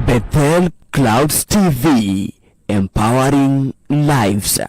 Bethel Clouds TV, empowering lives.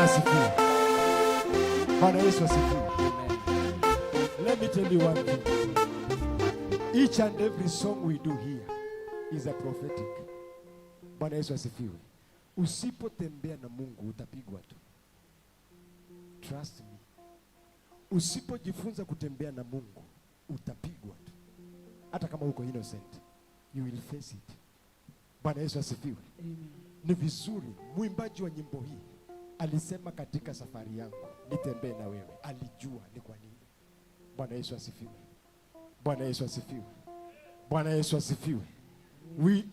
Asifiwe. Bwana Yesu asifiwe. Let me tell you one thing. Each and every song we do here is a prophetic. Bwana Yesu asifiwe. Usipotembea na Mungu utapigwa tu. Trust me. Usipojifunza kutembea na Mungu utapigwa tu. Hata kama uko innocent, you will face it. Bwana Yesu asifiwe. Ni vizuri mwimbaji wa nyimbo hii alisema, "Katika safari yangu nitembee na wewe." Alijua ni kwa nini. Bwana Yesu asifiwe. Bwana Yesu asifiwe. Bwana Yesu asifiwe.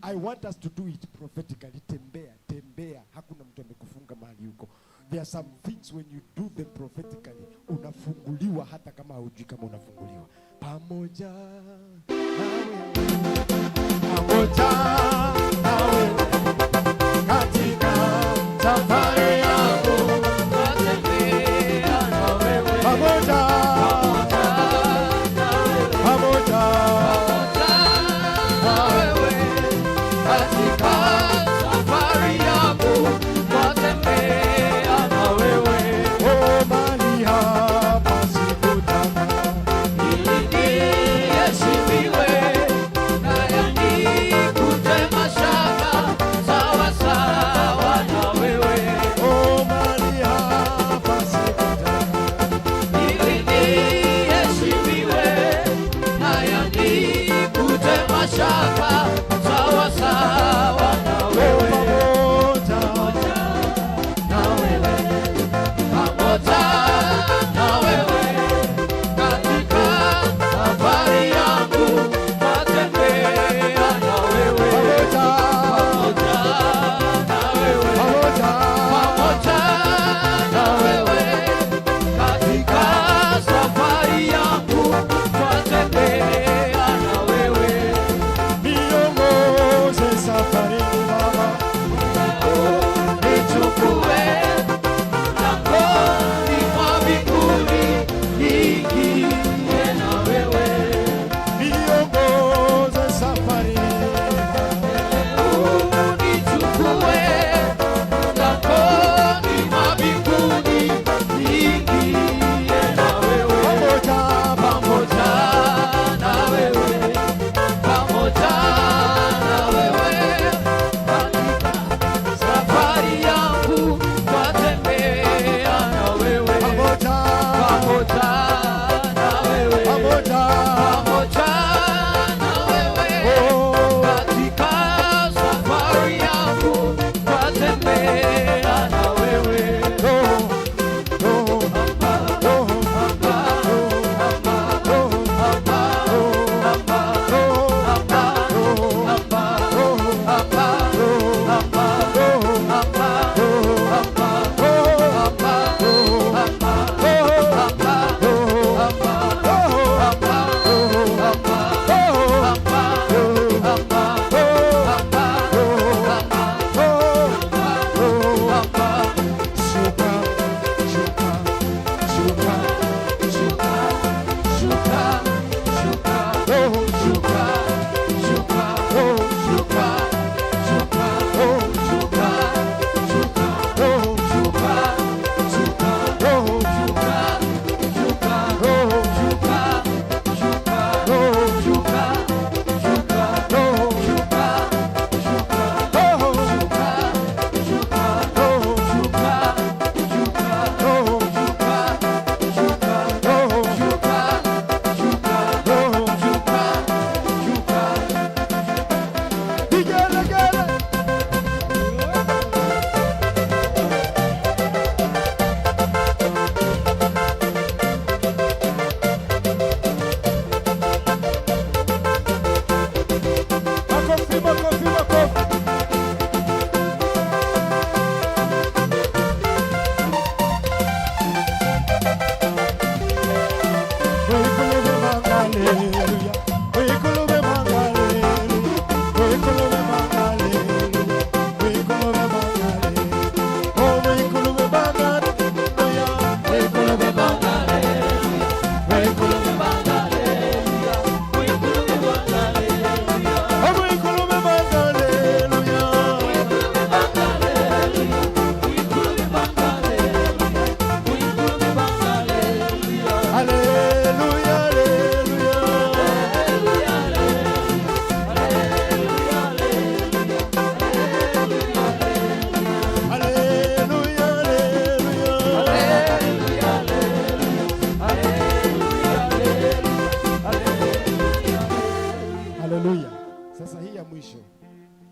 I want us to do it prophetically. Tembea, tembea. Hakuna mtu amekufunga mahali huko. There are some things when you do them prophetically, unafunguliwa hata kama haujui kama unafunguliwa. Pamoja nawe, pamoja nawe katika safari yangu, pamoja, pamoja Katika safari yangu natembea na wewe. Oh, mahali hapa sikutaka Ili niheshimiwe na yanikute.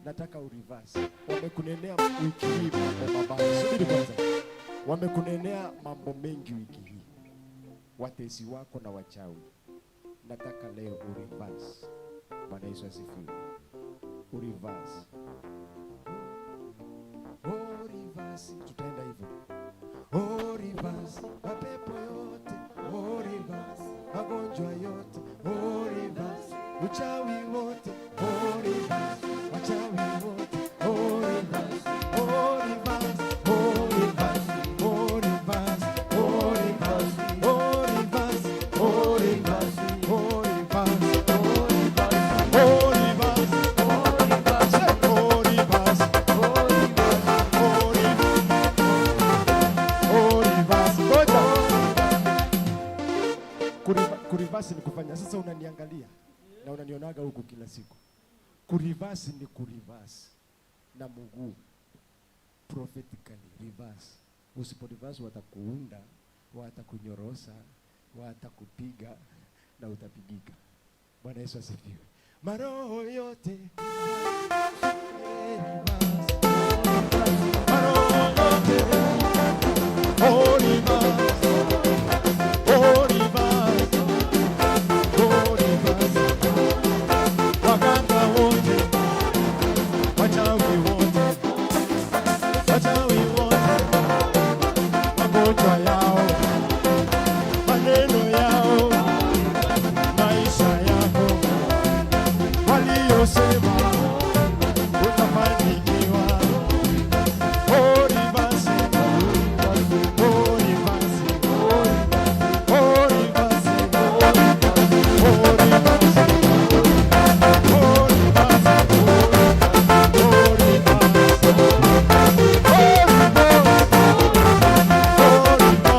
Nataka ureverse. Wamekunenea wiki hii mambo mabaya. Subiri kwanza. Wamekunenea mambo mengi wiki hii, watesi wako na wachawi. Nataka leo ureverse. Bwana Yesu asifiwe. Ureverse. Oh, reverse. Tutaenda hivyo. Oh, reverse. Mapepo yote. Oh, reverse. Magonjwa yote. Oh, reverse. Uchawi wote. Oh, reverse. Wachawi wote. Oh, reverse. Oh, reverse. Oh, reverse. Oh, reverse. Oh, reverse. Oh, reverse. Oh, reverse. Oh, reverse. Oh, reverse. Oh, reverse. Oh, reverse. Oh, reverse. Oh, reverse. Ngoja. Kureverse ni kufanya. Sasa unaniangalia na unanionaga huku kila siku. Kureverse ni kureverse na mguu. Prophetically reverse. Usipo reverse watakuunda, watakunyorosa, watakupiga na utapigika. Bwana Yesu asifiwe. Maroho yote reverse. Maroho yote. Oh, reverse. Oh, reverse. Oh, reverse. Waganga wote, wachawi wote, wachawi wote, magonjwa yao, maneno yao, maisha yako, waliyosema utafanikiwa. Oh, reverse. Oh, reverse. Oh, reverse. Oh, reverse. Oh, reverse. Oh, reverse. Oh, reverse. Oh, reverse.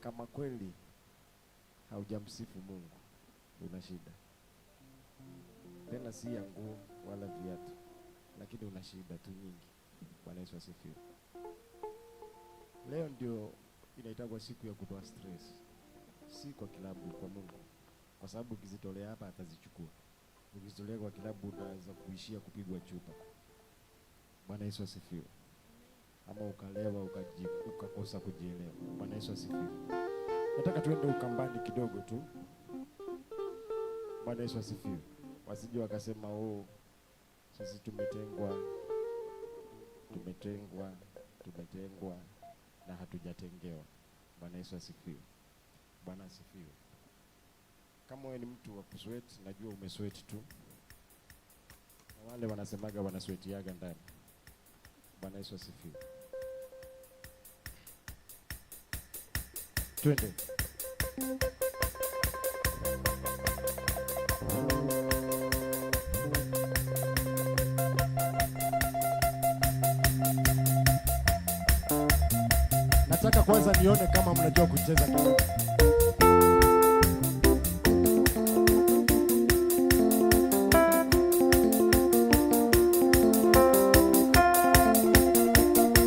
Kama kweli haujamsifu Mungu, una shida. Tena si ya nguo wala viatu, lakini una shida tu nyingi. Bwana Yesu asifiwe. Leo ndio inaitagwa siku ya kutoa stress. Si kwa kilabu, kwa Mungu. Kwa sababu ukizitolea hapa atazichukua. Ukizitolea kwa kilabu unaweza kuishia kupigwa chupa. Bwana Yesu asifiwe. Ama ukalewa ukakosa kujielewa. Bwana Yesu asifiwe. Nataka tuende Ukambani kidogo tu. Bwana Yesu asifiwe. Wasije wakasema oh, sisi tumetengwa, tumetengwa, tumetengwa na hatujatengewa. Bwana Yesu asifiwe. Bwana asifiwe. Kama wewe ni mtu wa kusweat, najua umesweat tu. Na wale wanasemaga wanasweatiaga ndani. Bwana Yesu asifiwe. Twende. Nataka kwanza nione kama mnajua kucheza kidogo.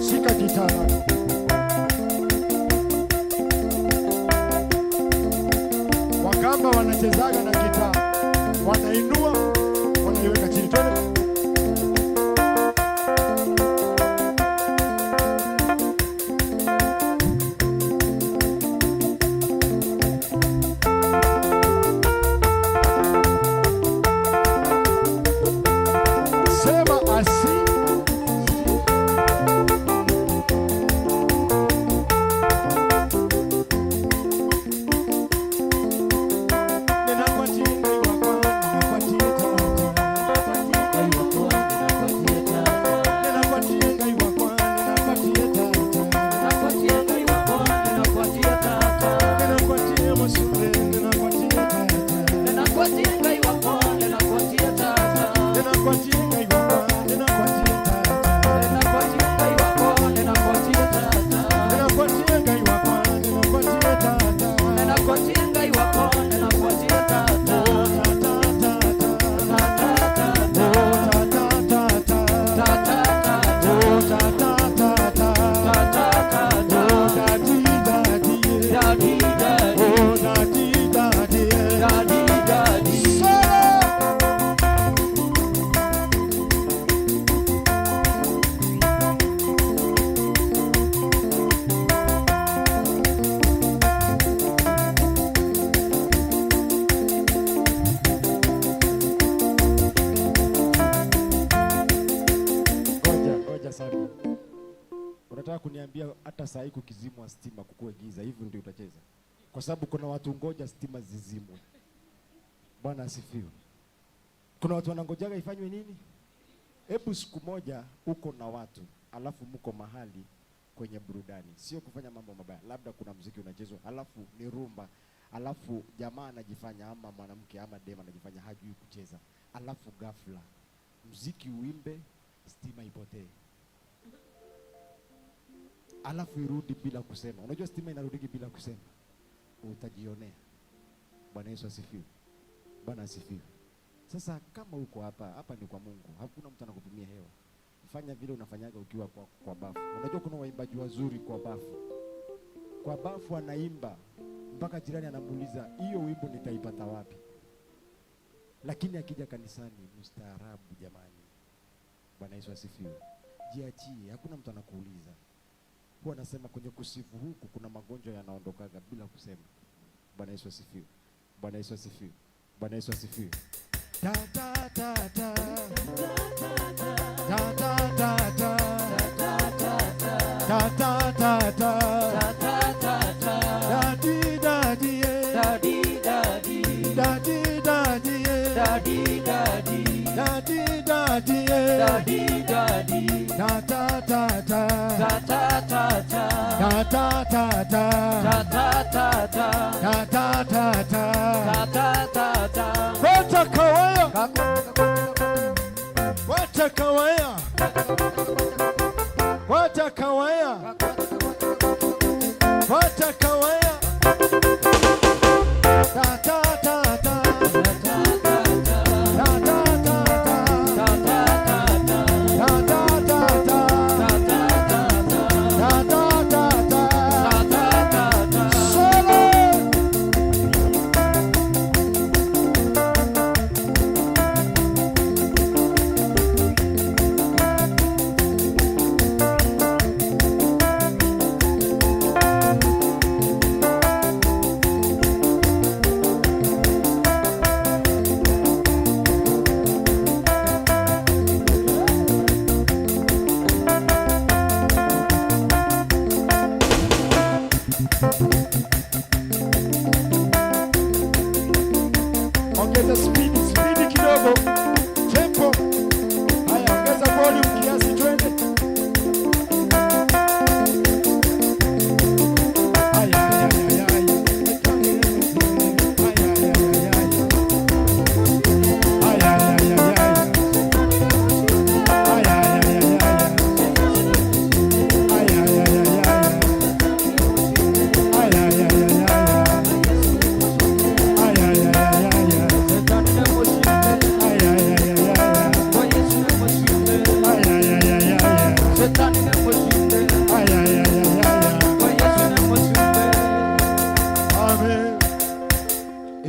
Shika gitaa lako. Wakamba wanachezaga na gitaa, wanainua, wanaiweka chini. Twende. Sema asi. Ngoja, ngoja sana. Unataka kuniambia hata saa hii kukizimwa stima kukue giza hivi ndio utacheza? Kwa sababu kuna watu ngoja stima zizimwe. Bwana asifiwe. Kuna watu wanangojaga ifanywe nini? Hebu siku moja uko na watu, alafu mko mahali kwenye burudani, sio kufanya mambo mabaya, labda kuna muziki unachezwa, alafu ni rumba, alafu jamaa anajifanya ama mwanamke ama dema anajifanya hajui kucheza, alafu ghafla muziki uimbe, stima ipotee, alafu irudi bila kusema. Unajua stima inarudiki bila kusema, utajionea. Bwana Yesu asifiwe. Bwana asifiwe. Sasa kama uko hapa, hapa ni kwa Mungu, hakuna mtu anakupimia hewa. Fanya vile unafanyaga ukiwa kwa bafu. Unajua kuna waimbaji wazuri kwa bafu. Kwa bafu anaimba mpaka jirani anamuuliza hiyo wimbo nitaipata wapi? Lakini akija kanisani mstaarabu jamani. Bwana Yesu asifiwe. Jiachie, hakuna mtu anakuuliza. Huwa anasema kwenye kusifu huku kuna magonjwa yanaondokaga bila kusema. Bwana Yesu asifiwe. Bwana Yesu asifiwe. Bwana Yesu asifiwe. Ta ta ta ta. Ta ta ta ta. Ta ta ta ta. Daddy daddy yeah. Daddy daddy. Daddy daddy yeah. Daddy daddy. Daddy daddy yeah. Daddy daddy. Ta ta ta ta. Ta ta ta ta. Ta ta ta ta. Ta ta ta ta. Ta ta ta ta. Ta ta ta ta. Wacha kawaya. Wacha kawaya. Wacha kawaya. Wacha kawaya.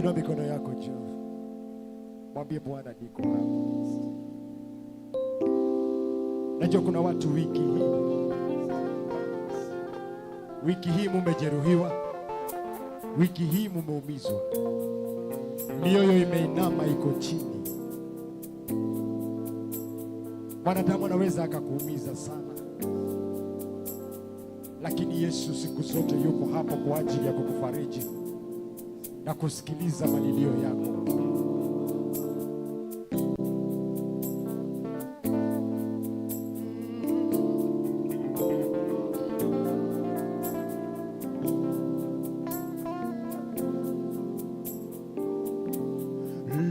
Inua mikono yako juu, mwambie Bwana, niko hapa. Najua kuna watu wiki hii mumejeruhiwa, wiki hii mumeumizwa, mioyo imeinama, iko chini. Mwanadamu anaweza akakuumiza sana, lakini Yesu siku zote yuko hapo kwa ajili ya kukufariji na kusikiliza malilio yako.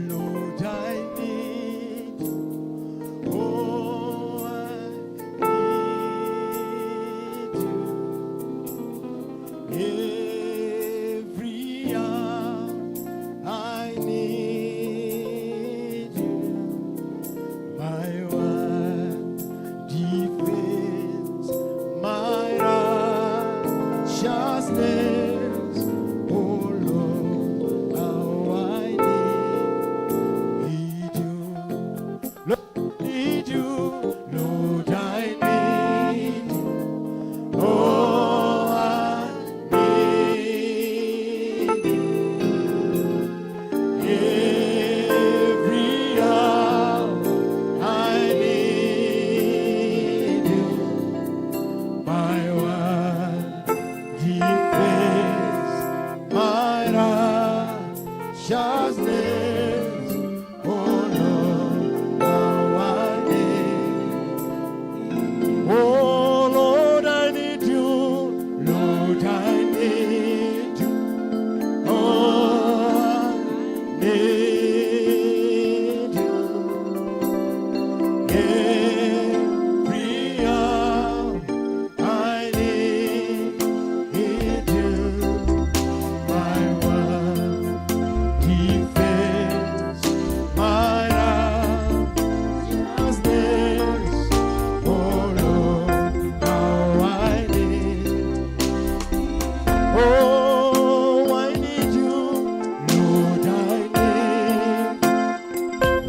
Lord, I need you. Oh, I need you. Every hour I need you. My one defense, my righteousness. Oh Lord, how I need you. Lord, need you. Lord, I need you. Oh, I need you. Every hour I need you. My one defense, my righteousness. Oh Lord, how I need. Oh Lord, I need you. Lord, I need you. Oh, I need you. Every hour I need you. My one defense, my righteousness. Oh Lord, how I need. Oh, I need you, Lord, I need.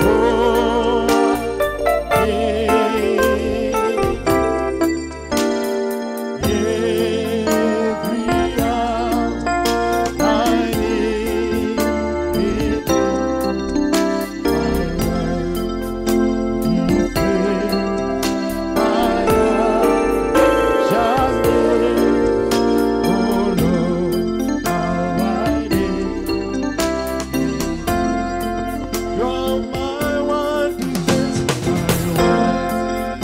Oh, I need. Every hour I need you. My one defense, my righteousness. Oh Lord, how I need. You're my one defense, my one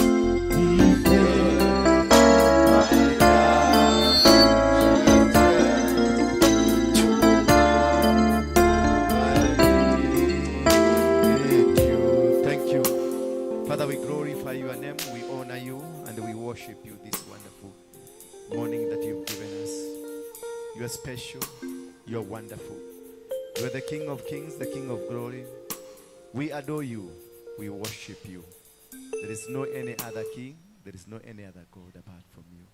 defense, my Thank you. Thank you. Father, we glorify your name, we honor you, and we worship you this wonderful morning that you've given us. You are special, you are wonderful. You are the King of kings, the King of glory. We adore you, we worship you. There is no any other king, there is no any other God apart from you.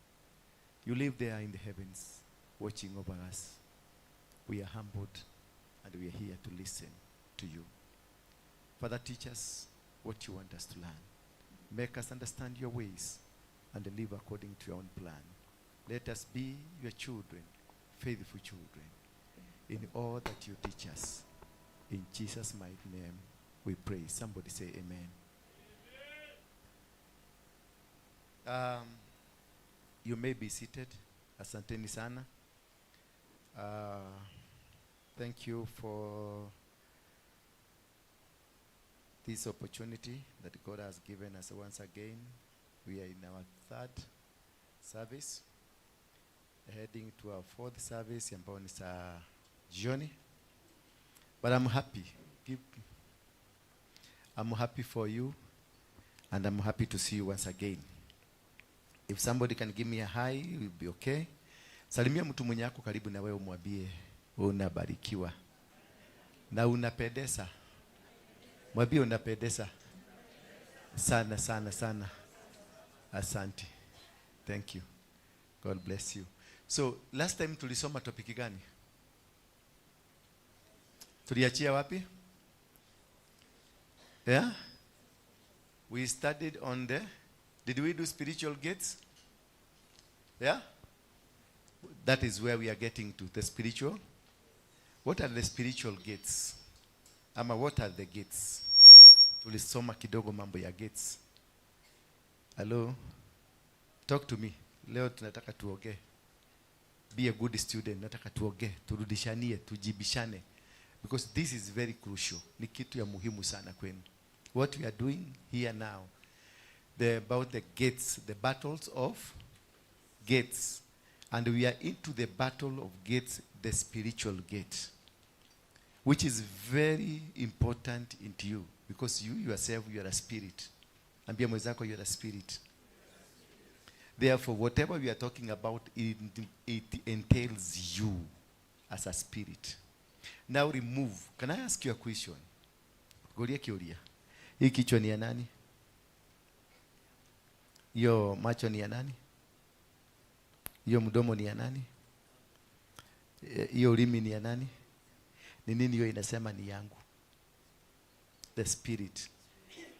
You live there in the heavens, watching over us. We are humbled and we are here to listen to you. Father, teach us what you want us to learn. Make us understand your ways and live according to your own plan. Let us be your children, faithful children, in all that you teach us. In Jesus' mighty name, we pray. Somebody say amen. You may be seated. Asanteni sana. Thank you for this opportunity that God has given us once again. We are in our third service, heading to our fourth service ambayo ni saa jioni. But I'm happy. I'm happy for you and I'm happy to see you once again. If somebody can give me a hi, it will be okay. Salimia mtu mwenye ako karibu na wewe, umwambie unabarikiwa na unapendeza. Mwambie unapendeza sana sana sana. Asante. Thank you. God bless you. So last time tulisoma topic gani? Tuliachia wapi? Yeah? We studied on the. Did we do spiritual gates? Yeah? That is where we are getting to, the spiritual. What are the spiritual gates? Ama what are the gates? Tulisoma kidogo mambo ya gates. Hello? Talk to me. Leo tunataka tuongee. Be a good student. Nataka tuongee, turudishanie, tujibishane. Because this is very crucial. Ni kitu ya muhimu sana kwenu. What we are doing here now, about the gates, the battles of gates. And we are into the battle of gates, the spiritual gate, which is very important into you because you yourself, you are a spirit. Ambia mwenzako, you are a spirit. Therefore, whatever we are talking about, it entails you as a spirit. Now remove. Can I ask you a question? Goria kiuria. Hii kichwa ni ya nani? Hiyo macho ni ya nani? Hiyo mdomo ni ya nani? Hiyo ulimi ni ya nani? Ni nini hiyo inasema ni yangu? The spirit.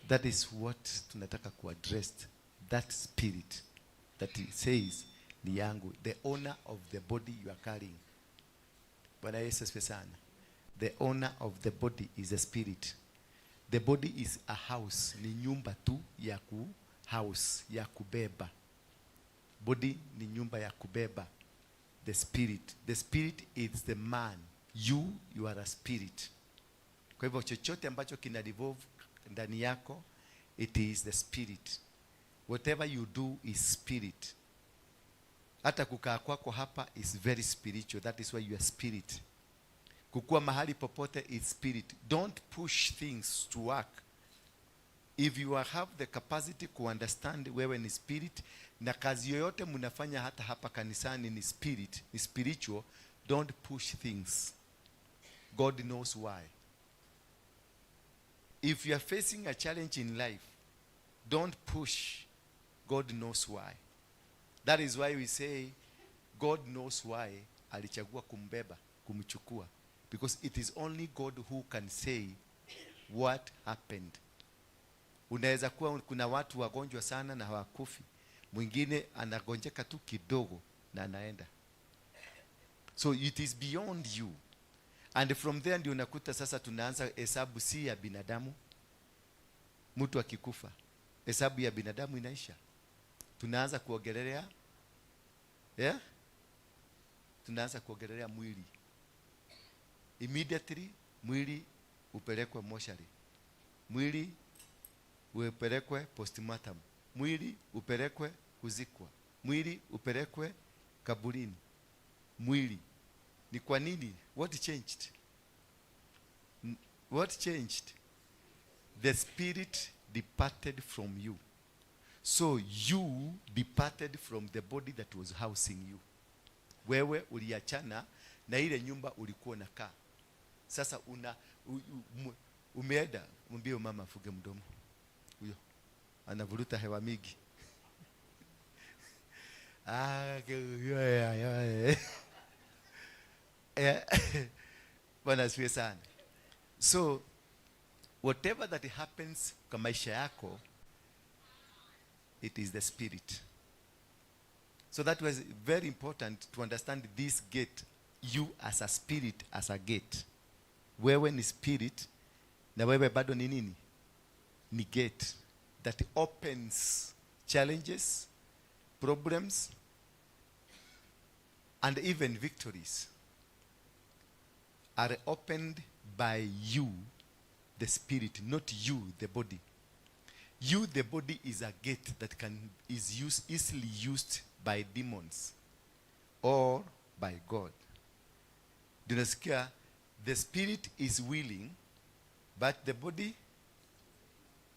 That is what tunataka kuaddress. That spirit that it says ni yangu. The owner of the body you are carrying. Bwana Yesu asifiwe sana. The owner of the body is a spirit. The body is a house. Ni nyumba tu ya ku house ya kubeba. Body ni nyumba ya kubeba. The spirit. The spirit is the man. You are a spirit. Kwa hivyo chochote ambacho kina revolve ndani yako, it is the spirit. Whatever you do is spirit. Hata kukaa kwako hapa is very spiritual. That is why you are spirit. Kukua mahali popote is spirit. Don't push things to work. If you have the capacity ku understand wewe ni spirit na kazi yoyote mnafanya hata hapa kanisani ni spirit, ni spiritual, don't push things. God knows why. If you are facing a challenge in life, don't push. God knows why. That is why we say God knows why alichagua kumbeba, kumchukua. Because it is only God who can say what happened. Unaweza kuwa kuna watu wagonjwa sana na hawakufi. Mwingine anagonjeka tu kidogo na anaenda. So it is beyond you. And from there ndio unakuta sasa tunaanza hesabu si ya binadamu. Mtu akikufa, hesabu ya binadamu inaisha. Tunaanza kuongelelea, yeah? Tunaanza kuongelelea mwili. Immediately mwili upelekwe moshari. Mwili upelekwe postmortem. Mwili upelekwe kuzikwa. Mwili upelekwe kaburini. Mwili. Ni kwa nini? What changed? What changed? The spirit departed from you. So you departed from the body that was housing you. Wewe uliachana na ile nyumba ulikuwa unakaa. Sasa umeenda, mwambie mama afuge mdomo. Huyo anavuruta hewa mingi. Ah, yeah. Bwana asifiwe sana. So whatever that happens kwa maisha yako, it is the spirit. So that was very important to understand this gate, you as a spirit, as a gate. Wewe ni spirit na wewe bado ni nini? Ni gate that opens challenges, problems, and even victories are opened by you, the spirit, not you, the body. You, the body, is a gate that can is used, easily used by demons or by God. Tunasikia the spirit is willing, but the body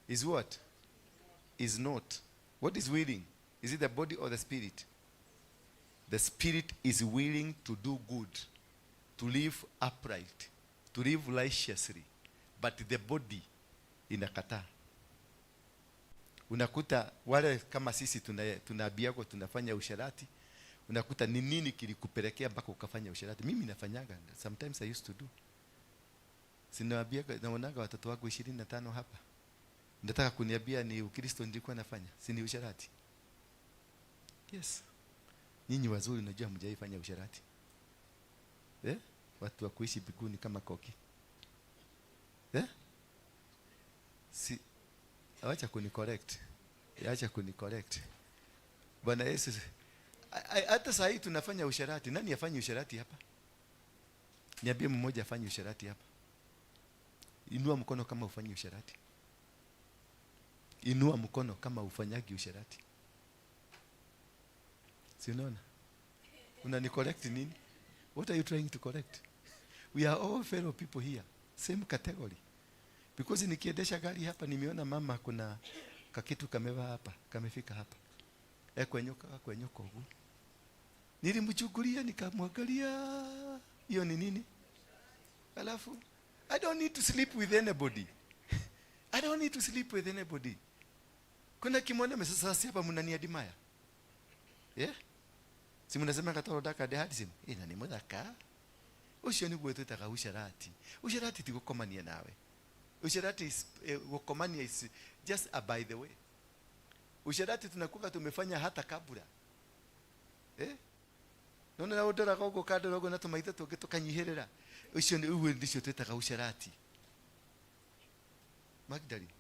is what? Is not. What is willing? Is it the body or the spirit? The spirit is willing to do good, to live upright, to live righteously, but the body inakataa. Unakuta wale kama sisi tunaambiwa tunafanya usherati, unakuta ni nini kilikupelekea mpaka ukafanya usherati? Mimi nafanyaga, sometimes I used to do. Si nawaambia, naonaga watoto wangu 25 hapa. Nataka kuniambia ni Ukristo nilikuwa nafanya, si ni usherati? Yes. Nyinyi wazuri najua hamjaifanya usherati. Eh? Watu wa kuishi mbinguni kama koki. Eh? Si acha kuni correct. Acha kuni correct. Bwana Yesu, hata saa hii tunafanya usherati. Nani afanye usherati hapa? Niambie mmoja afanye usherati hapa. Inua mkono kama ufanye usherati. Inua mkono kama ufanyagi usherati. Si unaona? Unani correct nini? What are you trying to correct? We are all fellow people here. Same category. Because nikiendesha gari hapa nimeona mama kuna kakitu kamevaa hapa, kamefika hapa. Kwenyoka, kwenyoka huku. Nilimchukulia nikamwangalia. Hiyo ni nini? Alafu I don't need to sleep with anybody. I don't need to sleep with anybody. Kuna kimwona sasa si hapa mnaniadmire. Yeah? Si mnasema katoro daka de handsome. Eh, na ni muthaka. Ucio niguo twitaga usherati. Usherati ti gukomania nawe. Usherati is, gukomania is just a by the way. Usherati tunakuwa tumefanya hata kabla. Eh? Nona na undoraga uguo kandora uguo na tumaitho tungi tukanyihirira. Ucio ni uguo ndicio twitaga usherati. Magdalene.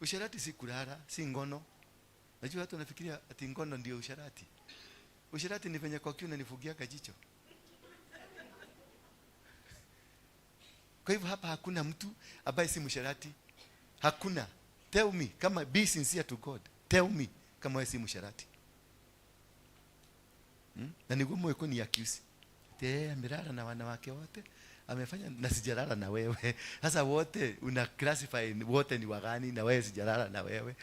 Usherati si kulala, si ngono. Najua watu wanafikiria ati ngono ndio usherati. Usherati ni venye kwa kiu unanifungia jicho. Kwa hivyo hapa hakuna mtu ambaye si msherati. Hakuna. Tell me, kama be sincere to God. Tell me kama wewe si msherati. Na ni gumu ni accuse. Te amelala na wanawake wote. Amefanya na sijalala na wewe. Sasa wote una classify wote ni wagani na wewe sijalala na wewe.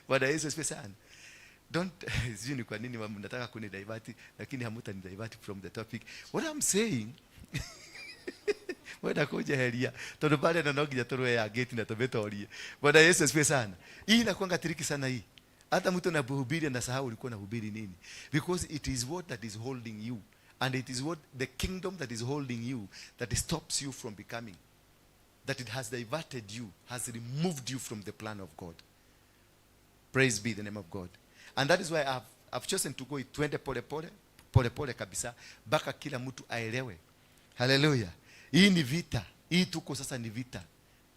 Bwana Yesu asifiwe sana. Don't sijui ni kwa nini mnataka kunidivert, lakini hamutani divert from the topic. What I'm saying, mwenda kunjeheria tondu pale na no nginya turwe ya gate na tumetorie. Bwana Yesu asifiwe sana. Hii inakuanga tricky sana hii. Hata mtu anahubiri anasahau ulikuwa unahubiri nini, because it is what that is holding you, and it is what the kingdom that is holding you that stops you from becoming, that it has diverted you, has removed you from the plan of God. Praise be the name of God. And that is why I've chosen to go, twende pole pole pole pole kabisa mpaka kila mtu aelewe. Haleluya. Hii ni vita. Hii tuko sasa ni vita.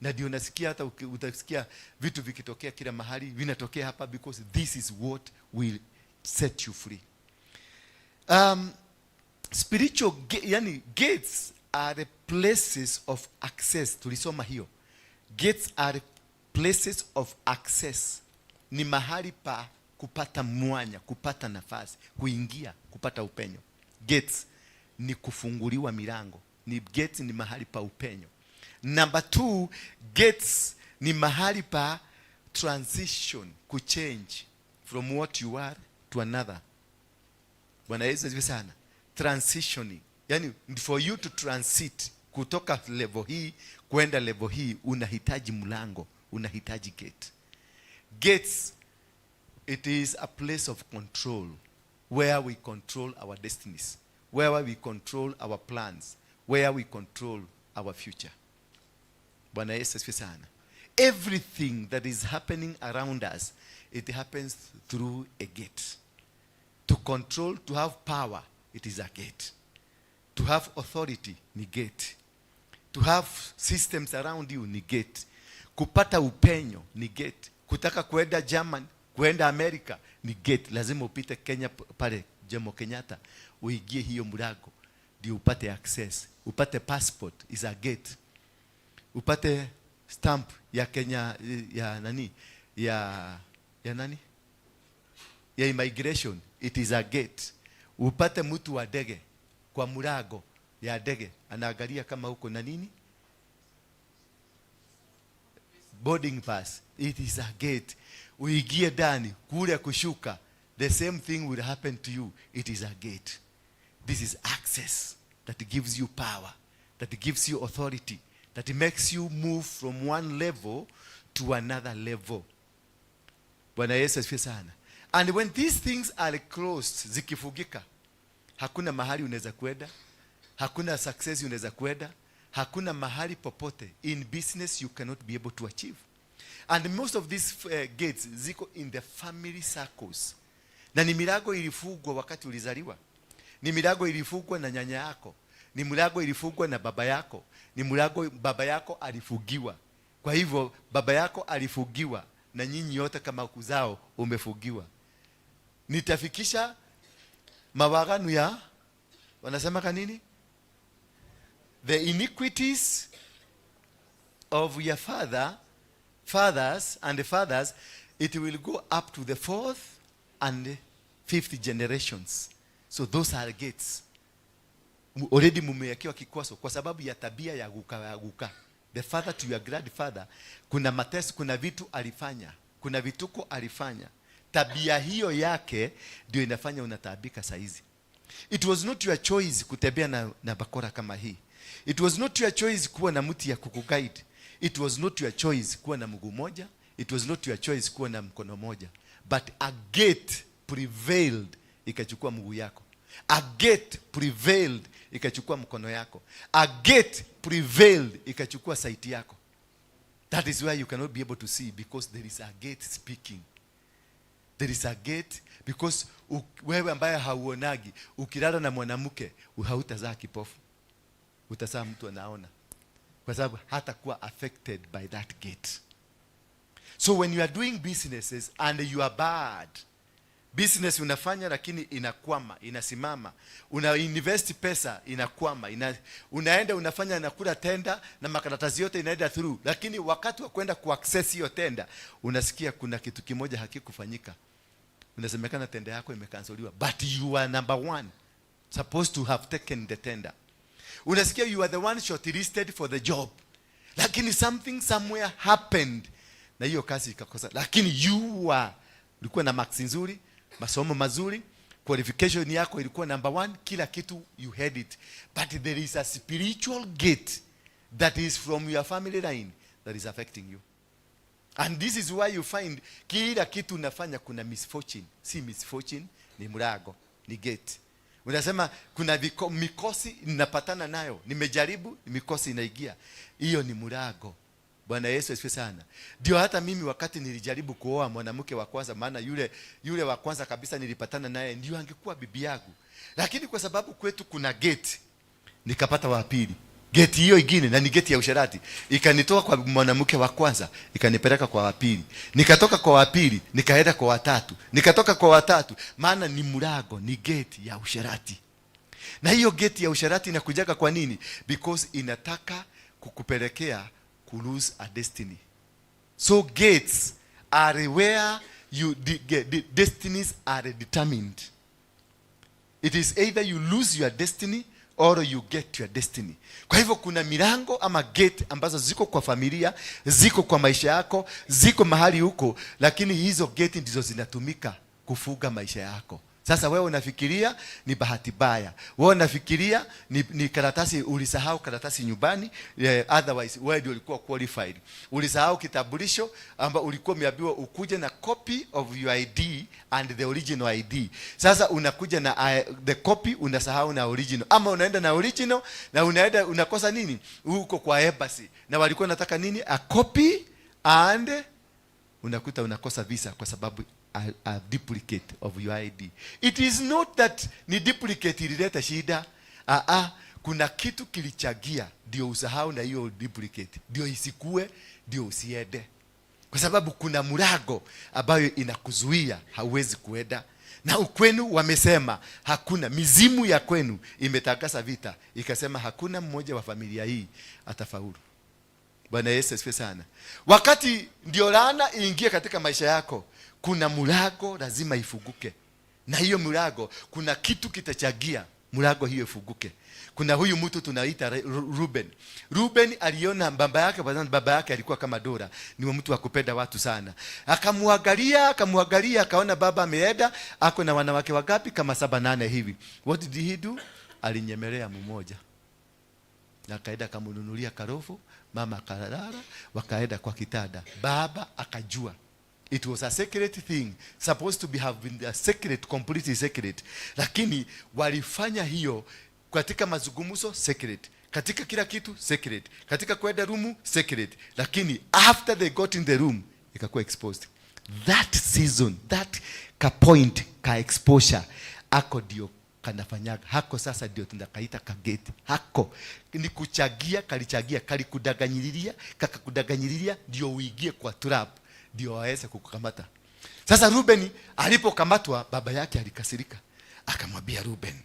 Na ndio nasikia hata utasikia vitu vikitokea kila mahali, vinatokea hapa because this is what will set you free. Spiritual yani gates are the places of access. Tulisoma hiyo. Gates are places of access. Ni mahali pa kupata mwanya, kupata nafasi, kuingia, kupata upenyo. Gates ni kufunguliwa milango. Ni gates ni mahali pa upenyo. Number 2, gates ni mahali pa transition, kuchange from what you are to another. Bwana Yesu asifiwe sana. Transitioning. Yani for you to transit kutoka level hii kwenda level hii unahitaji mlango, unahitaji gate. Gates, it is a place of control where we control our destinies, where we control our plans, where we control our future. Bwana Yesu asifiwe sana. Everything that is happening around us, it happens through a gate. To control, to have power, it is a gate. To have authority ni gate. To have systems around you ni gate. Kupata upenyo ni gate. Kutaka kuenda German, kuenda America ni gate. Lazima upite Kenya pale Jomo Kenyatta, uingie hiyo mlango ndio upate access. Upate passport is a gate. Upate stamp ya Kenya, ya nani? Ya nani? Ya immigration, it is a gate. Upate mtu wa ndege kwa mlango ya ndege anaangalia kama uko na nini? Boarding pass, it is a gate. Uingie ndani kule kushuka, the same thing will happen to you. It is a gate. This is access that gives you power, that gives you authority, that makes you move from one level to another level. Bwana Yesu asifiwe sana. And when these things are closed, zikifugika, hakuna mahali unaweza kwenda, hakuna success unaweza kwenda, Hakuna mahali popote in business you cannot be able to achieve. And most of these gates ziko in the family circles, na ni milango ilifungwa wakati ulizaliwa, ni milango ilifungwa na nyanya yako, ni milango ilifungwa na baba yako, ni milango baba yako alifungiwa. Kwa hivyo baba yako alifungiwa na nyinyi yote kama uzao umefungiwa. Nitafikisha mawaganu ya, wanasema kanini, the iniquities of your fathers and the fathers, it will go up to the fourth and fifth generations. So those are gates. Already mumewekewa kikwazo kwa sababu ya tabia ya guka ya guka, the father to your grandfather. Kuna mateso, kuna vitu alifanya, kuna vituko alifanya. Tabia hiyo yake ndio inafanya unataabika saizi. It was not your choice kutembea na bakora kama hii. It was not your choice kuwa na mti ya kukuguide. It was not your choice kuwa na mguu moja. It was not your choice kuwa na mkono moja, but a gate prevailed, ikachukua mguu yako. A gate prevailed, ikachukua mkono yako. A gate prevailed, ikachukua sight yako. That is why you cannot be able to see, because there is a gate speaking. There is a gate because wewe ambaye hauonagi, ukilala na mwanamke, hautazaa kipofu, utazaa mtu anaona, kwa sababu hatakuwa affected by that gate. So when you are doing businesses and you are bad, business unafanya lakini inakwama, inasimama. Una invest pesa, inakwama, unaenda unafanya, nakula tenda na makaratasi yote inaenda through, lakini wakati wa kwenda kuaccess hiyo tenda unasikia kuna kitu kimoja hakikufanyika. Unasemekana tenda yako imecanceliwa, but you are number one supposed to have taken the tender. Unasikia you are the one shortlisted for the job, lakini something somewhere happened na hiyo kazi ikakosa, lakini you are ulikuwa na marks nzuri, masomo mazuri, qualification yako ilikuwa number one, kila kitu you had it, but there is a spiritual gate that is from your family line that is affecting you. And this is why you find kila kitu unafanya kuna misfortune. Si misfortune, ni mlango, ni gate. Unasema kuna mikosi ninapatana nayo, nimejaribu, mikosi inaingia. Hiyo ni mlango. Bwana Yesu asifiwe sana. Ndio hata mimi wakati nilijaribu kuoa mwanamke wa kwanza, maana yule wa kwanza kabisa nilipatana naye ndio angekuwa bibi yangu, lakini kwa sababu kwetu kuna gate, nikapata wa pili. Gate hiyo ingine, na ni gate ya usherati, ikanitoa kwa mwanamke wa kwanza, ikanipeleka kwa wa pili. Nikatoka kwa wa pili, nikaenda kwa watatu, nikatoka kwa watatu, maana ni mlango, ni gate ya usherati. Na hiyo gate ya usherati inakujaga kwa nini? Because inataka kukupelekea ku lose a destiny. So gates are where you destinies are determined. It is either you lose your destiny or you get your destiny. Kwa hivyo kuna milango ama gate ambazo ziko kwa familia, ziko kwa maisha yako, ziko mahali huko, lakini hizo gate ndizo zinatumika kufunga maisha yako. Sasa wewe unafikiria ni bahati mbaya, wewe unafikiria ni karatasi, ulisahau karatasi nyumbani, otherwise wewe ndio ulikuwa qualified. Ulisahau kitambulisho amba ulikuwa umeambiwa ukuje na copy of your ID and the original ID. Sasa unakuja na the copy, unasahau na original, ama unaenda na original na unaenda unakosa nini huko kwa embassy, na walikuwa nataka nini? A copy, and unakuta unakosa visa kwa sababu a duplicate of your ID. It is not that ni duplicate ilileta shida. Ah ah, kuna kitu kilichangia ndio usahau na hiyo duplicate, ndio isikue, ndio usiende, kwa sababu kuna mlango ambayo inakuzuia, hauwezi kuenda. Na ukwenu wamesema hakuna, mizimu ya kwenu imetangaza vita, ikasema hakuna mmoja wa familia hii atafaulu. Bwana Yesu asifiwe sana. Wakati ndio laana iingie katika maisha yako, kuna mlango lazima ifunguke, na hiyo mlango kuna kitu kitachangia mlango hiyo ifunguke. Kuna huyu mtu tunaita Ruben. Ruben aliona baba yake, kwa sababu baba yake alikuwa kama Dora, ni wa mtu wa kupenda watu sana. Akamwangalia, akamwangalia, akaona baba ameenda, ako na wanawake wangapi? Kama saba, nane hivi. What did he do? Alinyemelea mmoja na akaenda akamnunulia karofu, mama akalala, wakaenda kwa kitanda. Baba akajua. It was a secret thing, supposed to be have been a secret, completely secret. Lakini walifanya hiyo. Katika mazungumzo, secret. Katika kila kitu, secret. Katika kwenda room, secret. Lakini after they got in the room, ikakuwa exposed. That season, that ka point ka exposure ako ndio kanafanyaga hako. Sasa ndio tunakaita kagate. Hako ni kuchagia, kalichagia, kalikudanganyiriria, kakakudanganyiriria ndio uingie kwa trap, ndio waweze kukukamata. Sasa Ruben alipokamatwa, baba yake alikasirika, akamwambia Ruben,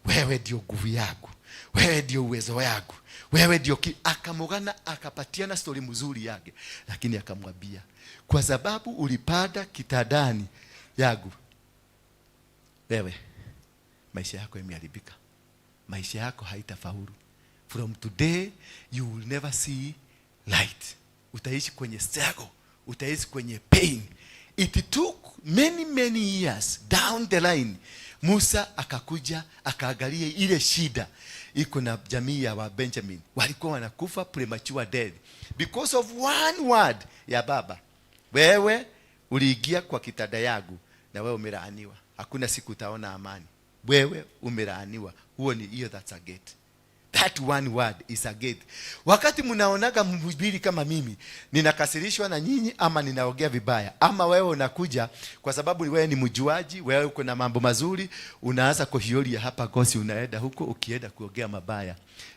"Wewe ndio nguvu yangu, wewe ndio uwezo wangu, wewe ndio ki..." Akamugana, akapatiana stori mzuri yake, lakini akamwambia, "Kwa sababu ulipanda kitandani yangu, wewe maisha yako imeharibika, maisha yako haitafaulu. From today you will never see light. Utaishi kwenye struggle, utaishi kwenye pain." It took many, many years down the line, Musa akakuja akaangalia ile shida iko na jamii ya wa Benjamin. Walikuwa wanakufa premature death because of one word ya baba: "Wewe uliingia kwa kitanda yangu na wewe umelaaniwa, hakuna siku utaona amani, wewe umelaaniwa." Huo ni hiyo, that's a gate. That one word is a gate. Wakati mnaonaga mhubiri kama mimi ninakasirishwa na nyinyi ama ninaongea vibaya, ama wewe unakuja kwa sababu wewe ni mjuaji, wewe uko na mambo mazuri, unaanza kuhioria hapa gosi, unaenda huko ukienda kuongea mabaya,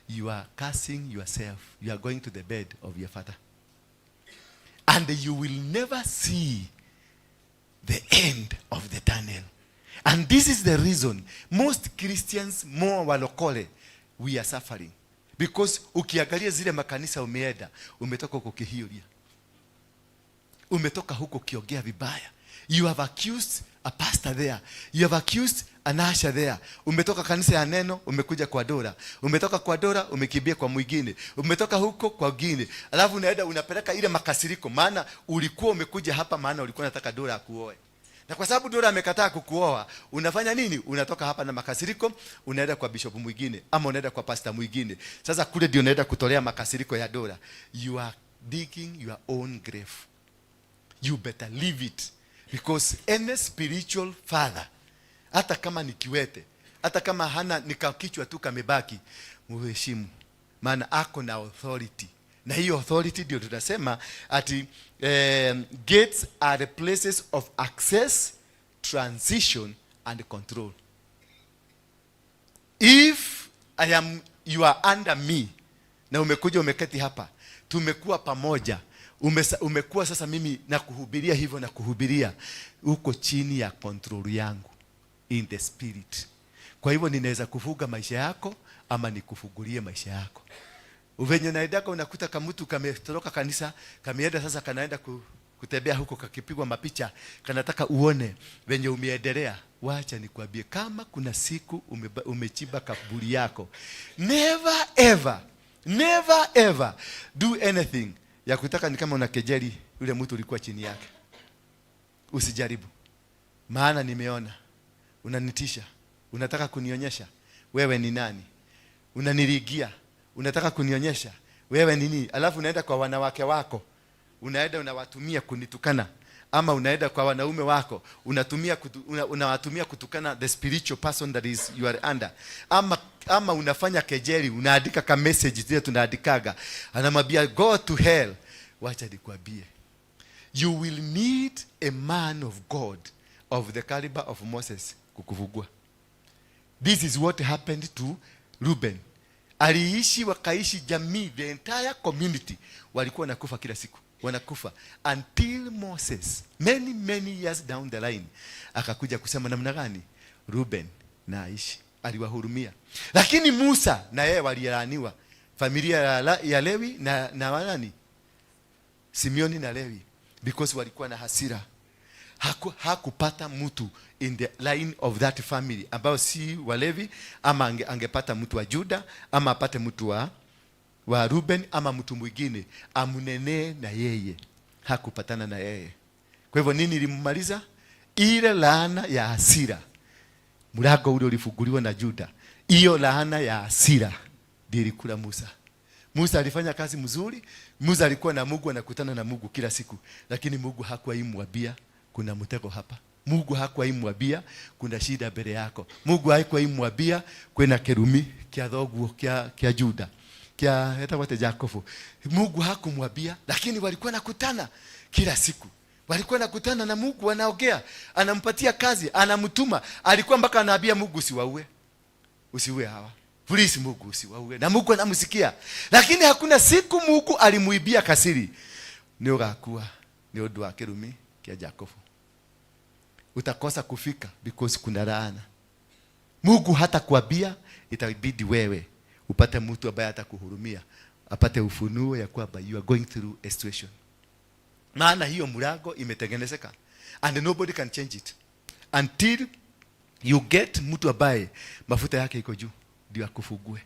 you are cursing yourself. You are going to the bed of your father and you will never see the end of the tunnel. And this is the reason most Christians, more walokole, we are suffering, because ukiangalia zile makanisa umeenda, umetoka huko ukihiuria, umetoka huko ukiongea vibaya. You have accused a pastor there, you have accused an usher there. Umetoka kanisa ya Neno, umekuja kwa Dora. Umetoka kwa Dora, umekimbia kwa mwingine. Umetoka huko kwa mwingine, alafu unaenda unapeleka ile makasiriko, maana ulikuwa umekuja hapa maana ulikuwa unataka Dora akuoe, na kwa sababu Dora amekataa kukuoa, unafanya nini? Unatoka hapa na makasiriko, unaenda kwa bishop mwingine ama unaenda kwa pastor mwingine. Sasa kule ndio unaenda kutolea makasiriko ya Dora. You are digging your own grave. You better leave it, because any spiritual father, hata kama ni kiwete, hata kama hana, ni kichwa tu kamebaki, muheshimu, maana ako na authority. Na hiyo authority ndio tunasema ati gates are the places of access, transition and control. If I am, you are under me na umekuja umeketi hapa, tumekuwa pamoja, umekuwa sasa mimi na kuhubiria hivyo na kuhubiria, uko chini ya control yangu in the spirit. Kwa hivyo ninaweza kufuga maisha yako ama nikufugulie maisha yako. Venye naendaka, unakuta kamutu kametoroka kanisa, kameenda sasa kanaenda kutembea huko kakipigwa mapicha, kanataka uone venye umeendelea. Wacha nikwambie, kama kuna siku umechimba kaburi yako, never ever, never ever do anything ya kutaka ni kama unakejeli yule mtu ulikuwa chini yake. Usijaribu, maana nimeona unanitisha, unataka kunionyesha wewe ni nani, unanirigia, unataka kunionyesha wewe nini, alafu unaenda kwa wanawake wako, unaenda unawatumia kunitukana, ama unaenda kwa wanaume wako, unawatumia kutukana the spiritual person that is you are under, ama unafanya kejeli, unaandika ka message zile tunaandikaga, anamwambia, "Go to hell." Wacha nikwambie, you will need a man of God of the caliber of Moses kukuvugua. This is what happened to Reuben. Aliishi, wakaishi jamii, the entire community walikuwa wanakufa kila siku, wanakufa until Moses, many, many years down the line, akakuja kusema namna gani Reuben na aishi. Aliwahurumia. Lakini Musa na yeye walilaaniwa, familia ya Lewi na nani, Simeoni na Lewi, because walikuwa na hasira. Hakupata mtu in the line of that family ambao si Walevi, ama angepata mtu wa Juda ama apate mtu wa Ruben ama mtu mwingine amnenee na yeye. Hakupatana na yeye. Kwa hivyo nini ilimmaliza? Ile laana ya hasira. Mlango ule ulifunguliwa na Juda, hiyo laana ya hasira ndiyo ilikula Musa. Musa alifanya kazi mzuri. Musa alikuwa na Mungu, anakutana na Mungu kila siku, lakini Mungu hakuwahi mwambia kuna mtego hapa. Mungu hakuwahi mwambia kuna shida mbele yako. Mungu hakuwahi mwambia kwina kirumi kia thoguo kia Juda, kia etagwo atĩa, Jacobo. Mungu hakumwambia, lakini walikuwa nakutana kila siku, walikuwa nakutana na Mungu, wanaongea, anampatia kazi, anamtuma. Alikuwa mpaka anaambia Mungu, "Usiwaue, usiue hawa, please Mungu, usiwaue," na Mungu anamsikia. Lakini hakuna siku Mungu alimuibia kasiri, "Nĩ ũgakua nĩ ũndũ wa kĩrumi kĩa Jacobo, utakosa kufika because kuna laana." Mungu hata kuambia, itabidi wewe upate mtu ambaye atakuhurumia, apate ufunuo ya kwamba you are going through a situation, maana hiyo mlango imetengenezeka and nobody can change it until you get mtu ambaye mafuta yake iko juu ndio akufungue.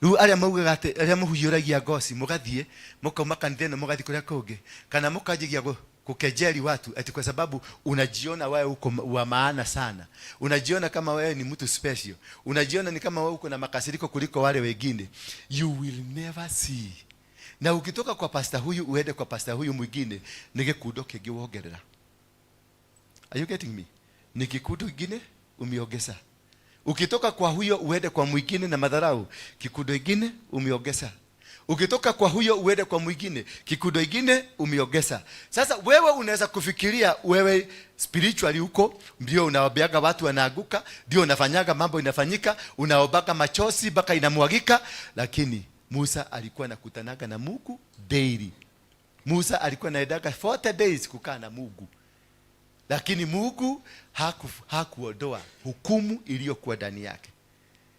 Rĩu arĩa maugaga atĩ arĩa mũhiũragia ngoci, mũgathiĩ mũkauma kanitha ĩno, mũgathiĩ kũrĩa kũngĩ, kana mũkanjigia kukejeli watu ati kwa sababu unajiona wewe uko wa maana sana, unajiona kama wewe ni mtu special, unajiona ni kama wewe uko na makasiriko kuliko wale wengine, you will never see. Na ukitoka kwa pasta huyu uende kwa pasta huyu mwingine, ni gĩkundo kĩngĩ wongerera. Are you getting me? Ni kikundo kingine umeongeza. Ukitoka kwa huyo uende kwa mwingine na madharau, kikundo ingine umeongeza. Ukitoka kwa huyo uende kwa mwingine, kikundo ingine umeongeza. Sasa wewe unaweza kufikiria wewe spiritually huko ndio unaombeaga watu wanaanguka, ndio unafanyaga mambo inafanyika, unaombaga machozi mpaka inamwagika, lakini Musa alikuwa anakutanaga na Mungu daily. Musa alikuwa anaendaga 40 days kukaa na Mungu, lakini Mungu hakuondoa hukumu iliyokuwa ndani yake,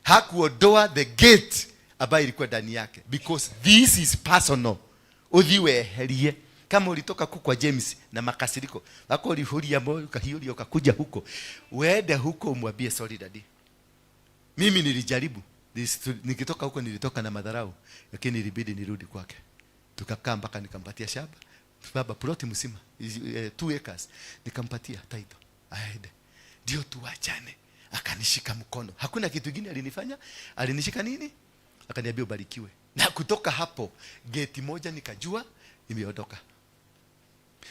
hakuondoa the gate ambayo ilikuwa ndani yake, because this is personal. Uthi weherie. Kama ulitoka ku kwa James na makasiriko wako, ulihuria moyo, ukahiuria, ukakuja huko, uende huko umwambie, "Sorry daddy, mimi nilijaribu. Nikitoka huko nilitoka na madharau, lakini ilibidi nirudi kwake." Tukakaa mpaka nikampatia shamba, baba, ploti mzima, 2 acres, nikampatia title aende ndio tuachane. Akanishika mkono, hakuna kitu kingine alinifanya, alinishika nini, akaniambia, "Ubarikiwe." Na kutoka hapo geti moja nikajua imeondoka.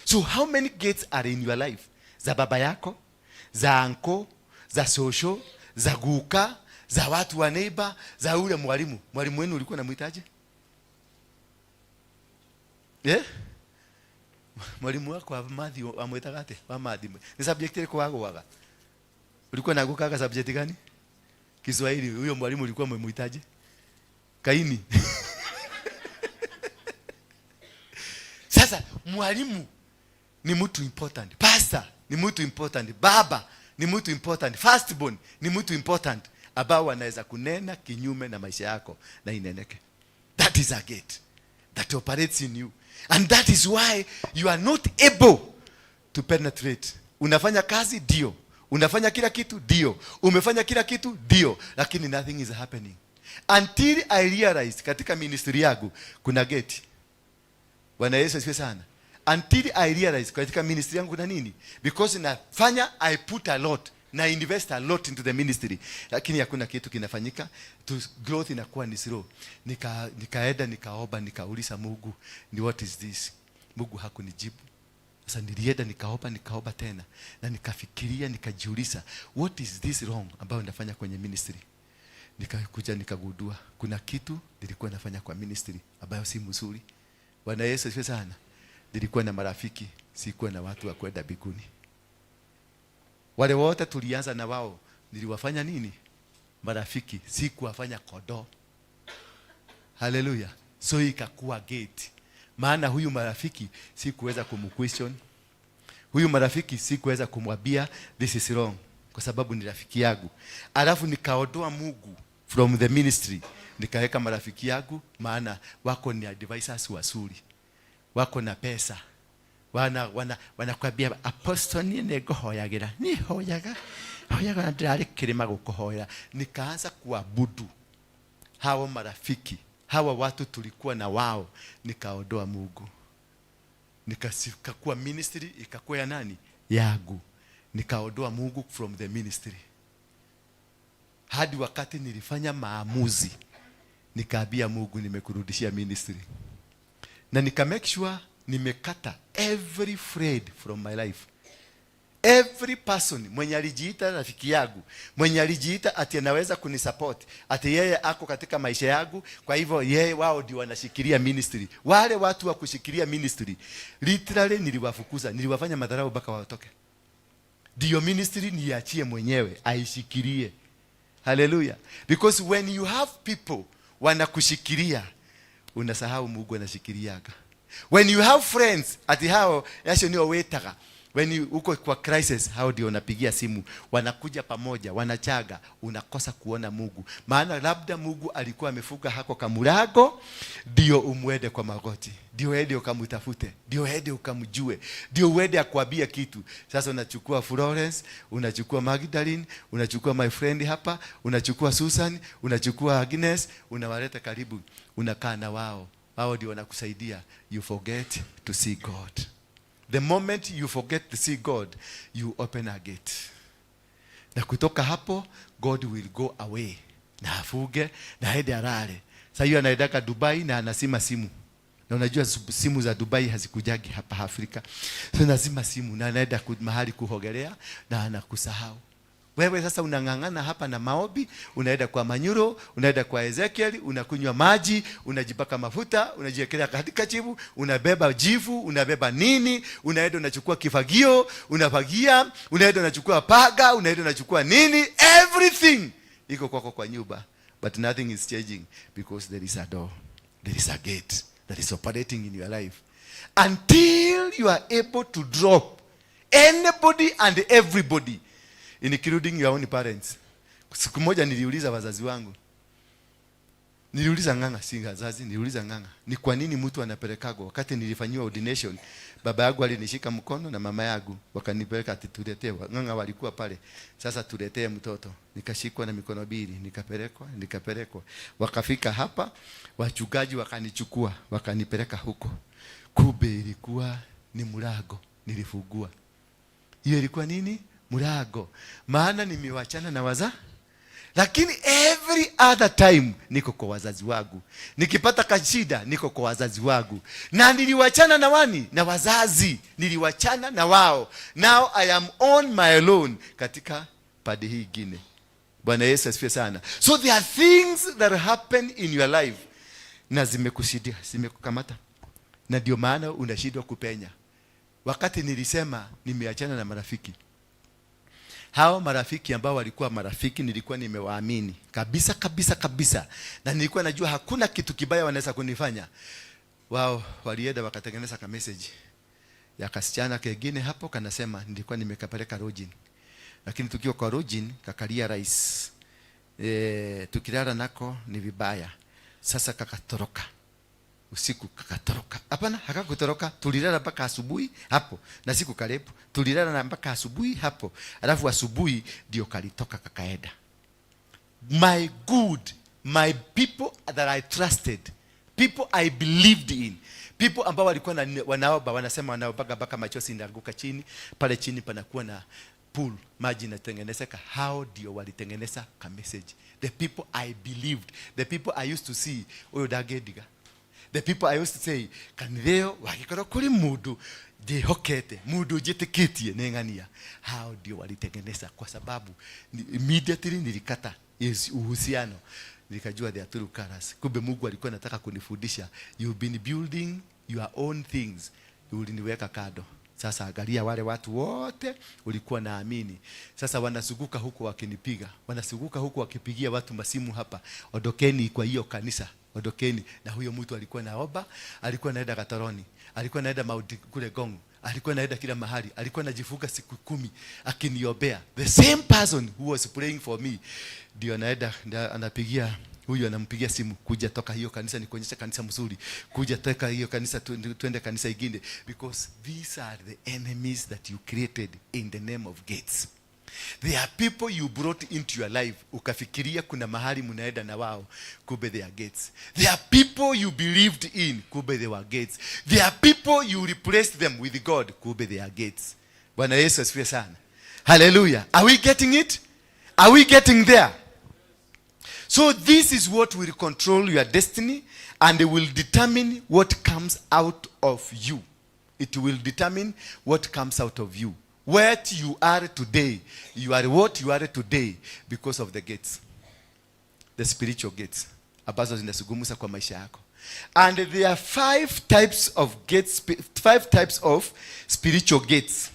So how many gates are in your life? Za baba yako, za uncle, za shosho, za guka, za watu wa neighbor, za ule mwalimu. Mwalimu wenu ulikuwa unamwitaje? Eh? Mwalimu wako wa mathi amwĩtaga atĩa? Wa mathi nĩ subject ĩrĩkũ wagũaga? Ulikuwa naangukaga subject gani? Kiswahili. Huyo mwalimu ulikuwa umemwitaje? Kaini. Sasa mwalimu ni mtu important, pastor ni mtu important, baba ni mtu important, firstborn ni mtu important, ambao wanaweza kunena kinyume na maisha yako na ineneke. That is a gate that operates in you, and that is why you are not able to penetrate. Unafanya kazi, ndio, unafanya kila kitu, ndio, umefanya kila kitu, ndio, lakini nothing is happening, until I realized katika ministry yangu kuna gate. Bwana Yesu asifiwe sana. Until I realize katika ministry yangu kuna nini, because nafanya, I put a lot na invest a lot into the ministry, lakini hakuna kitu kinafanyika to growth, inakuwa ni slow. Nikaenda nikaomba, nikauliza Mungu, "Ni what is this?" Mungu hakunijibu. Sasa nilienda nikaomba, nikaomba tena, na nikafikiria, nikajiuliza, "What is this wrong ambayo nafanya kwenye ministry?" Nikakuja nikagundua kuna kitu nilikuwa nafanya kwa ministry ambayo si mzuri. Bwana Yesu asifiwe sana. Nilikuwa na marafiki, sikuwa na watu wa kwenda mbinguni. Wale wote tulianza na wao niliwafanya nini? Marafiki, sikuwafanya kondoo. Haleluya. So ikakuwa gate, maana huyu marafiki sikuweza kumquestion, huyu marafiki sikuweza kumwambia this is wrong, kwa sababu ni rafiki yangu. Alafu nikaondoa Mungu from the ministry, nikaweka marafiki yangu, maana wako ni advisors wazuri, wako na pesa, wana wanakwambia, "Apostle, niĩ nĩ ngũhoyagĩra, niĩ hoyaga hoyaga na ndĩrarĩ kĩrĩma gũkũhoera." Nikaanza kuabudu hawa marafiki, hawa watu tulikuwa na wao, nikaondoa Mungu, nikakuwa ministry ikakuwa ya nani? Yangu. Nikaondoa Mungu from the ministry hadi wakati nilifanya maamuzi, nikaambia Mungu, "Nimekurudishia ministry," na nika make sure nimekata every friend from my life. Every person mwenye alijiita rafiki yangu, mwenye alijiita ati anaweza kunisupport, ati yeye ako katika maisha yangu, kwa hivyo yeye, wao ndio wanashikilia ministry. Wale watu wa kushikilia ministry, literally niliwafukuza, niliwafanya madharau mpaka watoke. Ndio ministry niachie mwenyewe aishikilie. Haleluya! Because when you have people wanakushikilia, unasahau Mungu anashikiliaga. When you have friends ati hao acio nio witaga when you uko kwa crisis, hao ndio unapigia simu, wanakuja pamoja, wanachaga, unakosa kuona Mungu. Maana labda Mungu alikuwa amefunga hako kamurago ndio umwende kwa magoti, ndio uende ukamtafute, ndio uende ukamjue, ndio uende akwambie kitu. Sasa unachukua Florence, unachukua Magdalene, unachukua my friend hapa, unachukua Susan, unachukua Agnes, unawaleta karibu, unakaa na wao, wao ndio wanakusaidia. You forget to see God. The moment you forget to see God, you open a gate. Na kutoka hapo God will go away na afuge na aende alale. Sasa hiyo anaendaka Dubai na anazima simu. Na unajua simu za Dubai hazikujagi hapa Afrika. So nazima simu na anaenda mahali kuogelea na anakusahau. Wewe sasa unang'ang'ana hapa na maombi, unaenda kwa Manyuro, unaenda kwa Ezekiel, unakunywa maji, unajipaka mafuta, unajiwekelea katika chivu, unabeba jivu, unabeba nini, unaenda unachukua kifagio, unafagia, unaenda unachukua paga, unaenda unachukua nini, everything iko kwako kwa nyumba, but nothing is changing because there is a door, there is a gate that is operating in your life until you are able to drop anybody and everybody, including your own parents. Siku moja niliuliza wazazi wangu, niliuliza Ng'ang'a, si wazazi, niliuliza Ng'ang'a, ni kwa nini mtu anapelekagwa? Wakati nilifanyiwa ordination, baba yangu alinishika mkono na mama yangu wakanipeleka ati tuletee. Ng'ang'a walikuwa pale, sasa tuletee mtoto. Nikashikwa na mikono mbili, nikapelekwa, nikapelekwa. Wakafika hapa, wachungaji wakanichukua, wakanipeleka huko. Kumbe ilikuwa ni mlango nilifungua. Hiyo ilikuwa nini? Mlango. Maana nimewachana na lakini every other time niko kwa wazazi wangu. Nikipata kashida niko kwa wazazi wangu. Na niliwachana na wani? Na wazazi. Niliwachana na wao. Now I am on my own katika pande hii ingine. Bwana Yesu asifiwe sana. So there are things that happen in your life na zimekushidia, zimekukamata. Na ndio maana unashindwa kupenya. Wakati nilisema nimeachana na marafiki, hao marafiki ambao walikuwa marafiki nilikuwa nimewaamini kabisa kabisa kabisa, na nilikuwa najua hakuna kitu kibaya wanaweza kunifanya. Wao walienda wakatengeneza ka message ya kasichana kengine hapo kanasema nilikuwa nimekapeleka lodging, lakini tukiwa kwa lodging kakalia rais, tukilala nako ni vibaya. Sasa kakatoroka usiku, kakatoroka. Hapana, hakakutoroka, tulilala mpaka asubuhi hapo, na siku karibu tulilala na mpaka asubuhi hapo, alafu asubuhi ndio kalitoka kakaenda. My good, my people that I trusted, people I believed in, people ambao walikuwa wanaomba, wanasema wanaombaga mpaka machozi inaanguka chini, pale chini panakuwa na pool, maji inatengenezeka. Hao ndio walitengeneza ka message. The people I believed, the people I used to see, huyo ndangĩndiga, the people I used to say, kanitheo wagikorwo kuri mundu ndihokete, mundu njĩtĩkĩtie nĩ ng'ania. Hao ndio walitengeneza, kwa sababu immediately nilikata uhusiano, nikajua they are true colors. Kumbe Mungu alikuwa anataka kunifundisha, you've been building your own things, uliniweka kando. Sasa angalia wale watu wote ulikuwa naamini, sasa wanazunguka huku wakinipiga, wanazunguka huku wakipigia watu masimu hapa, ondokeni kwa hiyo kanisa, ondokeni. Na huyo mtu alikuwa naomba, alikuwa naenda Katoroni, alikuwa naenda Mount kule Ngong, alikuwa naenda kila mahali, alikuwa anajifunga siku 10 akiniombea. The same person who was praying for me ndio anaenda ndio anapigia huyu, anampigia simu, kuja toka hiyo kanisa nikuonyesha kanisa mzuri, kuja toka hiyo kanisa tuende kanisa ingine, because these are the enemies that you created in the name of gates. There are people you brought into your life, ukafikiria kuna mahali mnaenda na wao, kumbe they are gates. There are people you believed in, kumbe they were gates. There are people you replaced them with God, kumbe they are gates. Bwana Yesu asifiwe sana. Hallelujah. Are we getting it? Are we getting there? So this is what will control your destiny and it will determine what comes out of you. It will determine what comes out of you. What you are today, you are what you are today because of the gates, the spiritual gates ambazo zinazungumza kwa maisha yako. And there are five types of gates, five types of spiritual gates.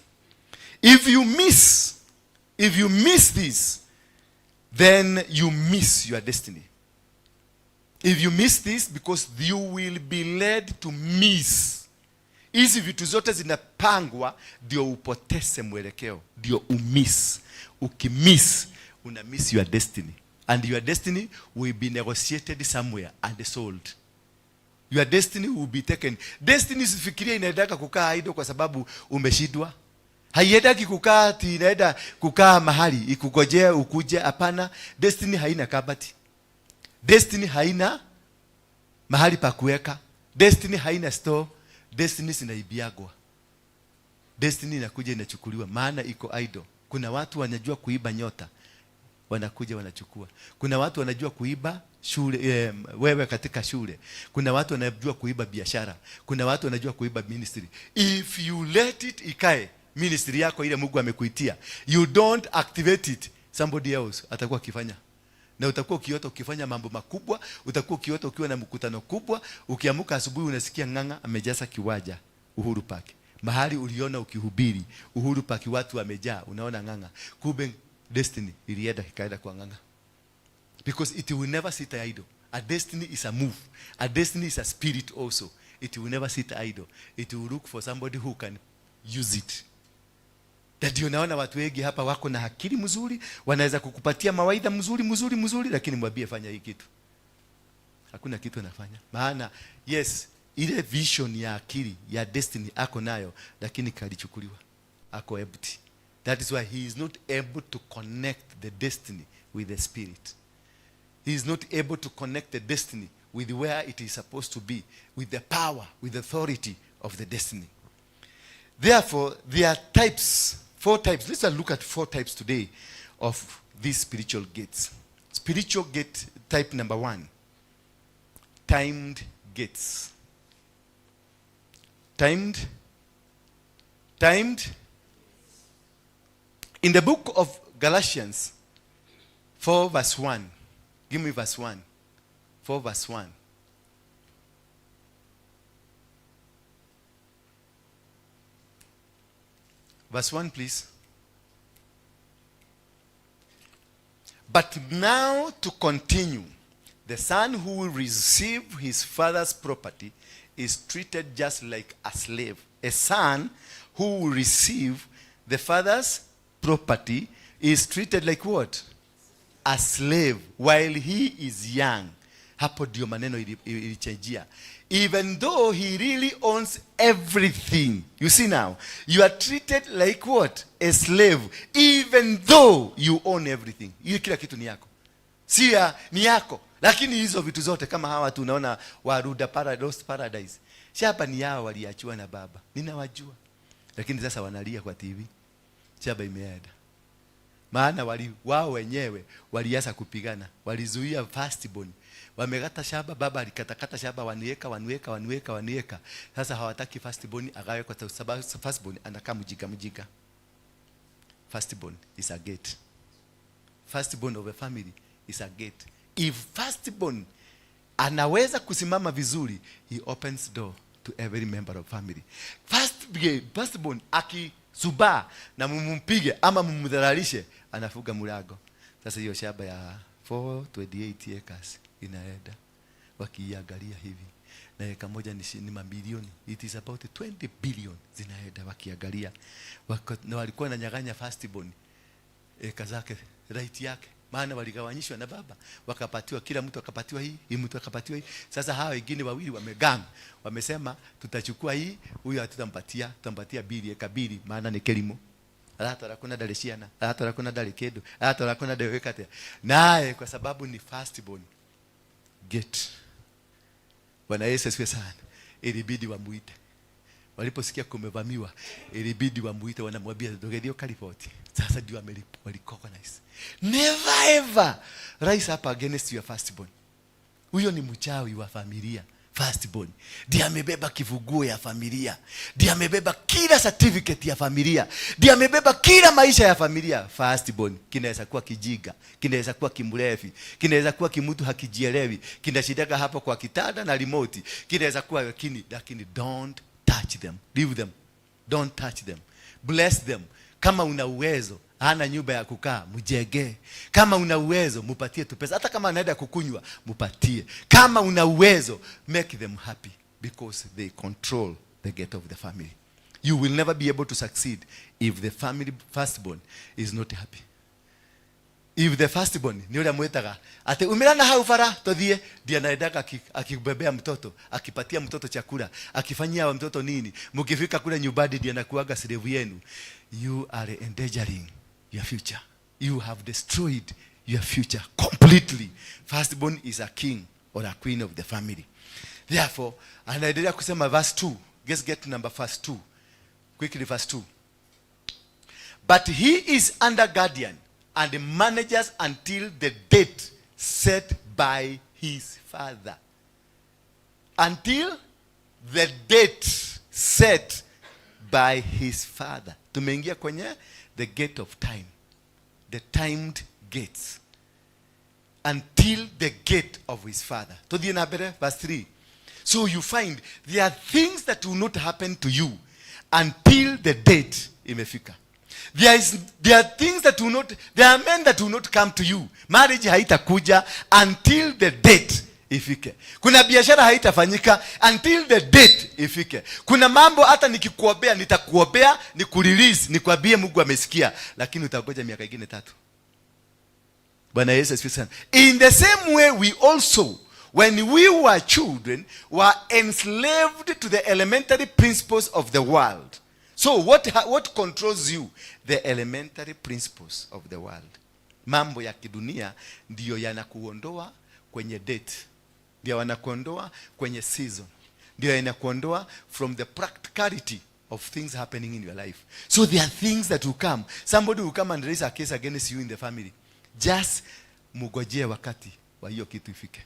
If you miss this, then you miss your destiny. If you miss this, because you will be led to miss. Hizi vitu zote zinapangwa ndio upoteze mwelekeo, ndio umiss. Ukimiss, una miss your destiny, and your destiny will be negotiated somewhere and sold. Your destiny will be taken. Destiny, usifikirie inaendaka kukaa idle kwa sababu umeshindwa. Haiendaki kukaa ati inaenda kukaa mahali ikugojea ukuje. Hapana. Destiny haina kabati. Destiny haina mahali pa kuweka. Destiny haina store. Destiny zinaibiagwa. Destiny inakuja inachukuliwa, maana iko idle. Kuna watu wanajua kuiba nyota, wanakuja wanachukua. Kuna watu wanajua kuiba shule, wewe katika shule. Kuna watu wanajua kuiba biashara. Kuna watu wanajua kuiba ministry. If you let it ikae, ministry yako ile Mungu amekuitia, you don't activate it, somebody else atakuwa akifanya, na utakuwa ukiota ukifanya mambo makubwa, utakuwa ukiota ukiwa na mkutano kubwa. Ukiamuka asubuhi unasikia Ng'ang'a amejaza kiwanja Uhuru Park. Mahali uliona ukihubiri Uhuru Park watu wamejaa, unaona Ng'ang'a, kumbe destiny ilienda ikaenda kwa Ng'ang'a, because it will never sit idle. A destiny is a move. A destiny is a spirit also. It will never sit idle. It will look for somebody who can use it. Na ndio naona watu wengi hapa wako na akili mzuri, wanaweza kukupatia mawaidha mzuri mzuri mzuri, lakini mwambie fanya hii kitu, hakuna kitu anafanya. Maana yes, ile vision ya akili ya destiny ako nayo, lakini kalichukuliwa, ako empty. That is why he is not able to connect the destiny with the spirit. He is not able to connect the destiny with where it is supposed to be, with the power, with the authority of the destiny. Therefore, there are types, four types. Let's look at four types today of these spiritual gates. Spiritual gate type number one: timed gates. Timed, timed. In the book of Galatians 4, verse 1. Give me verse 1. 4, verse 1. Verse 1, please. But now to continue, the son who will receive his father's property is treated just like a slave. A son who will receive the father's property is treated like what? A slave while he is young. Hapo ndio maneno ilichangia. Even though he really owns everything. You see now, you are treated like what? A slave. Even though you own everything. Hiyo kila kitu ni yako. Si ya, ni yako. Lakini hizo vitu zote, kama hawa tu unaona wa Ruda Lost Paradise. Shamba ni yao, waliachiwa na baba. Ninawajua. Lakini sasa wanalia kwa TV. Shamba imeenda. Maana wao wenyewe walianza kupigana, walizuia firstborn. Wamekata shamba, baba alikatakata shamba, waniweka waniweka waniweka waniweka. Sasa hawataki firstborn agawe kwa sababu firstborn anakaa mjinga mjinga. Firstborn is a gate. Firstborn of a family is a gate. If firstborn anaweza kusimama vizuri, he opens door to every member of family. Firstborn akizubaa na mumumpige ama mumdhalalishe, anafunga mlango. Sasa hiyo shamba ya 428 acres inaenda wakiiangalia hivi, na eka moja ni mamilioni, it is about 20 billion zinaenda wakiangalia. Na walikuwa wananyang'anya firstborn eka zake, right yake, maana waligawanyishwa na baba, wakapatiwa, kila mtu akapatiwa hii hii, mtu akapatiwa hii. Sasa hawa wengine wawili wamegang, wamesema tutachukua hii, huyu hatutampatia, tutampatia bili eka bili, maana ni kelimo aratwara kuna ndarĩ ciana, aratwara kuna ndarĩ kĩndũ, aratwara kuna ndarĩ atĩa. Naye kwa sababu ni firstborn gate. Bwana Yesu asifiwe sana. Ilibidi wamuite. Waliposikia kumevamiwa, ilibidi wamuite, wanamwambia ndogerio kariboti. Sasa ndio walicognize. Never ever rise up against your firstborn. Huyo ni mchawi wa familia. Firstborn ndiye amebeba kifunguo ya familia, ndiye amebeba kila certificate ya familia, ndiye amebeba kila maisha ya familia. Firstborn kinaweza kuwa kijiga, kinaweza kuwa kimrefi, kinaweza kuwa kimutu hakijielewi, kinashidaga hapo kwa kitanda na remote, kinaweza kuwa, lakini don't touch them, leave them, don't touch them, bless them. Kama una uwezo, hana nyumba ya kukaa, mjengee. Kama una uwezo, mupatie tu pesa. Hata kama anaenda kukunywa, mupatie. Kama una uwezo, make them happy because they control the gate of the family. You will never be able to succeed if the family firstborn is not happy. If the firstborn ni ũrĩa mwĩtaga atĩ umĩra na hau bara tũthiĩ, ndiye anaendaga akibebea mtoto, akipatia mtoto chakula, akifanyia mtoto nini, mkifika kule nyumbani ndiye anakuaga slave yenu. You are endangering your future. You have destroyed your future completely. Firstborn is a king or a queen of the family. Therefore, anaendelea kusema verse 2. Let's get to number verse 2 quickly. Verse 2: "But he is under guardian and managers until the date set by his father." Until the date set by his father. Tumeingia kwenye the gate of time. The timed gates. Until the gate of his father. Tuthiĩ na mbere, verse 3. So you find there are things that will not happen to you until the date imefika. There are things that will not, there are men that will not come to you. Marriage haitakuja until the date ifike. Kuna biashara haitafanyika until the date ifike. Kuna mambo hata nikikuombea, nitakuombea, nikurelease, nikwambie Mungu amesikia, lakini utangoja miaka ingine 3. Bwana Yesu asifiwe sana. "In the same way we also, when we were children, were enslaved to the elementary principles of the world." So what controls you? The elementary principles of the world. Mambo ya kidunia ndiyo yanakuondoa kwenye date, ndio yanakuondoa kwenye season, ndio yanakuondoa from the practicality of things happening in your life. So there are things that will come. Somebody will come and raise a case against you in the family. Just mugojee wakati wa hiyo kitu ifike.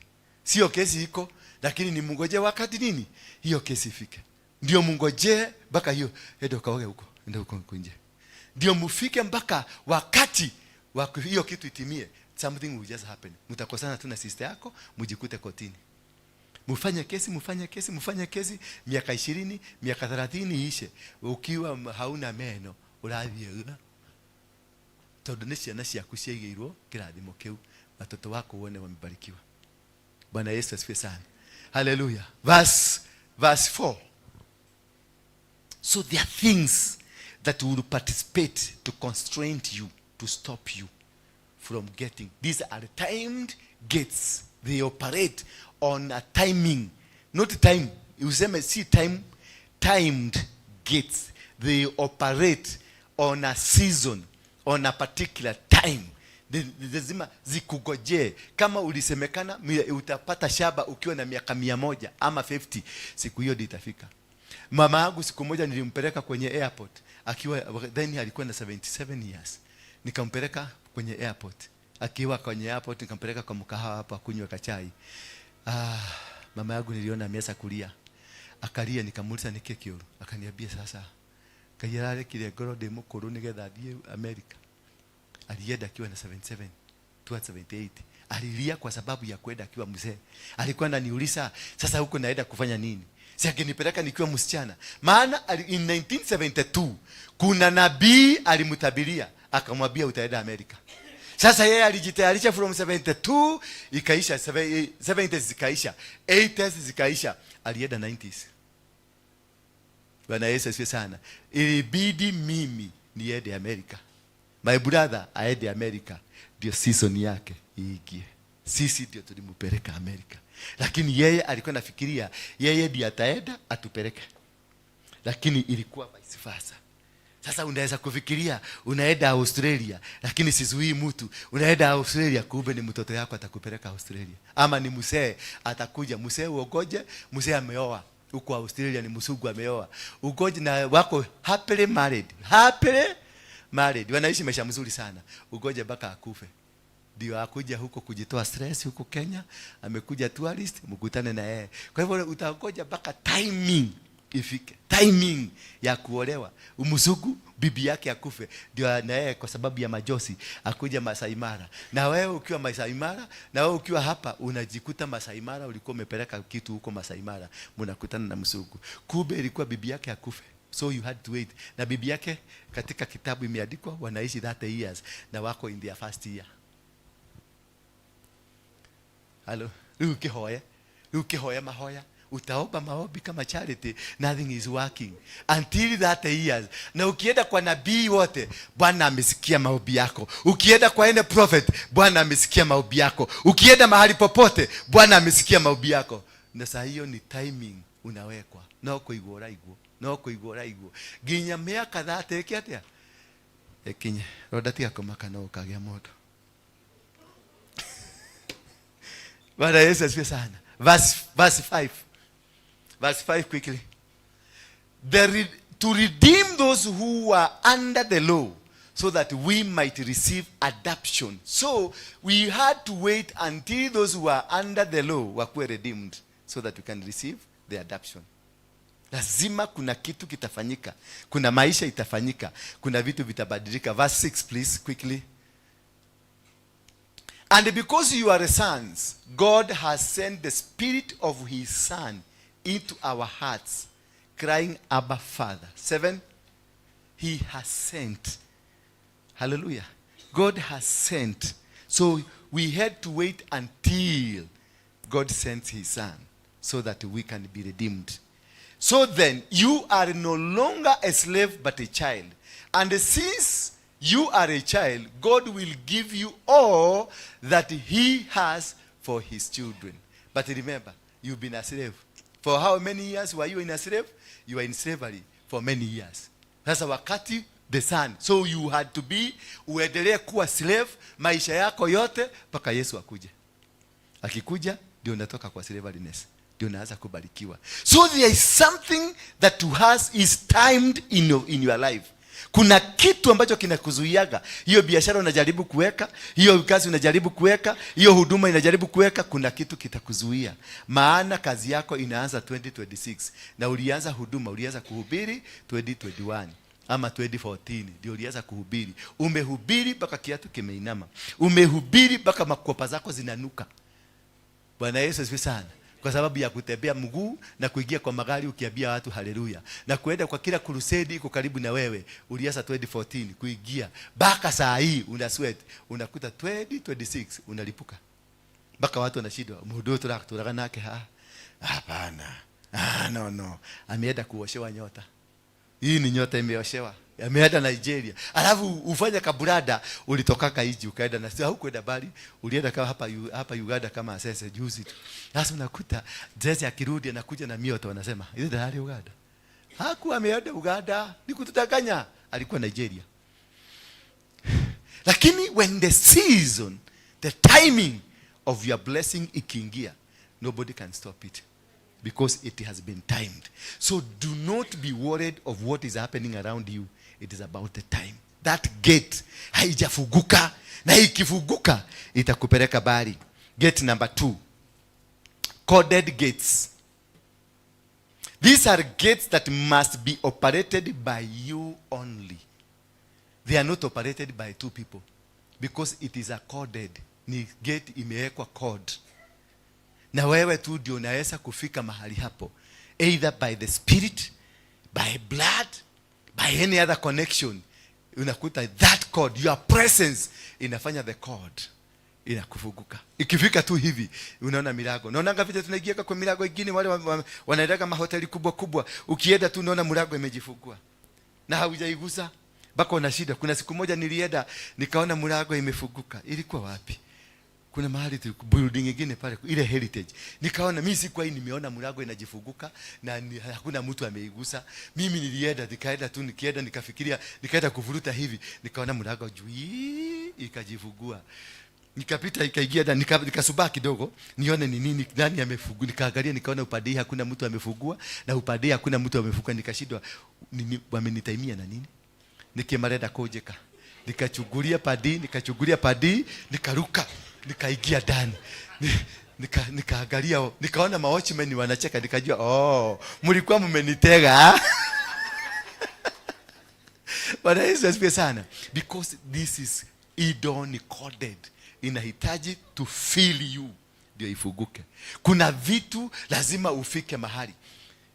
Sio kesi iko, lakini ni mungojee wakati nini hiyo kesi ifike. Ndio mungojee mpaka hiyo, enda ukaoge huko, enda huko huko nje. Ndio mufike mpaka wakati wa hiyo kitu itimie. Something will just happen. Mtakosana tu na sister yako, mjikute kotini. Mufanye kesi, mufanye kesi, mufanye kesi, miaka 20, miaka 30 iishe. Ukiwa hauna meno, ũrathiĩ tondũ nĩ ciana ciaku ciaigĩirwo kĩrathimo kĩu, watoto wako uone wamebarikiwa. Bwana Yesu asifiwe sana. Haleluya. Verse 4. So there are things that will participate to constrain you, to stop you from getting. These are timed gates. They operate on a timing, not time. Useme si time, timed gates. They operate on a season, on a particular time. Lazima zikugojee. Kama ulisemekana utapata shamba ukiwa na miaka 100 ama 50, siku hiyo ndio itafika. Mama yangu siku moja nilimpeleka kwenye airport akiwa, then alikuwa na 77 years. Nikampeleka kwenye airport, akiwa kwenye airport nikampeleka kwa mkahawa hapa kunywa kachai. Ah, mama yangu niliona ameanza kulia, akalia. Nikamuuliza nĩkĩ kĩũru, akaniambia sasa Ngai ararekire ngorwo ndĩ mũkũrũ nĩgetha thiĩ America. Alienda akiwa na 77 towards 78. Alilia kwa sababu ya kwenda akiwa mzee. Alikuwa ananiuliza, sasa huko naenda kufanya nini? Si angenipeleka nikiwa msichana? Maana in 1972 kuna nabii alimtabiria akamwambia utaenda Amerika. Sasa yeye alijitayarisha from 72 ikaisha, 70s zikaisha, 80s zikaisha, alienda 90s. Bwana Yesu asifiwe sana. Ilibidi mimi niende Amerika, my brother aende Amerika, ndio season yake iingie. Sisi ndio tulimpeleka Amerika, lakini yeye alikuwa anafikiria yeye ndiye ataenda atupeleke, lakini ilikuwa vice versa. Sasa unaweza kufikiria unaenda Australia, lakini sizuii mtu unaenda Australia, kumbe ni mtoto yako atakupeleka Australia, ama ni mzee atakuja. Mzee uogoje, mzee ameoa huko Australia, ni msungu ameoa, ugoje na wako happily married, happily married, wanaishi maisha mzuri sana, ugoje mpaka akufe. Ndio akuja huko kujitoa stress huko Kenya, amekuja tourist, mkutane na yeye. Kwa hivyo utangoja mpaka timing ifike, timing ya kuolewa, umzungu bibi yake akufe, ndio na yeye kwa sababu ya majosi akuja Masai Mara. Na wewe ukiwa Masai Mara, na wewe ukiwa hapa unajikuta Masai Mara, ulikuwa umepeleka kitu huko Masai Mara, mnakutana na mzungu, kumbe ilikuwa bibi yake akufe. So you had to wait. Na bibi yake katika kitabu imeandikwa wanaishi 30 years na wako in their first year. Halo, rĩu ũkĩhoya, rĩu ũkĩhoya mahoya, utaomba maombi kama Charity, nothing is working until 30 years. Na ukienda kwa nabii wote, Bwana amesikia maombi yako. Ukienda kwa any prophet, Bwana amesikia maombi yako. Ukienda mahali popote, Bwana amesikia maombi yako. Na saa hiyo ni timing unawekwa, no kũigwo ũraigwo, no kũigwo ũraigwo nginya mĩaka 30 ĩke atĩa, ĩkinye. Ronda, tiga kũmaka, no ũkagĩa mũndũ. Bwana Yesu asifiwe sana. Verse 5. Verse 5 quickly. To redeem those who were under the law so that we might receive adoption. So we had to wait until those who were under the law were redeemed so that we can receive the adoption. Lazima kuna kitu kitafanyika, kuna maisha itafanyika, kuna vitu vitabadilika. Verse 6, please, quickly. And because you are sons, God has sent the Spirit of His Son into our hearts, crying, "Abba, Father." Seven, He has sent. Hallelujah. God has sent. So we had to wait until God sent His Son so that we can be redeemed. So then, you are no longer a slave but a child. And since you are a child, God will give you all that He has for His children. But remember, you've been a slave. For how many years were you in a slave? You were in slavery for many years. Sasa wakati the son. So you had to be, uendelee kuwa slave maisha yako yote mpaka Yesu akuje. Akikuja ndio unatoka kwa slavery, ndio unaanza kubarikiwa. So there is something that to us is timed in your life. Kuna kitu ambacho kinakuzuiaga. Hiyo biashara unajaribu kuweka, hiyo kazi unajaribu kuweka, hiyo huduma inajaribu kuweka, kuna kitu kitakuzuia. Maana kazi yako inaanza 2026 na ulianza huduma, ulianza kuhubiri 2021 ama 2014 ndio ulianza kuhubiri. Umehubiri mpaka kiatu kimeinama, umehubiri mpaka makwapa zako zinanuka. Bwana Yesu asifiwe sana. Kwa sababu ya kutembea mguu na kuingia kwa magari ukiambia watu haleluya na kuenda kwa kila crusade iko karibu na wewe. Ulianza 2014 kuingia mpaka saa hii una sweat, unakuta 2026 unalipuka mpaka watu wanashindwa, mundu turaturaga nake ha, hapana, ah, no no, ameenda kuoshewa nyota. Hii ni nyota imeoshewa, ameenda Nigeria. Alafu ufanye kaburada, ulitoka Kaiji ukaenda na sio hukwenda bali ulienda kama hapa hapa Uganda kama asese juzi tu. Sasa unakuta Jesse akirudi anakuja na mioto, wanasema ile dalali Uganda. Hakuwa ameenda Uganda, ni kutudanganya, alikuwa Nigeria. Lakini when the season, the timing of your blessing ikiingia, nobody can stop it because it has been timed. So do not be worried of what is happening around you. It is about the time. That gate haijafunguka, na ikifunguka itakupeleka bali. Gate number two, coded gates. These are gates that must be operated by you only. They are not operated by two people because it is a coded. Ni gate imewekwa code, na wewe tu ndio unaweza kufika mahali hapo, either by the Spirit, by blood, by any other connection. Unakuta that code, your presence inafanya the code inakufunguka. Ikifika tu hivi unaona milango. Naonanga vile tunaingia kwa milango ingine, wale wanaendaga mahoteli kubwa kubwa, ukienda tu unaona mlango imejifungua na haujaigusa mpaka una shida. Kuna siku moja nilienda nikaona mlango imefunguka. Ilikuwa wapi? Kuna mahali tu building ingine pale ile Heritage. Nikaona mimi sikuwa hii, nimeona mlango inajifunguka na hakuna mtu ameigusa. Mimi nilienda, nikaenda tu, nikienda nikafikiria, nikaenda kuvuruta hivi, nikaona mlango juu ikajifungua. Nikapita, ikaingia ndani, nikasubaa kidogo nione ni nini, nani amefungua. Nikaangalia, nikaona upande hii hakuna mtu amefungua na upande hii hakuna mtu amefungua. Nikashindwa nini, wamenitaimia na nini, niki marenda kunjika. Nikachugulia padi, nikachugulia padi, nikaruka, nikaingia ndani. Nikaangalia, nikaona mawatchmen wanacheka, nikajua, "Oh, mlikuwa mmenitega." Bwana Yesu asifiwe sana. Because this is idon coded. Inahitaji to feel you ndio ifunguke. Kuna vitu lazima ufike mahali.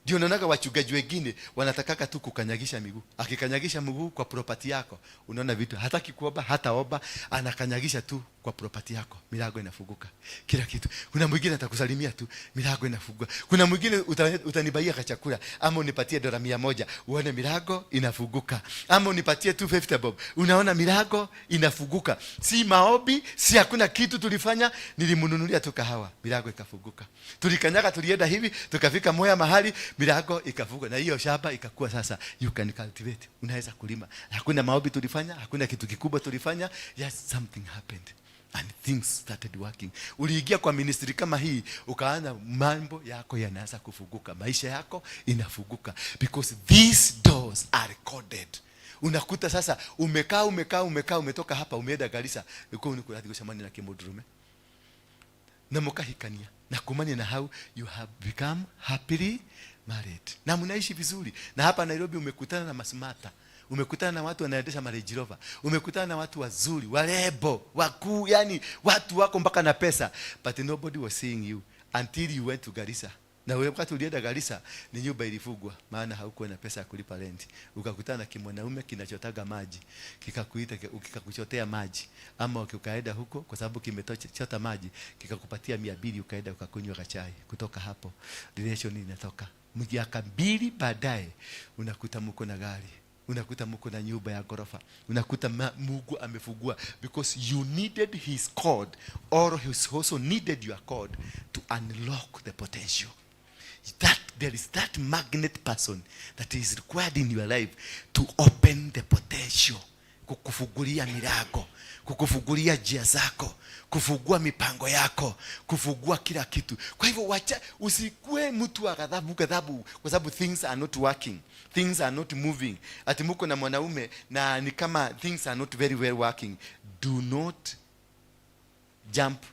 Ndio unaonaga wachungaji wengine wanatakaka tu kukanyagisha miguu. Akikanyagisha mguu kwa property yako, unaona vitu hataki kuomba, hataomba, anakanyagisha tu kwa property yako, milango inafunguka. Kila kitu. Kuna mwingine atakusalimia tu, milango inafunguka. Kuna mwingine utanibuyia kachakula ama unipatie dola 100, uone milango inafunguka. Ama unipatie 250 bob, unaona milango inafunguka. Si maombi, si hakuna kitu tulifanya, nilimnunulia tu kahawa, milango ikafunguka. Tulikanyaga, tulienda hivi, tukafika Mwea mahali, milango ikafunguka, na hiyo shamba ikakuwa sasa you can cultivate, unaweza kulima. Hakuna maombi tulifanya, hakuna kitu kikubwa tulifanya, just something happened and things started working. Uliingia kwa ministry kama hii, ukaanza mambo yako yanaanza kufunguka, maisha yako inafunguka because these doors are coded. Unakuta sasa umekaa, umekaa, umekaa, umetoka hapa, umeenda Garissa, uko ni kurathi gucemania na kimundurume na mukahikania na kumania na how you have become happily married na mnaishi vizuri. Na hapa Nairobi umekutana na masmata, umekutana na watu wanaendesha Range Rover, umekutana na watu wazuri, warembo, wakuu, yani watu wako mpaka na pesa, but nobody was seeing you until you went to Garissa. Na wewe wakati ulienda Garissa ni nyumba ilifungwa, maana haukuwa na pesa ya kulipa rent. Ukakutana na kimwanaume kinachotaga maji, kikakuita, kikakuchotea maji, ama ukaenda huko kwa sababu kimechota maji, kikakupatia 200, ukaenda ukakunywa kachai. Kutoka hapo relation inatoka. Miaka 2 baadaye unakuta mko na gari, unakuta mko na nyumba ya ghorofa, unakuta Mungu amefungua because you needed his code or he also needed your code to unlock the potential. That there is that magnet person that is required in your life to open the potential, kukufungulia milango, kukufungulia njia zako, kufungua mipango yako, kufungua kila kitu. Kwa hivyo wacha usikue mtu wa ghadhabu ghadhabu kwa sababu things are not working, things are not moving. Ati muko na mwanaume na ni kama things are not very well working. Do not jump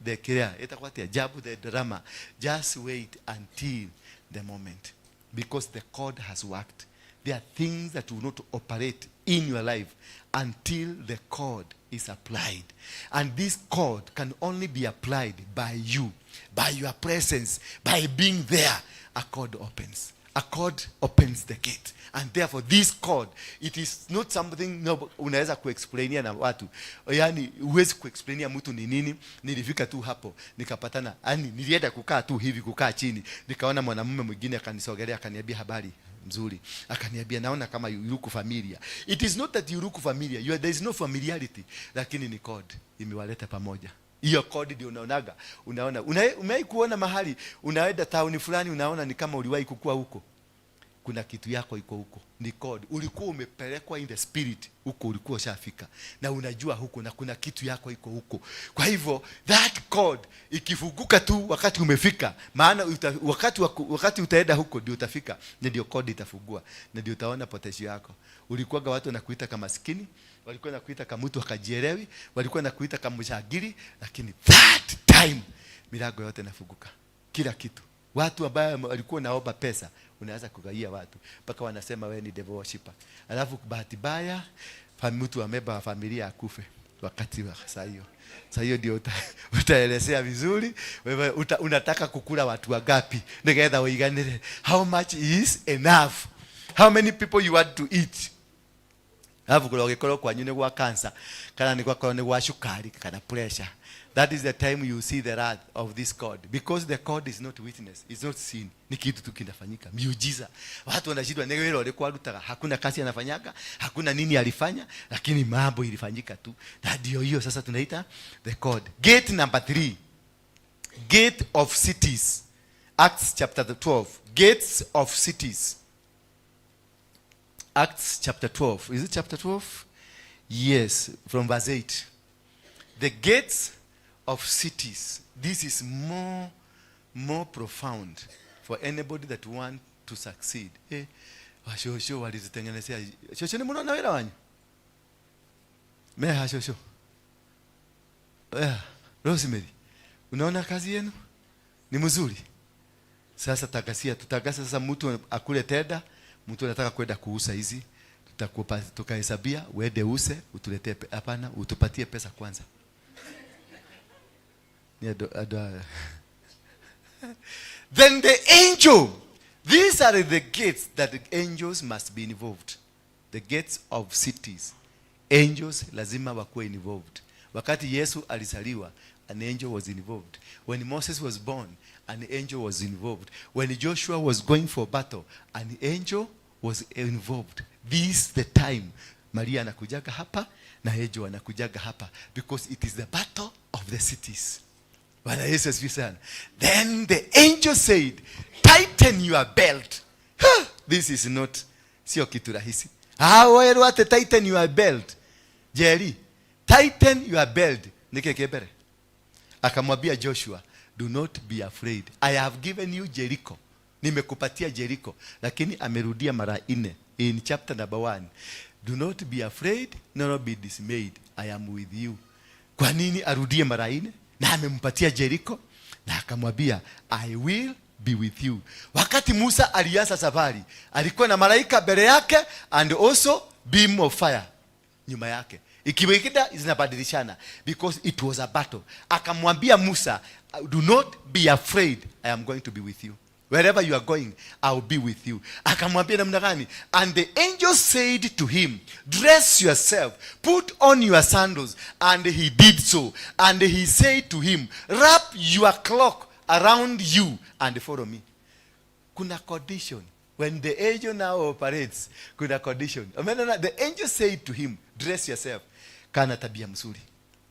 the clear itakuwa atia jump the drama. Just wait until the moment, because the code has worked. There are things that will not operate in your life until the code is applied, and this code can only be applied by you, by your presence, by being there. A code opens, a code opens the gate, and therefore this code, it is not something no, unaweza kuexplainia na watu. Yani huwezi kuexplainia mtu ni nini. Nilifika tu hapo nikapatana, yani nilienda kukaa tu hivi, kukaa chini, nikaona mwanamume mwingine akanisogelea, akaniambia, "Habari?" "Mzuri." Akaniambia, "Naona kama you look familiar." It is not that you look familiar, there is no familiarity, lakini ni code imewaleta pamoja. Hiyo code ndio unaonaga, unaona umewahi kuona mahali unaenda tauni fulani, unaona ni kama uliwahi kukua huko, kuna kitu yako iko huko, ni code. Ulikuwa umepelekwa in the spirit huko, ulikuwa ushafika na unajua huko na kuna kitu yako iko huko. Kwa hivyo that code ikifunguka tu wakati umefika, maana wakati utaenda huko ndio utafika, na ndio code itafungua na ndio utaona potential yako. Ulikuwaga watu wanakuita kama maskini, walikuwa wanakuita kama mtu akajielewi, walikuwa wanakuita kama mshagiri, lakini that time milango yote inafunguka, kila kitu. Watu ambao walikuwa naomba pesa, unaweza kugaia watu mpaka wanasema wewe ni devil worshipper. Alafu bahati mbaya mtu ameba wa familia akufe wakati wa saa hiyo. Saa hiyo ndio utaelezea vizuri wewe unataka kukula watu wangapi nigetha uiganire. How much is enough? How many people you want to eat? Alafu kula ũgĩkorwo kwanyu nĩ gwa cancer kana nĩ gwakorwo nĩ gwa cukari kana pressure, that is the time you see the wrath of this code, because the code is not witness, it's not seen. Ni kitu tu kinafanyika, miujiza. Watu wanashindwa ni wĩra ũrĩkũ arutaga, hakuna kazi anafanyaga, hakuna nini alifanya, lakini mambo ilifanyika tu. Na ndio hiyo sasa tunaita the code. Gate number 3, gate of cities. Acts chapter 12, gates of cities. Acts chapter 12. Is it chapter 12? Yes, from verse 8. The gates of cities. This is more profound for anybody that want to succeed. Eh, washosho walizitengenezea. Shosho ni munaona wĩra wanyu? Meha shosho. Yeah. Rosemary, unaona kazi yenu ni mzuri. Sasa takasia, tutakasa sasa, mtu akule tenda, mtu anataka kwenda kuuza hizi, tutakupa tukahesabia, uende use, utuletee hapana, utupatie pesa kwanza. Ni Then the angel, these are the gates that the angels must be involved. The gates of cities. Angels lazima wakuwe involved. Wakati Yesu alizaliwa, an angel was involved. When Moses was born, an angel was involved. When Joshua was going for battle, an angel was involved. This the time Maria anakujaga hapa na angel anakujaga hapa because it is the battle of the cities. Bwana Yesu asifiwe sana. Then the angel said, "Tighten your belt." Huh, this is not, sio kitu rahisi. Ah, wewe ate tighten your belt. Jerry, tighten your belt. Nike kebere. Akamwambia Joshua, "Do not be afraid. I have given you Jericho." Nimekupatia Jericho. Lakini amerudia mara nne in chapter number 1. "Do not be afraid, nor be dismayed. I am with you." Kwa nini arudie mara nne? Na amempatia Jericho na akamwambia, "I will be with you." Wakati Musa alianza safari, alikuwa na malaika mbele yake and also beam of fire nyuma yake. Ikiwekida zinabadilishana because it was a battle. Akamwambia Musa, "Do not be afraid, I am going to be with you. Wherever you are going, I will be with you." Akamwambia namna gani? And the angel said to him, "Dress yourself, put on your sandals." And he did so. And he said to him, "Wrap your cloak around you and follow me." Kuna condition. When the angel now operates, kuna condition. Umeona, the angel said to him, "Dress yourself." Kaa na tabia mzuri.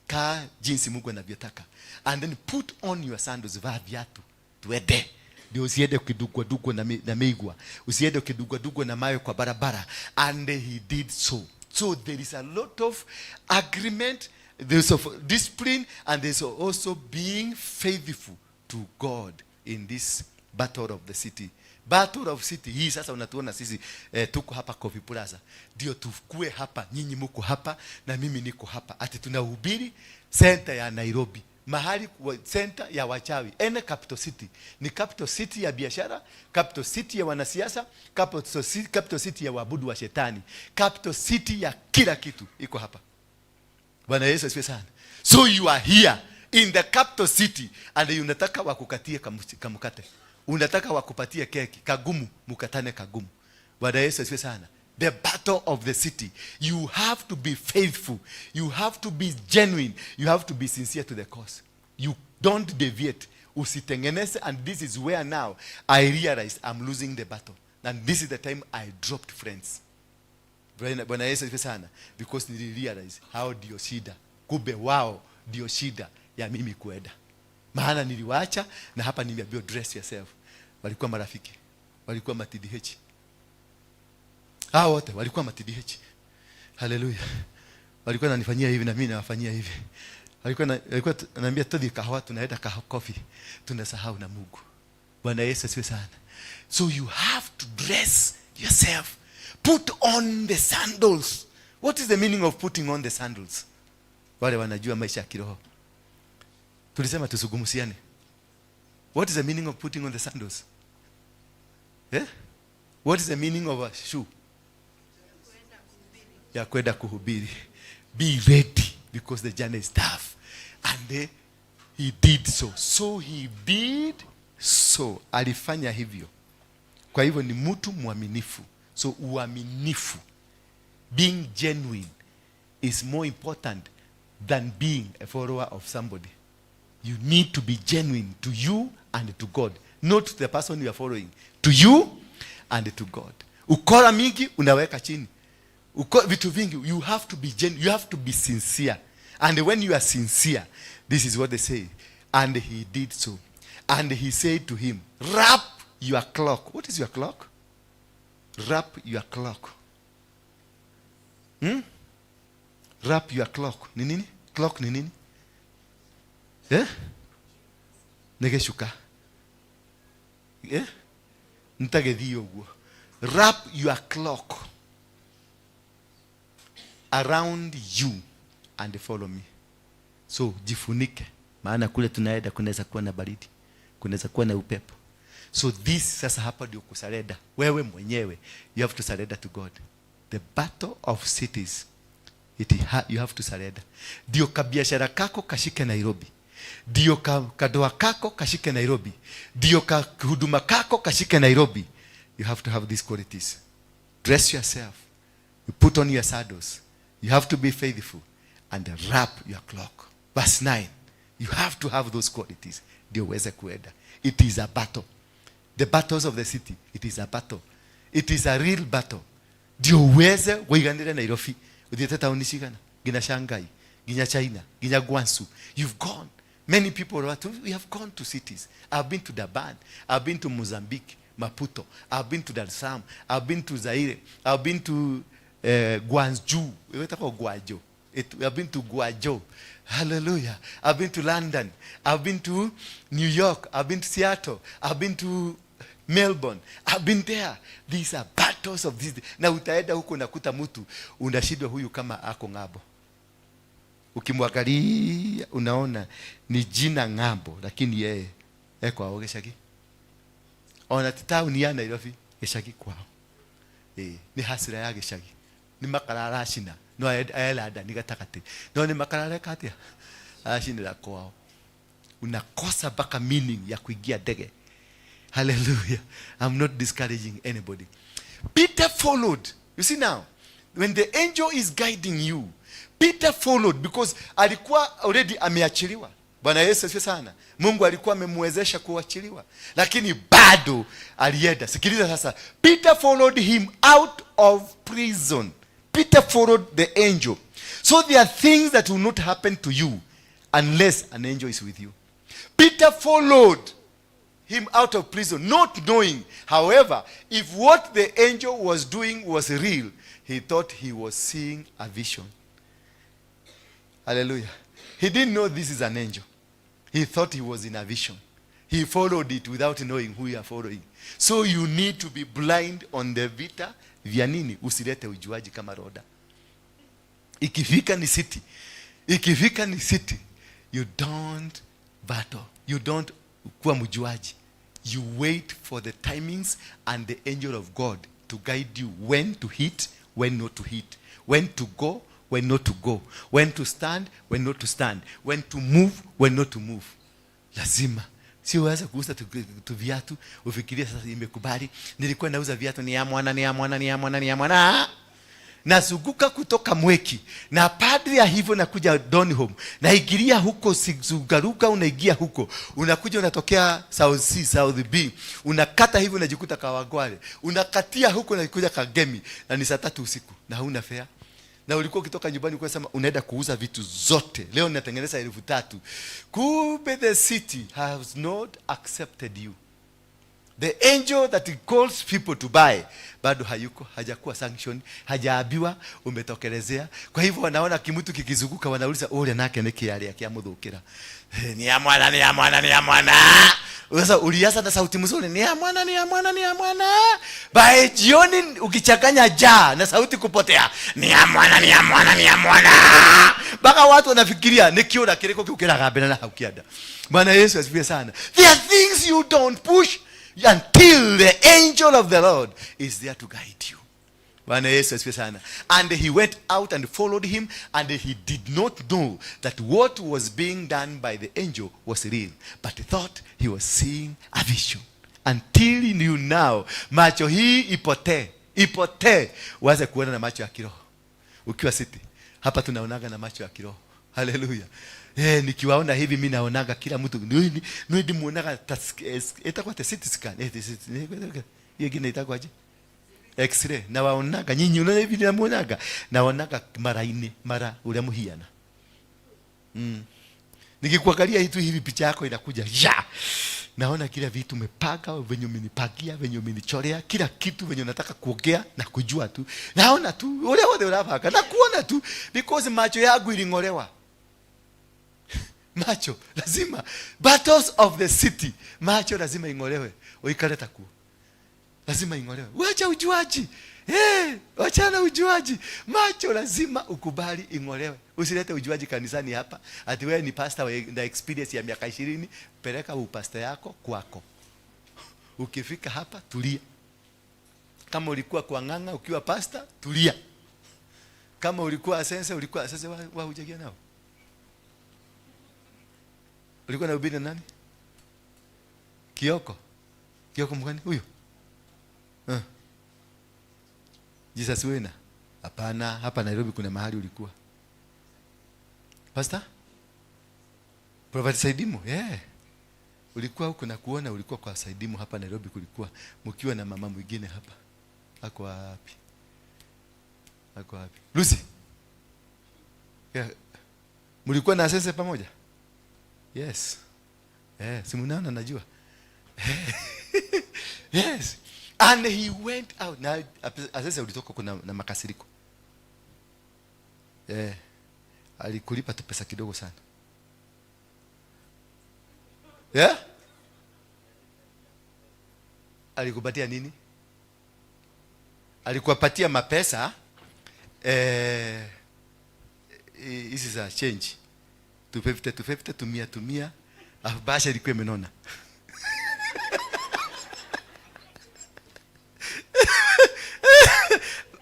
Kaa jinsi Mungu anavyotaka. "And then put on your sandals," vaa viatu. Tuende. Ndio usiende ukidugwa dugwa na migwa. Usiende ukidugwa dugwa na mawe kwa barabara. And he did so. So there is a lot of agreement, there's of discipline, and there's also being faithful to God in this battle of the city. Battle of city hii sasa unatuona sisi, tuko hapa Coffee Plaza, ndio tukue hapa, nyinyi mko hapa na mimi niko hapa, ati tunahubiri center ya Nairobi, mahali center ya wachawi. Ene capital city ni capital city ya biashara, capital city ya wanasiasa, capital city ya waabudu wa shetani, capital city ya kila kitu iko hapa. Bwana Yesu asifiwe sana. So you are here in the capital city and unataka wakukatie kamkate, unataka wakupatie keki kagumu, mukatane kagumu. Bwana Yesu asifiwe sana. The battle of the city, you have to be faithful, you have to be genuine, you have to be sincere to the cause. You don't deviate, usitengeneze. And this is where now I realize I'm losing the battle, and this is the time I dropped friends. Bwana Yesu asifiwe sana, because nilirealize hao ndio shida, kumbe wao ndio shida ya mimi kuenda, maana niliwaacha na hapa niliambiwa, "Dress yourself." Walikuwa marafiki, walikuwa maTDH, hao wote walikuwa maTDH. Haleluya! Walikuwa wananifanyia hivi na mimi nawafanyia hivi. Walikuwa naambia tuthi kahawa, tunaenda kahawa, coffee, tunasahau na Mungu. Bwana Yesu asifiwe sana. So you have to dress yourself, put on the sandals. What is the meaning of putting on the sandals? Wale wanajua maisha ya kiroho, tulisema tusugumusiane. What is the meaning of putting on the sandals, eh? What is the meaning of a shoe ya kwenda kuhubiri? Be ready because the journey is tough. And he did so. So he did so, alifanya hivyo. Kwa hivyo ni mtu mwaminifu. So uaminifu, being genuine, is more important than being a follower of somebody. You need to be genuine to you and to God, not to the person you are following, to you and to God. Ukora mingi unaweka chini. Uko, vitu vingi, you have to be genuine, you have to be sincere. And when you are sincere, this is what they say. And he did so. And he said to him, "Wrap your cloak." What is your cloak? Wrap your cloak. Wrap your cloak ni nini? Cloak ni nini, eh? Nĩgĩcuka, eh? Nĩtagĩthiĩ ũguo. Wrap your cloak around you. And follow me. So jifunike, maana kule tunaenda kunaweza kuwa na baridi, kunaweza kuwa na upepo. So this, sasa hapa ndio kusurrender. Wewe mwenyewe, you have to surrender to God. The battle of cities, you have to surrender. Ndio kabiashara kako kashike Nairobi, ndio kadoa kako kashike Nairobi, ndio ka huduma kako kashike Nairobi. You have to have these qualities. Dress yourself, you put on your sandals, you have to be faithful and wrap your cloak. Verse 9, you have to have those qualities ndio uweze kuenda. It is a battle. The battles of the city, it is a battle. It is a real battle. Ndio uweze waiganire Nairobi, uthiĩte taũni cigana, nginya Shanghai, nginya China, nginya Guangzhou. You've gone. Many people we have gone to cities. I've been to Durban, I've been to Mozambique, Maputo. I've been to Dar es Salaam, I've been to Zaire, I've been to Guangzhou. Wetagwo Guangzhou. I've been to Guangzhou. Hallelujah. I've been to London. I've been to New York. I've been to Seattle. I've been to Melbourne. I've been there. These are battles of this. Na utaenda huko unakuta mtu, unashindwa huyu kama ako ng'ambo. Ukimwangalia unaona ni jina ng'ambo, lakini yeye ekwao gĩcagi. Ona ti taũni ya Nairobi, gĩcagi kwao. Ĩĩ, nĩ hasira ya gĩcagi. Nĩ makara aracina, no aelanda ni gatagatĩ. No nĩ makara areka atĩa? Aracinĩra kwao. Unakosa mpaka meaning ya kuingia ndege. Hallelujah. I'm not discouraging anybody. Peter followed. You see now, when the angel is guiding you, Peter followed because alikuwa already ameachiliwa. Bwana Yesu asifiwe sana. Mungu alikuwa amemwezesha kuachiliwa, lakini bado alienda. Sikiliza sasa, Peter followed him out of prison. Peter followed the angel. So there are things that will not happen to you unless an angel is with you. Peter followed him out of prison, not knowing, however, if what the angel was doing was real. He thought he was seeing a vision. Hallelujah. He didn't know this is an angel. He thought he was in a vision. He followed it without knowing who you are following. So you need to be blind on the vita vya nini, usilete ujuaji kama Roda. Ikifika ni city, ikifika ni city, you don't battle, you don't kuwa mjuaji. You wait for the timings and the angel of God to guide you when to hit, when not to hit, when to go, when not to go, when to stand, when not to stand, when to move, when not to move. Lazima sio uanze kuuza tu viatu ufikirie sasa imekubali. Nilikuwa nauza viatu, ni ya mwana, ni ya mwana, ni ya mwana, ni ya mwana. Nazunguka kutoka Mwiki na padri ya hivyo nakuja Donholm, naingilia huko Sugaruka, unaingia huko, unakuja unatokea South C, South B, unakata hivyo unajikuta Kawangware, unakatia huko unakuja Kangemi, na ni saa 3 usiku na hauna fare. Na ulikuwa ukitoka nyumbani ulikuwa unasema unaenda kuuza vitu zote, leo ninatengeneza 3,000. Kumbe the city has not accepted you. The angel that calls people to buy bado hayuko, hajakuwa sanction, hajaambiwa umetokelezea. Kwa hivyo wanaona kimutu kikizunguka, wanauliza, "Ule nake nĩ kĩarĩa kĩamũthũkĩra?" Eh, ni ya mwana, ni ya mwana, ni ya mwana. Sasa ulianza na sauti mzuri, ni ya mwana, ni ya mwana, ni ya mwana. By jioni ukichanganya jaa na sauti kupotea, ni ya mwana, ni ya mwana, ni ya mwana, mpaka watu wanafikiria nĩ kĩũra kĩrĩkũ kĩu kĩragambĩra na hau kĩanda. Bwana Yesu asifiwe sana. There are things you don't push until the angel of the Lord is there to guide you. Bwana Yesu asifiwe sana. And he went out and followed him, and he did not know that what was being done by the angel was real, but he thought he was seeing a vision. Until you now, macho hii ipotee, ipotee, uanze kuona na macho ya kiroho. Ukiwa city, hapa tunaonaga na macho ya kiroho. Haleluya. Nikiwaona hivi mimi naonaga kila mtu, ni ndimuonaga itakuwa te CT scan, hiyo ingine itakuwaje? X-ray. Na waonaga nyinyi, unaona hivi namuonaga, naonaga mara ine mara ule muhiana. Nikikuangalia hitu hivi, picha yako inakuja ya naona kila vitu umepanga, venye umenipangia, venye umenichorea, kila kitu venye unataka kuongea na kujua tu, naona tu ule wote unapanga na kuona tu, because macho yangu iling'olewa. Macho lazima, battles of the city, macho lazima ing'olewe, uikale takuo, lazima ing'olewe. Wacha ujuaji. Hey, wachana ujuaji. Macho lazima ukubali ing'olewe. Usilete ujuaji kanisani hapa ati wewe ni pastor na experience ya miaka 20. Peleka upasta yako kwako. Ukifika hapa, tulia. Kama ulikuwa kwa Ng'ang'a ukiwa pastor, tulia. Kama ulikuwa Asense, ulikuwa Asense wa hujagia nao, ulikuwa na ubiri na nani? Kioko. Kioko mgani huyo? Jesus wena? Hapana, hapa Nairobi kuna mahali ulikuwa. Pastor? Prophet Saidimu, yeah. Ulikuwa huko na kuona ulikuwa kwa Saidimu hapa Nairobi, kulikuwa mkiwa na mama mwingine hapa. Ako wapi? Ako wapi? Lucy. Yeah. Mlikuwa na Asese pamoja? Yes. Eh, si mnaona najua. Yes. And he went out. Na Asese ulitoka kuna na makasiriko. Eh. Alikulipa tu pesa kidogo sana. Yeah? Alikupatia nini? Alikupatia mapesa, hizi za change. 250, 250, tumia tumia. Afu bahasha ilikuwa imenona.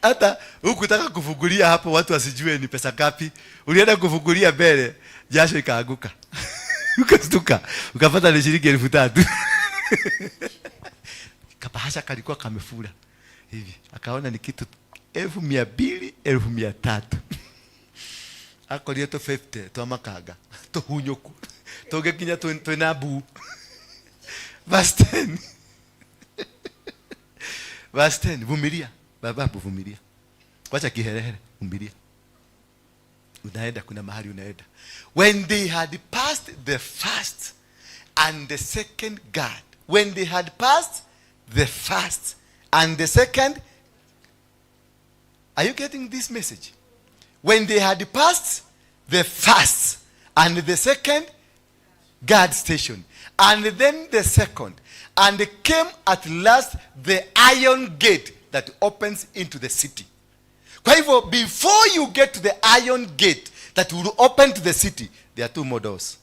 Hata hukutaka kufungulia hapo watu wasijue ni pesa ngapi. Ulienda kufungulia mbele, jasho ikaanguka. Ukastuka, ukapata ni shilingi 3,000. Kabahasha kalikuwa kamefura hivi. Akaona ni kitu 200,000, 300,000. Akorie tu 50 twa makanga, tuhunyuku. Tũngĩkinya twĩna mbu. Verse 10. Verse 10, vumilia. Baba, vumilia. Wacha kiherehere, vumilia. Unaenda, kuna mahali unaenda. When they had passed the first and the second guard, when they had passed the first and the second, are you getting this message? When they had passed the first and the second guard station, and then the second, and came at last the iron gate that opens into the city. Kwa hivyo, before you get to the iron gate that will open to the city, there are two more doors.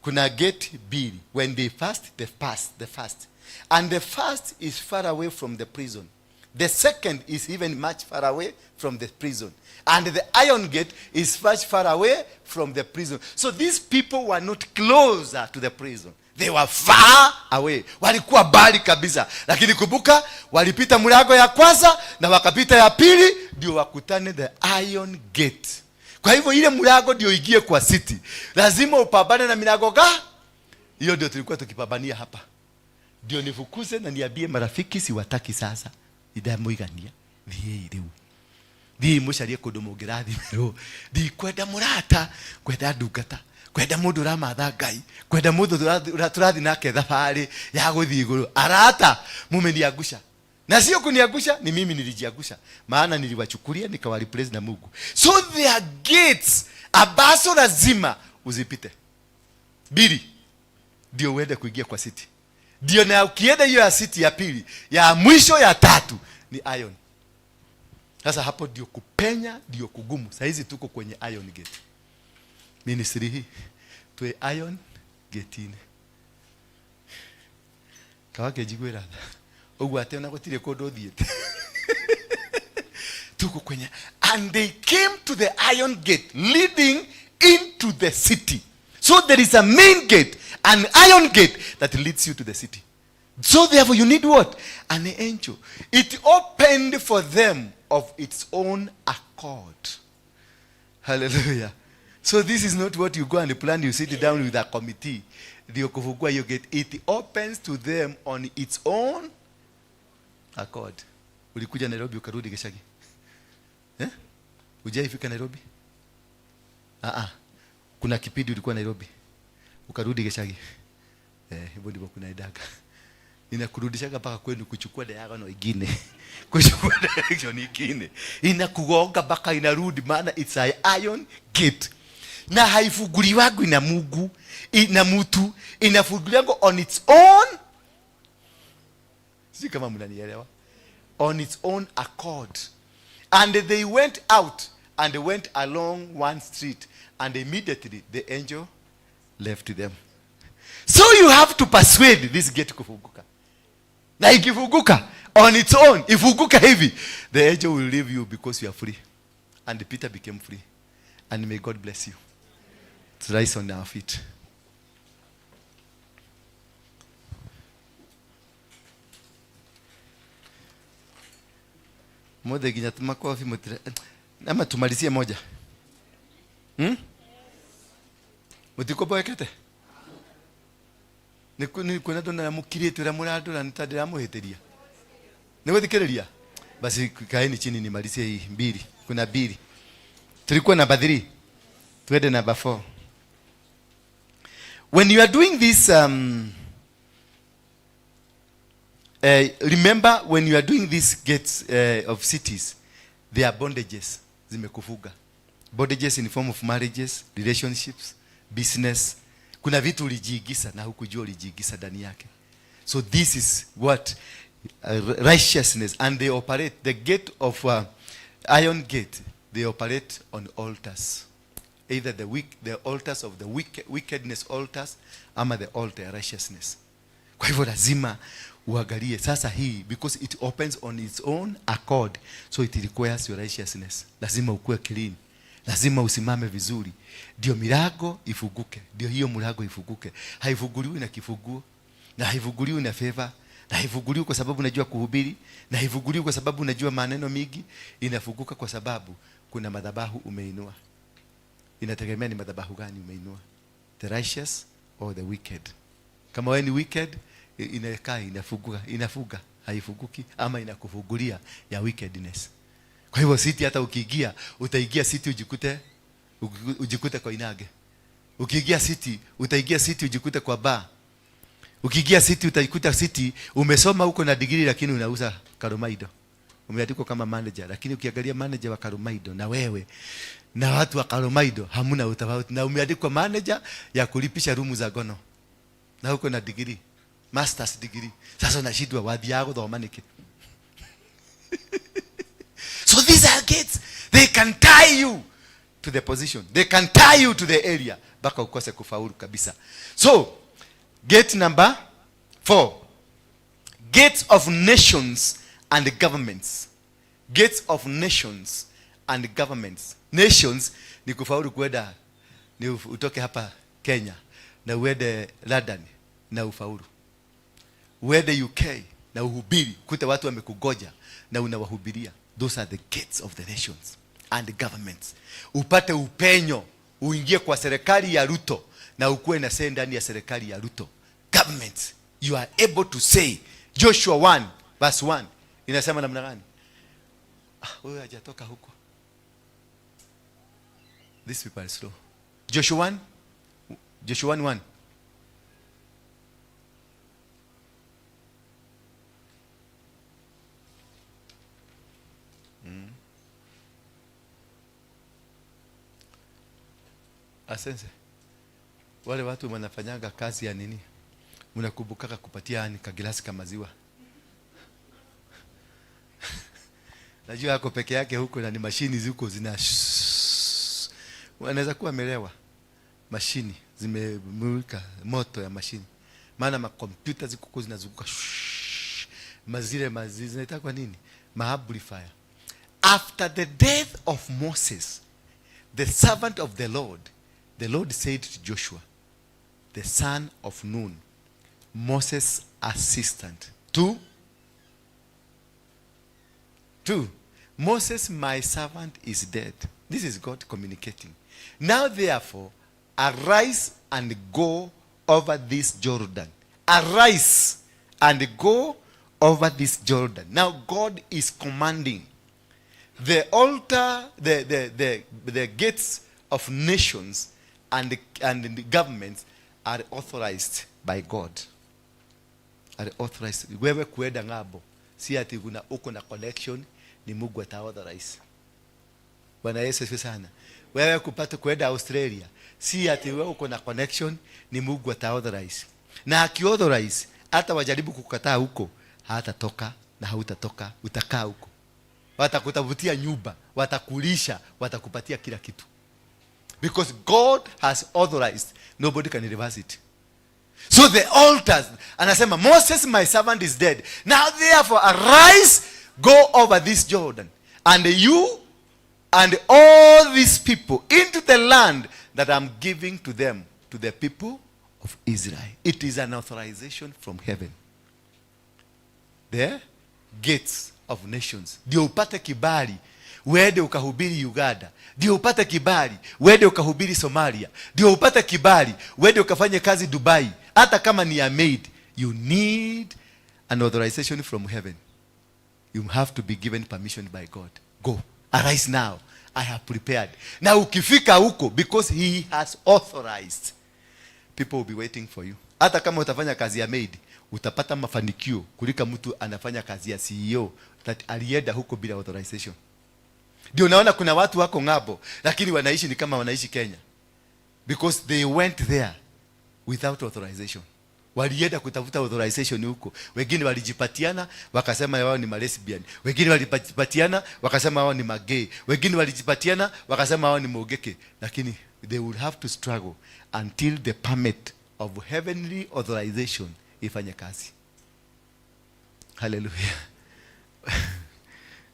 Kuna gate mbili. When they first, they pass the first. And the first is far away from the prison. The second is even much far away from the prison. And the iron gate is much far away from the prison. So these people were not closer to the prison. They were far away. Walikuwa mbali kabisa. Lakini kumbuka, walipita mlango ya kwanza na wakapita ya pili ndio wakutane the iron gate. Kwa hivyo ile mlango ndio ingie kwa city. Lazima upambane na milango ga? Hiyo ndio tulikuwa tukipambania hapa. Ndio nifukuze na niambie marafiki siwataki sasa. Ndamuigania. Thiĩ rĩu. Thiĩ mũcarie kũndũ mũngĩrathimĩrwo. Ndikwenda mũrata, kwenda ndungata, kwenda mũndũ ũramatha Ngai, kwenda mũndũ tũrathiĩ nake thabarĩ ya gũthiĩ igũrũ. Arata mumeniangusha. Na sio kuniangusha, ni mimi nilijiangusha. Maana niliwachukulia nikawareplace na Mungu. So there are gates ambazo lazima uzipite. Mbili ndio uende kuingia kwa city. Ndio na ukienda hiyo ya city ya pili, ya mwisho ya tatu ni iron. Sasa hapo ndio kupenya ndio kugumu. Saa hizi tuko kwenye iron gate. Ministry hii twe iron gate ine. Kawake njiguĩra tha. Ũguo atĩ ona gũtirĩ kũndũ ũthiĩte. Tuko kwenye, and they came to the iron gate leading into the city. So there is a main gate, an iron gate that leads you to the city. So therefore you need what? An angel. It opened for them of its own accord. Hallelujah. So this is not what you go and plan, you sit down with a committee. Ndio kufungua hiyo gate. It opens to them on its own accord. Ulikuja Nairobi ukarudi Gicagi? Eh? Hujaifika Nairobi? Ah ah. Kuna kipindi ulikuwa Nairobi ukarudi Gicagi. Eh, hivyo ndivyo kunaendaga. Inakurudishaga mpaka kwenu kuchukua diagonal ingine. Kuchukua direction ingine. Inakugonga mpaka inarudi, maana it's a iron gate. Na haifunguliwagwi na Mungu, na mtu, inafunguliwagwa on its own. Sijui kama mnanielewa. On its own accord. And they went out and went along one street, and immediately the angel left them. So you have to persuade this gate kufunguka. Na ikifunguka on its own, ifunguka hivi, the angel will leave you because you are free. And Peter became free. And may God bless you. Let's rise on our feet. Mothe nginya makofi mutire ama tumalizie moja. Mutikoboekete? Nĩ kuona ndona mũkirĩte ũrĩa mũrandora nĩ ta ndĩramũhĩtĩria. Nĩ gũthikĩrĩria? Basi kaeni chini nimalizie hii mbili. Kuna mbili. Tulikuwa namba 3. Tuende namba 4. When you are doing this, remember when you are doing these gates of cities, there are bondages zimekufuga. Bondages in form of marriages, relationships, business. Kuna vitu ulijiigisa na hukujua ulijiigisa ndani yake. So this is what righteousness, and they operate the gate of iron gate. They operate on altars, either the altars of the wickedness altars, ama the altar ya righteousness. Kwa hivyo lazima uangalie sasa hii, because it opens on its own accord, so it requires your righteousness. Lazima ukue clean, lazima usimame vizuri, ndio milango ifunguke, ndio hiyo mlango ifunguke. Haifunguliwi na kifunguo, na haifunguliwi na favor, na haifunguliwi kwa sababu unajua kuhubiri, na haifunguliwi kwa sababu unajua maneno mingi. Inafunguka kwa sababu kuna madhabahu umeinua. Inategemea ni madhabahu gani umeinua, the righteous or the wicked. Kama wewe ni wicked, inakaa inafunguka, inafuga, haifunguki, ama inakufungulia ya wickedness. Kwa hivyo city hata ukiingia, utaingia city ujikute kwa inage. Ukiingia city, utaingia city ujikute kwa bar. Ukiingia city utaikuta city umesoma huko na degree lakini unauza Karumaido. Umeandikwa kama manager, lakini ukiangalia manager wa Karumaido na wewe na watu wa Karumaido hamuna utofauti, na umeandikwa manager ya kulipisha rumu za gono na huko na degree, masters degree. Sasa unashindwa wathiaga guthoma niki? So these are gates. They can tie you to the position. They can tie you to the area mpaka ukose kufaulu kabisa. So gate number 4. Gates of nations and governments. Gates of nations and governments. Nations ni kufaulu kwenda, ni utoke hapa Kenya na uende London na ufaulu. Uende UK na uhubiri, kute watu wamekugoja na unawahubiria. Those are the gates of the nations and the governments. Upate upenyo, uingie kwa serikali ya Ruto na ukuwe na say ndani ya serikali ya Ruto. Governments, you are able to say. Joshua 1 verse 1 inasema namna gani? Wewe hajatoka huko. These people are slow. Joshua 1, Joshua 1:1. Asense. Wale watu wanafanyanga kazi ya nini? Mnakumbukaka kupatia yani kagilasi kama maziwa. Najua ako peke yake huko na ni mashini ziko zina wanaweza kuwa amelewa. Mashini zimemulika moto ya mashini. Maana makompyuta ziko huko zinazunguka. Mazile mazizi zinaitwa nini? Maamplifier. After the death of Moses, the servant of the Lord, the Lord said to Joshua, the son of Nun, Moses' assistant, two, Moses, my servant, is dead. This is God communicating. Now, therefore, arise and go over this Jordan. Arise and go over this Jordan. Now, God is commanding the altar, the gates of nations and the governments are authorized by God. Are authorized. Wewe kuenda ng'ambo, si ati kuna uko na connection, ni Mungu ata authorize. Bwana Yesu asifiwe sana. Wewe kupata kuenda Australia, si ati wewe uko na connection, ni Mungu ata authorize. Na aki authorize, hata wajaribu kukataa huko, hatatoka Na hautatoka, utakaa huko. Watakutafutia nyumba, watakulisha, watakupatia kila kitu, because God has authorized. Nobody can reverse it. So the altars, anasema, "Moses my servant is dead. Now therefore arise, go over this Jordan, and you and all these people into the land that I'm giving to them, to the people of Israel." It is an authorization from heaven. The gates of nations. Ndio upate kibali uende ukahubiri Uganda, ndio upate kibali uende ukahubiri Somalia, ndio upate kibali uende ukafanye kazi Dubai, hata kama ni ya maid, you need an authorization from heaven. You have to be given permission by God. "Go, arise now, I have prepared." Na ukifika huko, because he has authorized, people will be waiting for you. Hata kama utafanya kazi ya maid, utapata mafanikio kuliko mtu anafanya kazi ya CEO that alienda huko bila authorization. Ndio naona kuna watu wako ng'ambo, lakini wanaishi ni kama wanaishi Kenya, because they went there without authorization. Walienda kutafuta authorization huko. Wengine walijipatiana wakasema wao ni malesbian, wengine walijipatiana wakasema wao ni magay, wengine walijipatiana wakasema wao ni mogeke, lakini they will have to struggle until the permit of heavenly authorization ifanye kazi. Haleluya!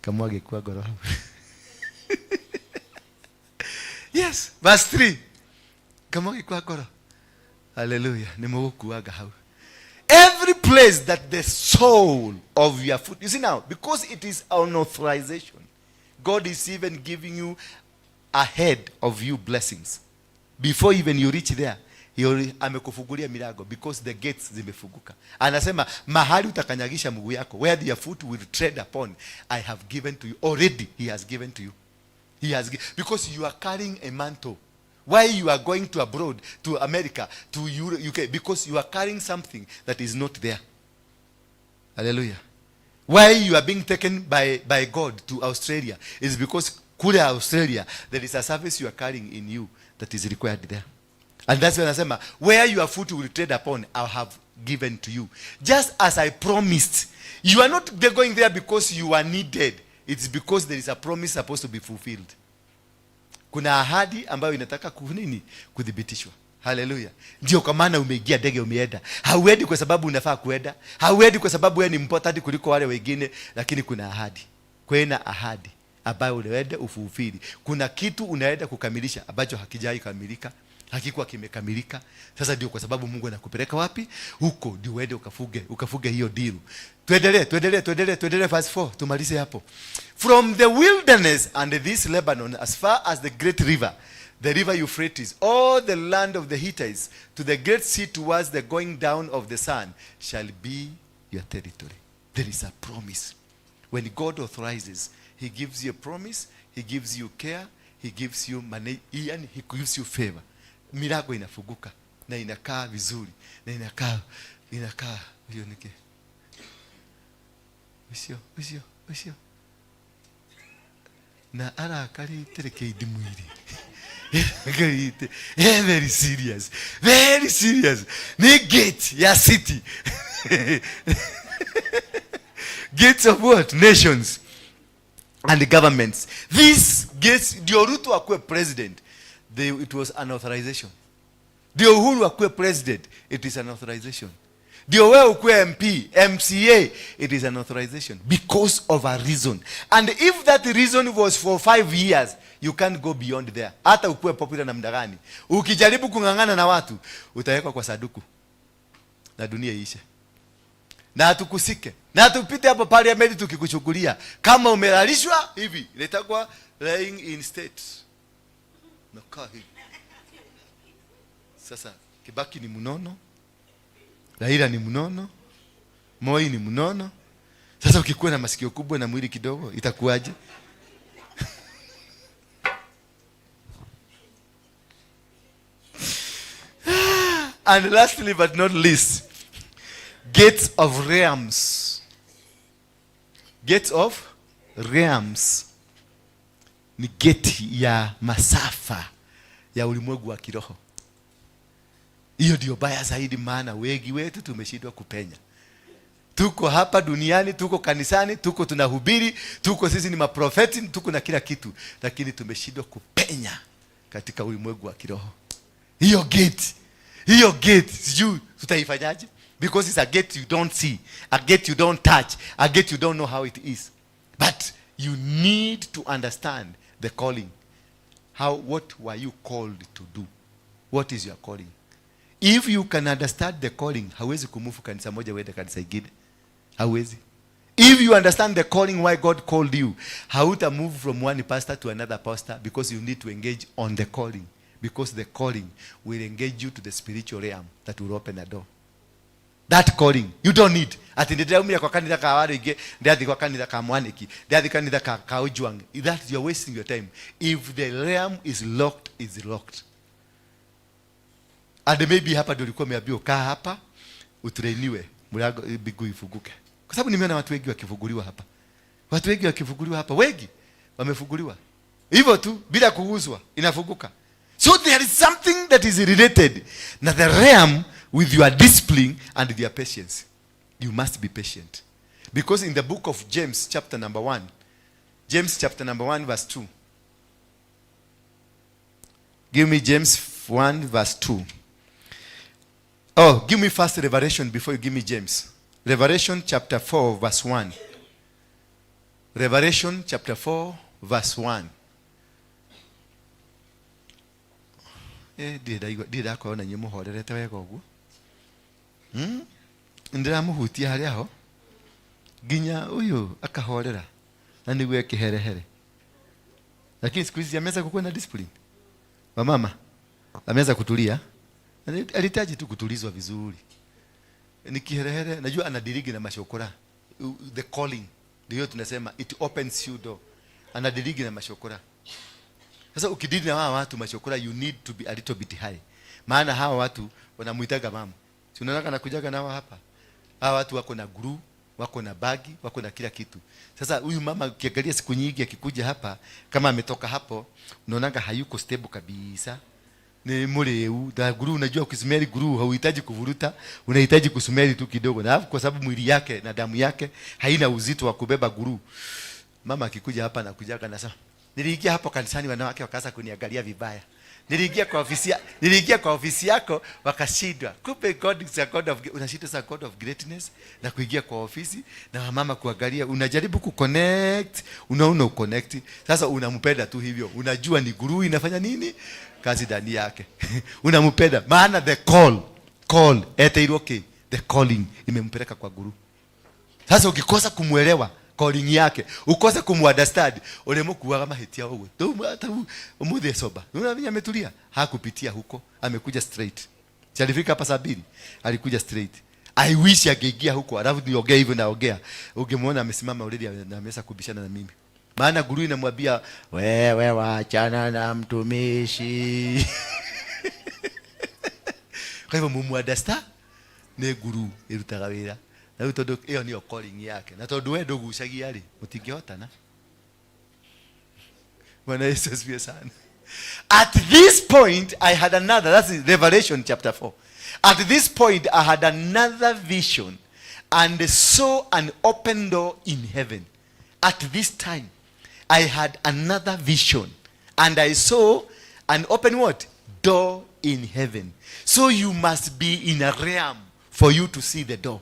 Kamwage kwa goro hau. Yes, verse 3. Kamwage kwa goro. Haleluya! Nimegukuaga hau. Every place that the sole of your foot, you see now, because it is an authorization, God is even giving you ahead of you blessings before even you reach there. He already amekufungulia milango because the gates zimefunguka. Anasema mahali utakanyagisha mguu yako, where your foot will tread upon, I have given to you already. He has given to you. Because you are carrying a mantle. Why you are going to abroad, to America, to UK? Because you are carrying something that is not there. Hallelujah. Why you are being taken by God to Australia is because kule Australia there is a service you are carrying in you that is required there. And that's when anasema, "Where your foot will tread upon, I have given to you. Just as I promised." You are not going there because you are needed. It's because there is a promise supposed to be fulfilled. Kuna ahadi ambayo inataka kunini? Kuthibitishwa. Haleluya! Ndio kwa maana umeingia ndege, umeenda. Hauendi kwa sababu unafaa kuenda, hauendi kwa sababu wewe ni important kuliko wale wengine, lakini kuna ahadi, kwena ahadi ambayo unaenda ufulfill. Kuna kitu unaenda kukamilisha ambacho hakijai kamilika, hakikuwa kimekamilika. Sasa ndio kwa sababu Mungu anakupeleka wapi? Huko, ndio uende ukafuge hiyo deal. Tuendelee, tuendelee, tuendelee, tuendelee. Verse 4, tumalize hapo. "From the wilderness and this Lebanon as far as the great river, the river Euphrates, all the land of the Hittites, to the great sea towards the going down of the sun, shall be your territory." There is a promise. When God authorizes, he gives you a promise, he gives you care, he gives you money, yani he gives you favor. Milango inafunguka na inakaa vizuri na inakaa hiyo nike ucio ucio ucio na arakarite reke mwiri arakarite. Yeah, very serious, very serious. Ni gate ya city, gates of what? Nations and governments. These gates, ndio Ruto akuwe president, it was an authorization. Ndio Uhuru akuwe president, it is an authorization. Ndio wewe ukuwe MP, MCA, it is an authorization because of a reason. And if that reason was for 5 years, you can't go beyond there. Hata ukuwe popular namna gani, ukijaribu kung'ang'ana na watu, utawekwa kwa saduku na dunia iishe na tukusike na tupite hapo parliament tukikuchukulia kama umelalishwa hivi. Inaitwa lying in state. Nakaa hivi. Sasa Kibaki ni mnono, Raila ni mnono, Moi ni mnono. Sasa ukikuwa na masikio kubwa na mwili kidogo, itakuwaje? And lastly but not least, gates of realms. Gates of realms ni gate ya masafa ya ulimwengu wa kiroho. Hiyo ndio baya zaidi, maana wengi wetu tumeshindwa kupenya. Tuko hapa duniani, tuko kanisani, tuko tunahubiri, tuko sisi ni maprofeti, tuko na kila kitu, lakini tumeshindwa kupenya katika ulimwengu wa kiroho. Hiyo gate, hiyo gate sijui tutaifanyaje, because it's a gate you don't see, a gate you don't touch, a gate you don't know how it is. But you need to understand the calling. How, what were you called to do? What is your calling? If you can understand the calling, hawezi kumove kanisa moja uende kanisa ingine. Hawezi. If you understand the calling, why God called you, hauta move from one pastor to another pastor, because you need to engage on the calling, because the calling will engage you to the spiritual realm that will open a door. That calling you don't need ati ndĩraumire kwa kanitha ka Warĩngĩ, ndĩrathiĩ kwa kanitha ka Mwanĩki, ndĩrathiĩ kanitha ka Ujwang. That you are wasting your time. If the realm is locked, is locked. And maybe hapa ndio ulikuwa umeambiwa kaa hapa utrainiwe, mlango mbingu ifunguke, kwa sababu nimeona watu wengi wakifunguliwa hapa, watu wengi wakifunguliwa hapa, wengi wamefunguliwa hivyo tu bila kuguswa, inafunguka. So there is something that is related na the realm with your discipline and your patience. You must be patient, because in the book of James chapter number 1, James chapter number 1 verse 2. Give me James 1 verse 2. Oh, give me first Revelation before you give me James. Revelation chapter 4 verse 1. Revelation chapter 4 verse 1. Eh, ndirĩ ndakorwo na inyuĩ mũhorerete wega ũguo. Ndĩramũhutia harĩa ho nginya ũyũ akahorera na nĩguo ekĩherehere, lakini siku hizi ameanza kukuwa na discipline. Wamama, ameanza kutulia. Alihitaji tu kutulizwa vizuri. Ni kiherehere, najua anadirigi na mashokora. The calling ndio tunasema it opens you door. Anadirigi na mashokora. Sasa ukidili na hawa watu mashokora, you need to be a little bit high, maana hawa watu wanamuitaga mama. Si unaona anakujaga nao hapa? Hawa watu wako na glue, wako na bagi, wako na kila kitu. Sasa huyu mama ukiangalia siku nyingi akikuja hapa, kama ametoka hapo, unaonaga hayuko stable kabisa, ni mureu da glue. Unajua ukismell glue hauhitaji kuvuruta, unahitaji kusmell tu kidogo, na alafu kwa sababu mwili yake na damu yake haina uzito wa kubeba glue. Mama akikuja hapa anakujaga na sasa, niliingia hapo kanisani wanawake wakaanza kuniangalia vibaya, niliingia kwa ofisi yako wakashindwa. Kumbe God is a God of, unashindwa sa God of greatness na kuingia kwa ofisi na wamama kuangalia, unajaribu kuconnect, unaona uconnect. Sasa unampenda tu hivyo, unajua ni glue inafanya nini kazi ndani yake. Unampenda maana the call eteirwo ki, the calling imempeleka kwa glue. Sasa ukikosa kumuelewa calling yake, ukose kumuunderstand, ulimukuaga mahitia uguo tu umuthi soba. Unaona ametulia, hakupitia huko, amekuja straight. Si alifika hapa saa 2, alikuja straight. I wish angeingia huko alafu niongee hivyo naongea, ungemuona amesimama already na ameweza kubishana na mimi, maana glue inamwambia wewe wachana na mtumishi. Kwa hivyo mumuunderstand, nĩ glue ĩrutaga wĩra na rĩu tondũ ĩyo nĩyo calling yake, na tondũ we ndũgucagia rĩ, mũtingĩhotana. Bwana Yesu asifiwe sana. At this point I had another, that's Revelation chapter 4. At this point I had another vision and saw an open door in heaven. At this time I had another vision and I saw an open what? Door in heaven. So you must be in a realm for you to see the door.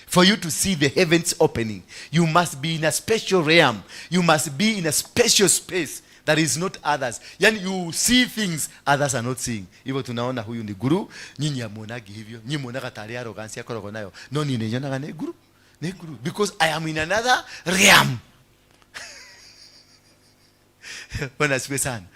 For you to see the heavens opening, you must be in a special realm. You must be in a special space that is not others. Yani you see things others are not seeing. Hivyo tunaona huyu ni glue, nyinyi hamuonagi hivyo. Nyinyi muonaga tarĩ arrogance akoragwo nayo. No niĩ nĩnyonaga nĩ glue. Nĩ glue because I am in another realm. Bwana asifiwe sana.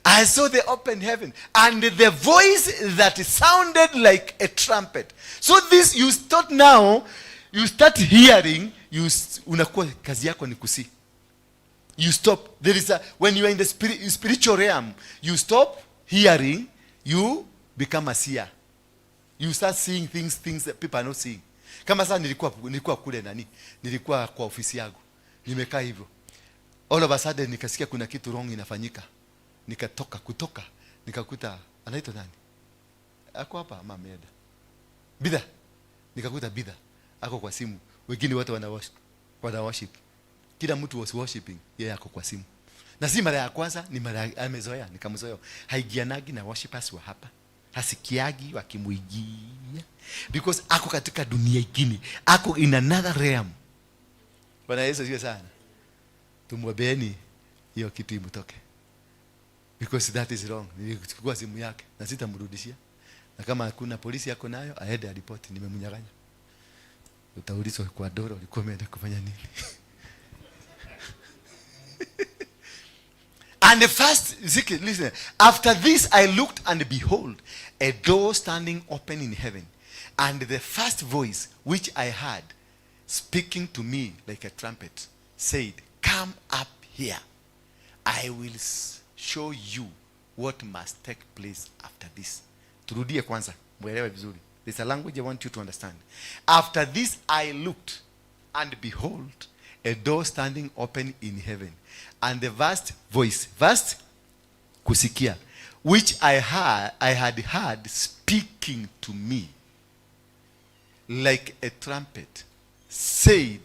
I saw the open heaven and the voice that sounded like a trumpet. So this you start now, you start hearing, you unakuwa kazi yako ni kusi. You stop. There is a, when you are in the spiritual realm, you stop hearing, you become a seer. You start seeing things that people are not seeing. Kama sasa nilikuwa kule nani? Nilikuwa kwa ofisi yangu. Nimekaa hivyo. All of a sudden nikasikia kuna kitu wrong inafanyika. Nikatoka, kutoka nikakuta anaitwa nani? Ako hapa ama ameenda? Bidha. Nikakuta Bidha ako kwa simu. Wengine wote wana worship. Kila mtu was worshiping, yeye ako kwa simu. Na si mara ya kwanza, ni mara amezoea, nikamzoea. Haigianagi na worshipers wa hapa. Hasikiagi wakimuigia. Because ako katika dunia ingine, ako in another realm. Bwana Yesu asifiwe sana. Tumwambieni hiyo kitu imtoke. Because that is wrong. Nilichukua simu yake na sitamrudishia. Na kama hakuna polisi yako nayo, aende aripoti nimemnyang'anya. Utaulizwa kwa doro ulikuwa umeenda kufanya nini? And the first, listen, after this I looked and behold, a door standing open in heaven. And the first voice which I heard speaking to me like a trumpet said, come up here. I will show you what must take place after this. Turudie kwanza, muelewe vizuri. There's a language I want you to understand. After this I looked, and behold, a door standing open in heaven. And the vast voice, vast kusikia, which I had heard speaking to me like a trumpet, said,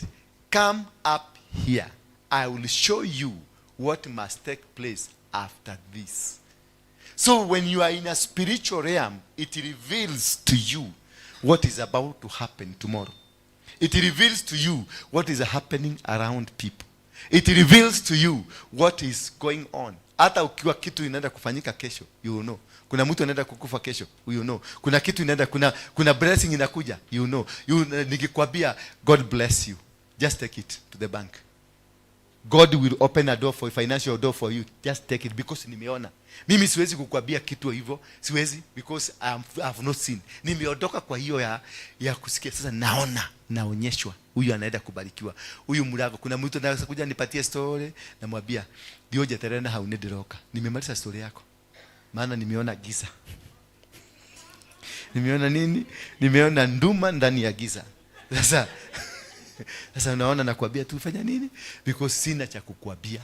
come up here. I will show you what must take place after this. So when you are in a spiritual realm, it reveals to you what is about to happen tomorrow. It reveals to you what is happening around people. It reveals to you what is going on. Hata ukiwa kitu inaenda kufanyika kesho, you will know. Kuna mtu anaenda kukufa kesho, you will know. Kuna kitu inaenda, kuna blessing inakuja, you will know. Nikikwambia God bless you, just take it to the bank. God will open a door for financial door for you. Just take it because nimeona. Mimi siwezi kukwambia kitu hivyo, siwezi because I have not seen. Nimeondoka kwa hiyo ya kusikia. Sasa naona, naonyeshwa. Huyu anaenda kubarikiwa. Huyu mlango, kuna mtu anaweza kuja nipatie story, namwambia ndio jeterena haunediroka. Nimemaliza story yako. Maana nimeona giza. Nimeona nini? Nimeona nduma ndani ya giza. Sasa unaona nakwambia tu fanya nini? Because sina cha kukwambia.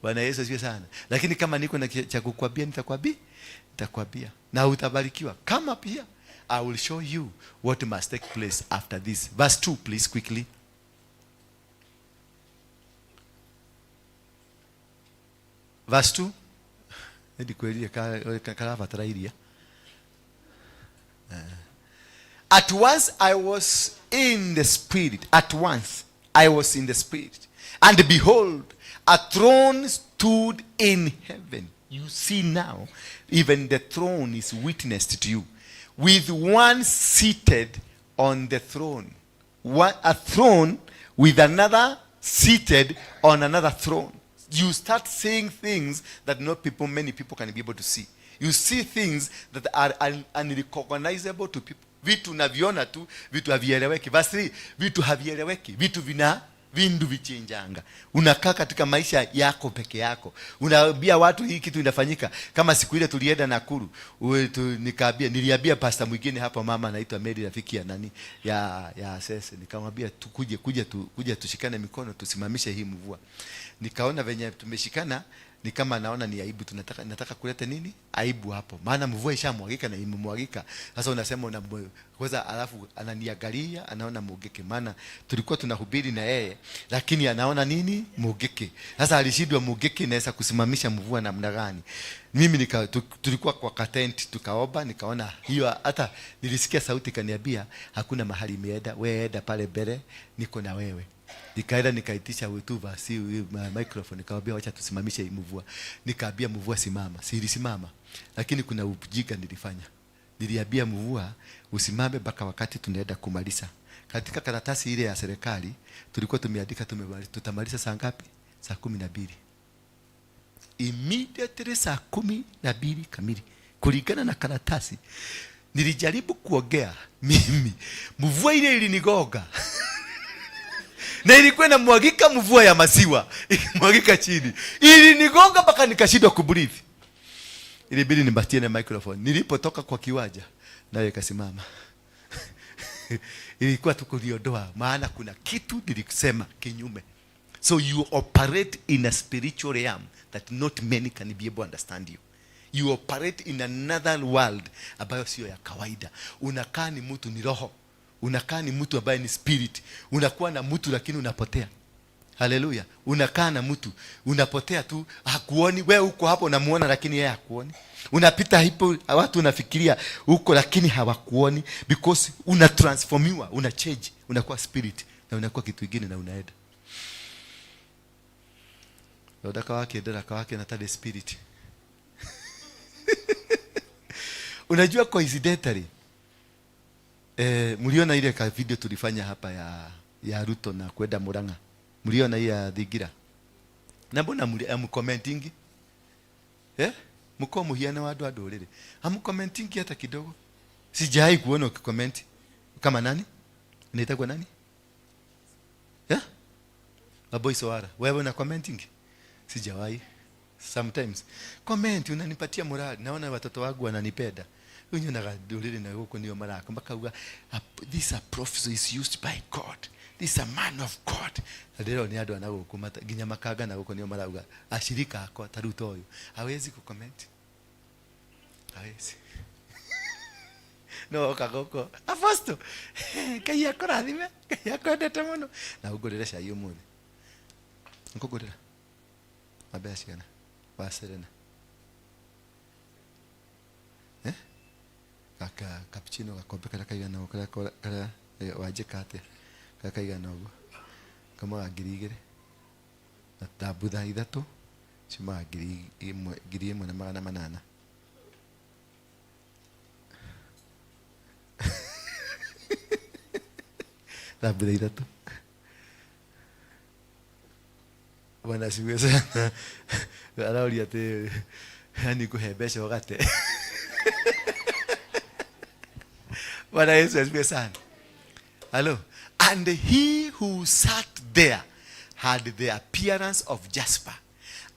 Bwana Yesu asifiwe sana. Lakini kama niko na cha kukwambia nitakwambia, nitakwambia. Na utabarikiwa. Kama pia I will show you what must take place after this. Verse 2 please quickly. Verse 2. Ndi kweli karabatara iria. At once I was in the spirit. At once I was in the spirit. And behold, a throne stood in heaven. You see now, even the throne is witnessed to you. With one seated on the throne. One, a throne with another seated on another throne. You start seeing things that not people, many people can be able to see. You see things that are unrecognizable to people. Vitu unaviona tu, vitu havieleweki. Verse 3, vitu havieleweki, vitu vina vindu vichinjanga. Unakaa katika maisha yako peke yako. Unaambia watu hii kitu inafanyika. Kama siku ile tulienda Nakuru, nikaambia, niliambia pastor mwingine hapa, mama anaitwa Mary, rafiki ya nani, ya Sese. Nikamwambia tukuje, kuja tushikane mikono tusimamishe hii mvua. Nikaona venye tumeshikana ni kama naona ni aibu, nataka kuleta nini? Aibu hapo. Maana mvua ishamwagika na imemwagika. Sasa unasema kwanza, alafu ananiangalia, anaona Mugeke. Maana tulikuwa tunahubiri na yeye, lakini anaona nini? Mugeke. Sasa alishindwa Mugeke inaweza kusimamisha mvua namna gani? Mimi tulikuwa kwa katent tukaomba, nikaona hiyo, hata nilisikia sauti kaniambia hakuna mahali imeenda, wewe enda pale mbele, niko na wewe. Nikaenda nikaitisha wetuva si microphone, nikamwambia wacha tusimamishe hii mvua. Nikaambia mvua simama, si ilisimama. Lakini kuna ujinga nilifanya. Niliambia mvua usimame mpaka wakati tunaenda kumaliza. Katika karatasi ile ya serikali tulikuwa tumeandika tutamaliza saa ngapi? Saa 12. Immediately saa 12 kamili kulingana na karatasi. Nilijaribu kuongea mimi, mvua ile ilinigonga. Na ilikuwa inamwagika mvua ya maziwa, ikimwagika chini. Ilinigonga mpaka nikashindwa kubreathe. Ilibidi nibatie na microphone. Nilipotoka kwa kiwanja nayo ikasimama. Ilikuwa tu kuliondoa, maana kuna kitu nilisema kinyume. So you operate in a spiritual realm that not many can be able to understand you. You operate in another world ambayo sio ya kawaida. Unakaa ni mtu, ni roho. Unakaa ni mtu ambaye ni spirit. Unakuwa na mtu lakini unapotea. Haleluya. Unakaa na mtu, unapotea tu, hakuoni. Wewe uko hapo unamuona lakini yeye hakuoni. Unapita hapo watu unafikiria uko lakini hawakuoni, because una transformiwa, una change, unakuwa spirit na unakuwa kitu kingine na unaenda. Thondeka wake ndera wake na tade spirit. Unajua coincidentally, mliona ile ka video tulifanya hapa ya Ruto na kwenda Murang'a. Mliona hii ya Thingira? Na mbona amcommentingi? Eh? Mko muhiana wa andu a nduriri. Amcommentingi hata kidogo. Sijai kuona ukicomment. Kama nani? Inaitwa nani? Eh? Maboy Sowara. Wewe una commenting? Sijawahi. Sometimes comment unanipatia morali. Naona watoto wangu wananipenda. Unyonaga nduriri na guku nio maraka makauga, this a prophecy is used by God. This is a man of God. Na ndĩrona nĩ andũ a na gũkũ nginya makanga na gũkũ nĩo marauga ashirika akwa ta rĩu ta ũyũ hawezi kucomment, hawezi. No oka gũkũ apostle, Ngai akũrathime, Ngai akwendete mũno, na ũngũrĩre cai ũmũthĩ. Ngũngũrĩra na mbeca cigana wa Serena? Eh? Gaka cappuccino gakombe karĩa kaigana ũguo, karĩa karĩa, wanjĩka atĩa? Karĩa kaigana ũguo kamaga 2000, na thambutha 3 ciumaga 1000, 1800. Thambutha 3. Bwana asifiwe sana. Arauria atĩ yani kũhe mbeca ũgate. Bwana Yesu asifiwe sana. Hello. And he who sat there had the appearance of jasper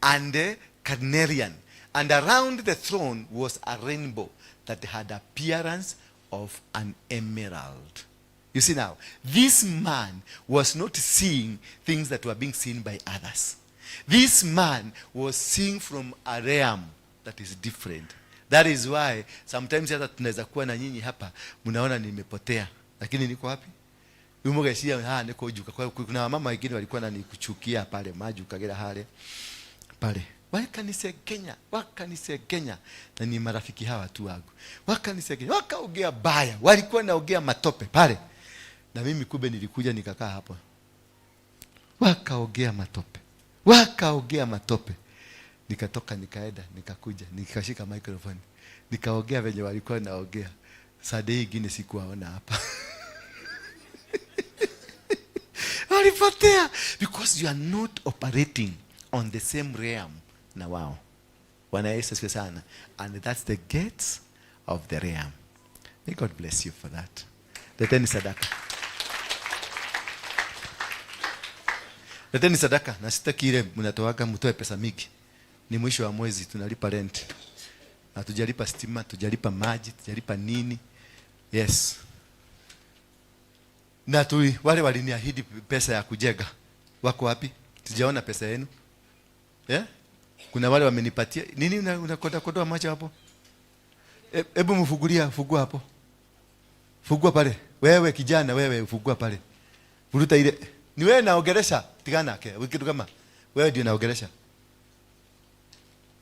and a carnelian, and around the throne was a rainbow that had appearance of an emerald. You see now, this man was not seeing things that were being seen by others. This man was seeing from a realm that is different. That is why sometimes hata tunaweza kuwa na nyinyi hapa mnaona nimepotea, lakini niko wapi? Umugeshia ha niko juka. Kwa kuna mama wengine walikuwa wananikuchukia pale majukagira hale pale. Wakanise Kenya, wakanise Kenya, na ni marafiki hawa tu wangu. Wakanise Kenya, wakaongea baya, walikuwa naongea matope pale. Na mimi kumbe nilikuja nikakaa hapo. Wakaongea matope. Wakaongea matope. Nikatoka nikaenda, nikakuja, nikashika microphone. Nikaongea venye walikuwa naongea. Sunday ingine sikuwaona hapa. Walipotea because you are not operating on the same realm na wao. Bwana Yesu asifiwe sana. And that's the gates of the realm. May God bless you for that. Leteni sadaka. Leteni sadaka. Na sitaki ile mnatoaga mtoe pesa mingi. Ni mwisho wa mwezi tunalipa rent. Hatujalipa stima, hatujalipa maji, hatujalipa nini. Yes. Na wale waliniahidi pesa ya kujenga. Wako wapi? Sijaona pesa yenu. Yeah? Kuna wale wamenipatia. Nini unakoda kodoa macho hapo? Hebu mfungulia, fungua hapo. Fungua pale. Wewe kijana, wewe fungua pale. Vuruta ile. Ni wewe naongelesha. Tigana yake. Kitu kama wewe ndio naongelesha.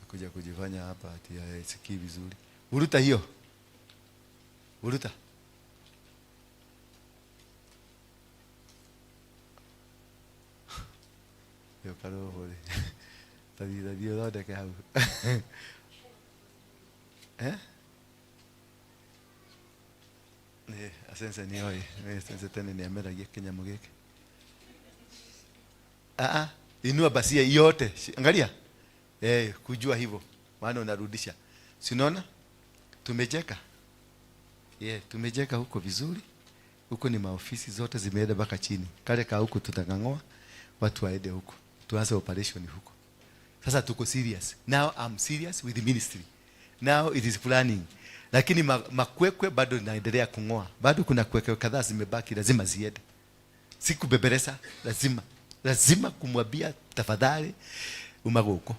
Kuja kujifanya hapa ati haisikii vizuri. Vuruta hiyo. Vuruta. Yo karo hore. Tadi tadi uthondeke hau. Eh? Nĩ asense nĩ oĩ, nĩ asense tene nĩ ameragia kĩnyamũ gĩkĩ. Ah, inua basia yote. Angalia. Kujua hivyo. Maana unarudisha. Si unaona? Tumecheka. Yeah, tumecheka huko vizuri. Huko ni maofisi zote zimeenda mpaka chini. Kale ka huko tutang'ang'oa, watu waende huko. Tuanze operation huko. Sasa tuko serious. Now I'm serious with the ministry. Now it is planning. Lakini makwekwe bado naendelea kung'oa. Bado kuna kwekwe kadhaa zimebaki, lazima ziende. Sikubeberesa, lazima. Lazima kumwambia tafadhali uma guku.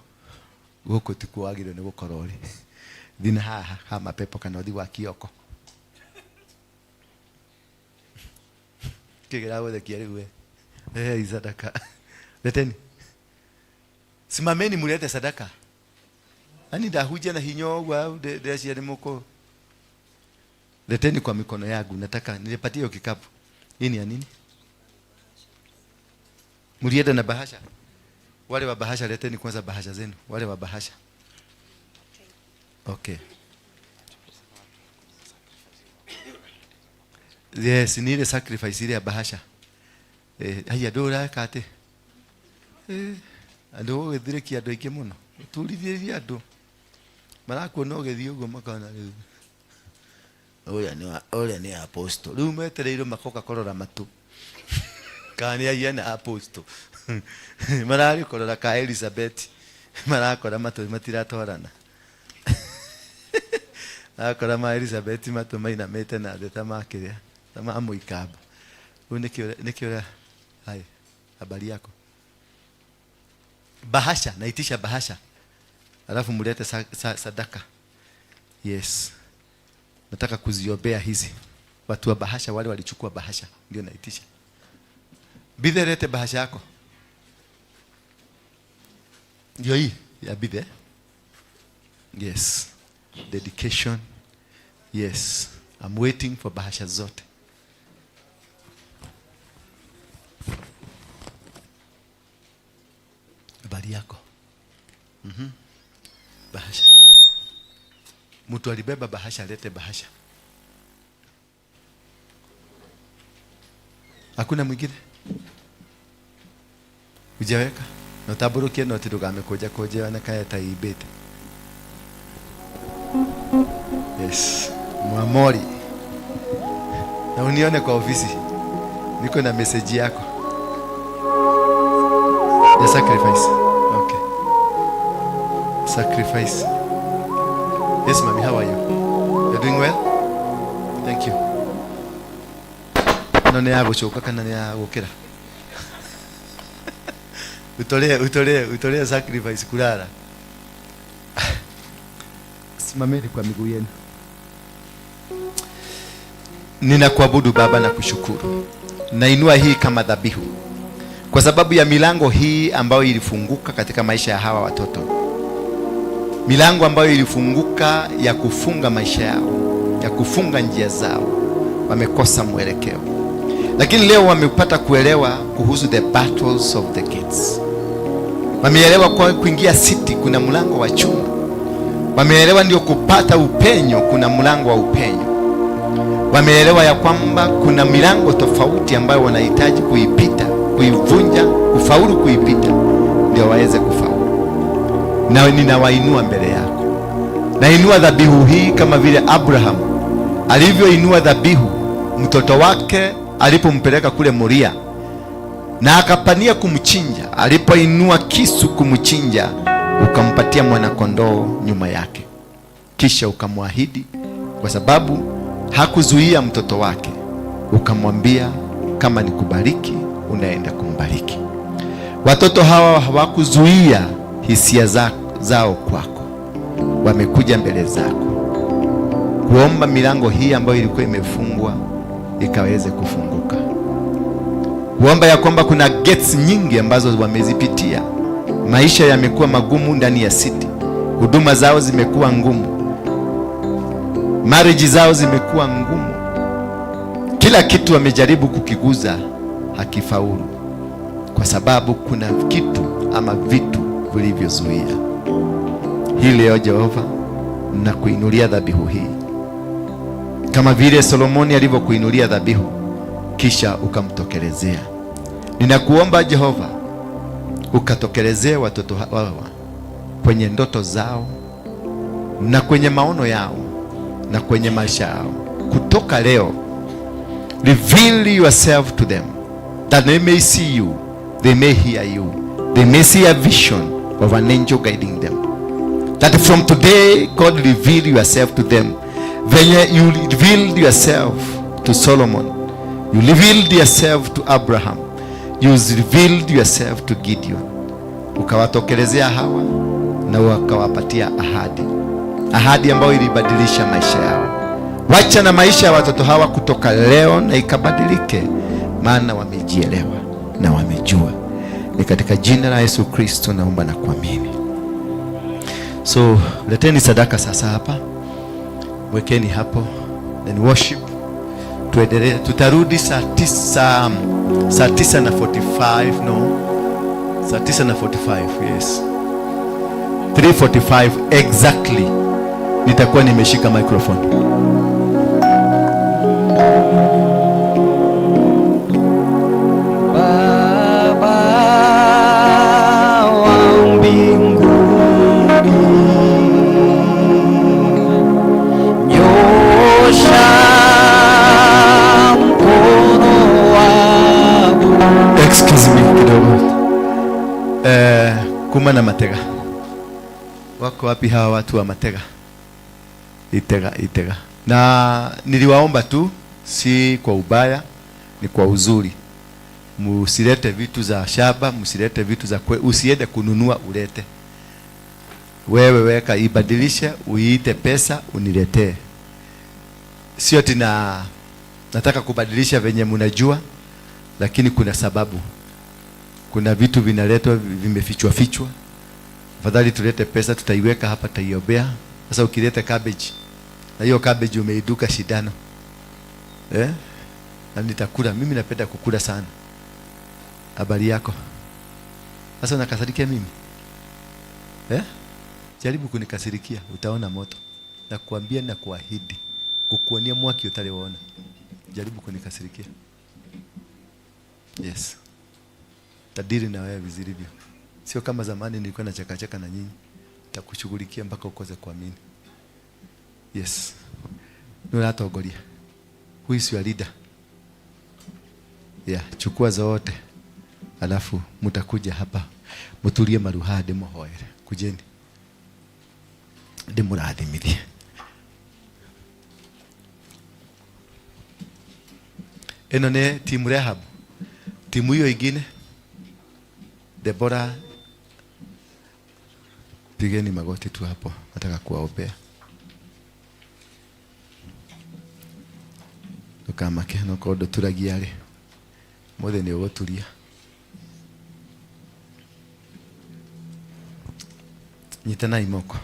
Guku tikuo wagĩrĩirwo nĩ gũkorwo ũrĩ. Thina haha ha mapepo kana ũthi gwa Kioko. Kigera gũthekia rĩu we. Hey, sadaka. Leteni. Simameni mulete sadaka. Yaani ndahunjia na hinya ũguo ndĩreciria nĩ mũkũ. Leteni kwa mikono yangu, nataka nipatie hiyo kikapu. Hii ni ya nini? Mlienda na bahasha. Wale wa bahasha leteni kwanza bahasha zenu. Wale wa bahasha. Okay. Yes, ni ile sacrifice ile ya bahasha. Haya ndå kate. Andå gũgĩthirĩkia andũ aingĩ mũno. Turithĩrie andũ. Marakuona ũgĩthiĩ ũguo makona rĩu. Ũrĩa nĩ apostle. Rĩu metereirwo makoka kũrora matũ. Kana nĩ ahiana apostle. Mararĩ kũrora ka Elizabeth. Marakora matũ matiratwarana. Akora ma Elizabeth matũ mainamĩte na thĩ ta makĩrĩa ta ma mũikamba. Rĩu nĩkĩo hai habari yako. Bahasha, naitisha bahasha. Alafu mulete sadaka. Yes. Nataka kuziombea hizi. Watu wa bahasha wale walichukua bahasha ndio naitisha. Bithe, lete bahasha yako. Ndio hii ya Bithe. Yes. Dedication. Yes. I'm waiting for bahasha zote. Habari yako. Bahasha. Mtu alibeba bahasha, alete bahasha. Hakuna mwingine? Hujaweka? Na utabũrũkie noti ndũkamĩkũnja kũnje onekae ta imbĩte. Yes. Mwamori. Na unione kwa ofisi. Niko na message yako. Ya sacrifice. Okay. Sacrifice. Yes, mommy, how are you? You're doing well? Thank you. No nĩ ya gũcoka kana nĩ ya gũkĩra? Utolee sacrifice kulala. Simameni kwa miguu yenu. Ninakuabudu Baba na kushukuru. Nainua hii kama dhabihu kwa sababu ya milango hii ambayo ilifunguka katika maisha ya hawa watoto. Milango ambayo ilifunguka ya kufunga maisha yao, ya kufunga njia zao. Wamekosa mwelekeo. Lakini leo wamepata kuelewa kuhusu the battles of the gates. Wameelewa kwa kuingia city kuna mlango wa chuma. Wameelewa ndio kupata upenyo kuna mlango wa upenyo. Wameelewa ya kwamba kuna milango tofauti ambayo wanahitaji kuipita, kuivunja, kufaulu kuipita ndio waweze kufaulu. Na ninawainua mbele yako. Nainua dhabihu hii kama vile Abraham alivyoinua dhabihu mtoto wake alipompeleka kule Moria na akapania kumchinja. Alipoinua kisu kumchinja, ukampatia mwana kondoo nyuma yake, kisha ukamwahidi, kwa sababu hakuzuia mtoto wake, ukamwambia kama ni kubariki unaenda kumbariki. Watoto hawa hawakuzuia hisia zao kwako, wamekuja mbele zako kuomba milango hii ambayo ilikuwa imefungwa ikaweze kufunguka, kuomba ya kwamba kuna gates nyingi ambazo wamezipitia. Maisha yamekuwa magumu ndani ya city, huduma zao zimekuwa ngumu, marriage zao zimekuwa ngumu, kila kitu wamejaribu kukiguza hakifaulu, kwa sababu kuna kitu ama vitu vilivyozuia. Hii leo Jehova, na kuinulia dhabihu hii kama vile Solomoni alivyokuinulia dhabihu kisha ukamtokelezea. Ninakuomba Jehova, ukatokelezee watoto hawa kwenye ndoto zao na kwenye maono yao na kwenye maisha yao. Kutoka leo, reveal yourself to them that they may see you, they may hear you, they may see a vision of an angel guiding them. That from today, God, reveal yourself to them. When you revealed yourself to Solomon, you revealed yourself to Abraham, you revealed yourself to Gideon. Ukawatokelezea hawa na ukawapatia ahadi, ahadi ambayo ilibadilisha maisha yao. Wacha na maisha ya watoto hawa kutoka leo na ikabadilike. maana wamejielewa na wamejua. Ni katika jina la Yesu Kristo naomba na kuamini. So leteni sadaka sasa hapa, wekeni hapo, then worship. Tuendelee, tutarudi saa 9:45, no, saa 9:45, yes, 3:45 exactly nitakuwa nimeshika microphone. Baba wa mbinguni, nyosha mkono wako. Excuse me kidogo. Kuma na Matega. Wako wapi hawa watu wa Matega? Itega, Itega. Na niliwaomba tu, si kwa ubaya, ni kwa uzuri. Msilete vitu za shaba, msilete vitu za usiende kununua ulete. Wewe weka, ibadilishe, uiite pesa, uniletee. Sio tina nataka kubadilisha venye mnajua, lakini kuna sababu. Kuna vitu vinaletwa vimefichwa fichwa. Afadhali tulete pesa, tutaiweka hapa, tutaiombea. Sasa ukileta cabbage, na hiyo cabbage umeiduka shindano, eh? Na nitakula, mimi napenda kukula sana. Habari yako? Sasa unakasirikia mimi? Eh? Jaribu kunikasirikia, utaona moto. Nakuambia na kuahidi, kukuonia mwaki utaliona. Jaribu kunikasirikia. Yes. Tadiri na wewe vizilivyo. Sio kama zamani nilikuwa nacheka cheka na nyinyi. Nitakushughulikia mpaka ukose kuamini. Yes. Nuratongoria. Who is your leader? Yeah, chukua zote. Alafu mtakuja hapa. Mutulie maruha ndimuhoere. Kujeni. Ndimurathimithie. Ĩno nĩ timu Rehab. Timu hiyo ingine Deborah, pigeni magoti tu hapo, nataka kuwaombea. Ndũkamake nokorwo ndũturagia rĩ, mũthĩ nĩ ũgũturia. Nyitanai moko,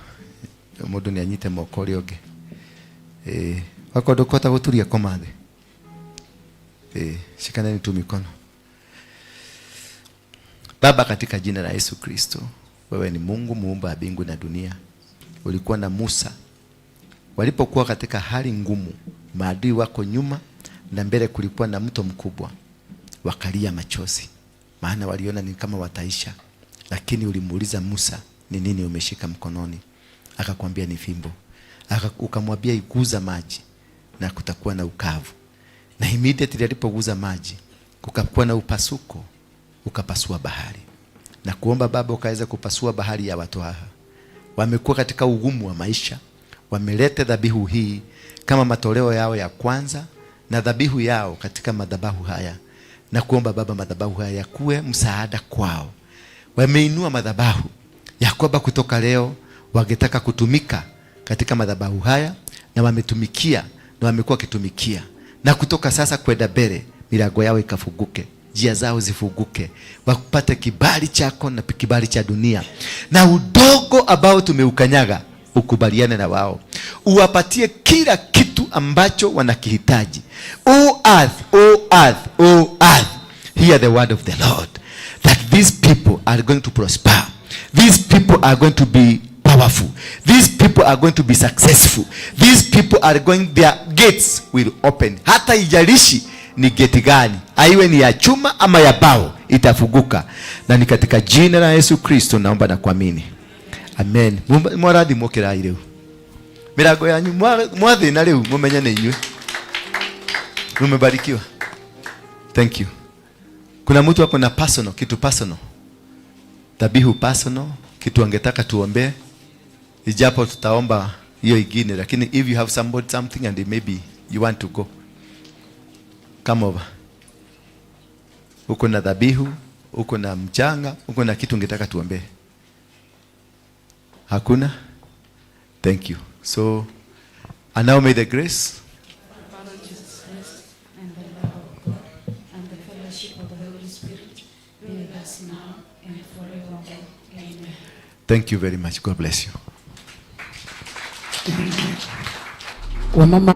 mũndũ nĩ anyite moko ũrĩa ũngĩ. Wakorwo ndũkũhota gũturia koma thĩ. Shikaneni tu mikono. Baba, katika jina la Yesu Kristo, wewe ni Mungu muumba wa mbingu na dunia. Ulikuwa na Musa walipokuwa katika hali ngumu, maadui wako nyuma na mbele kulikuwa na mto mkubwa, wakalia machozi, maana waliona ni kama wataisha. Lakini ulimuuliza Musa, ni nini umeshika mkononi? Akakwambia ni fimbo. Ukamwambia iguza maji na kutakuwa na ukavu. Na immediately alipoguza maji kukakuwa na upasuko, ukapasua bahari. Na kuomba Baba ukaweza kupasua bahari ya watu hawa. Wamekuwa katika ugumu wa maisha, wameleta dhabihu hii kama matoleo yao ya kwanza na dhabihu yao katika madhabahu haya. Na kuomba Baba madhabahu haya yakuwe msaada kwao. Wameinua madhabahu ya kwamba kutoka leo wangetaka kutumika katika madhabahu haya, na wametumikia na wamekuwa wakitumikia. Na kutoka sasa kwenda mbele milango yao ikafunguke, njia zao zifunguke, wapate kibali chako na kibali cha dunia. Na udogo ambao tumeukanyaga ukubaliane na wao, uwapatie kila kitu ambacho wanakihitaji. O earth, O earth, O earth, hear the word of the Lord, that these people are going to prosper. These people are going to be powerful. These people are going to be successful. These people are going, their gates will open. Hata ijalishi ni geti gani, aiwe ni ya chuma ama ya bao, itafunguka. Na ni katika jina la Yesu Kristo naomba na kuamini. Amen. Mwarathimwo kirai riu. Milango yanyu mwathina riu mumenye ni inyuĩ. Mumebarikiwa. Thank you. Kuna mtu ako na personal, kitu personal. Dhabihu personal, kitu angetaka tuombee. Ijapo tutaomba hiyo ingine, lakini if you have somebody something and maybe you want to go, come over. Uko na dhabihu, uko na mchanga, uko na kitu ungetaka tuombee. Hakuna? Thank you. So, and now may the grace Our Lord Jesus Christ and the love of God and the fellowship fellowship of the Holy Spirit be with us now and forevermore. Amen. Thank you very much. God bless you. Wamama.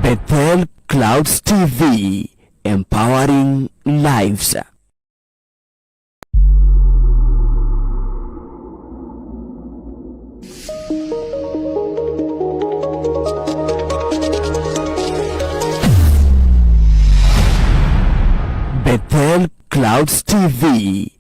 Bethel Clouds TV, empowering lives. Bethel Clouds TV.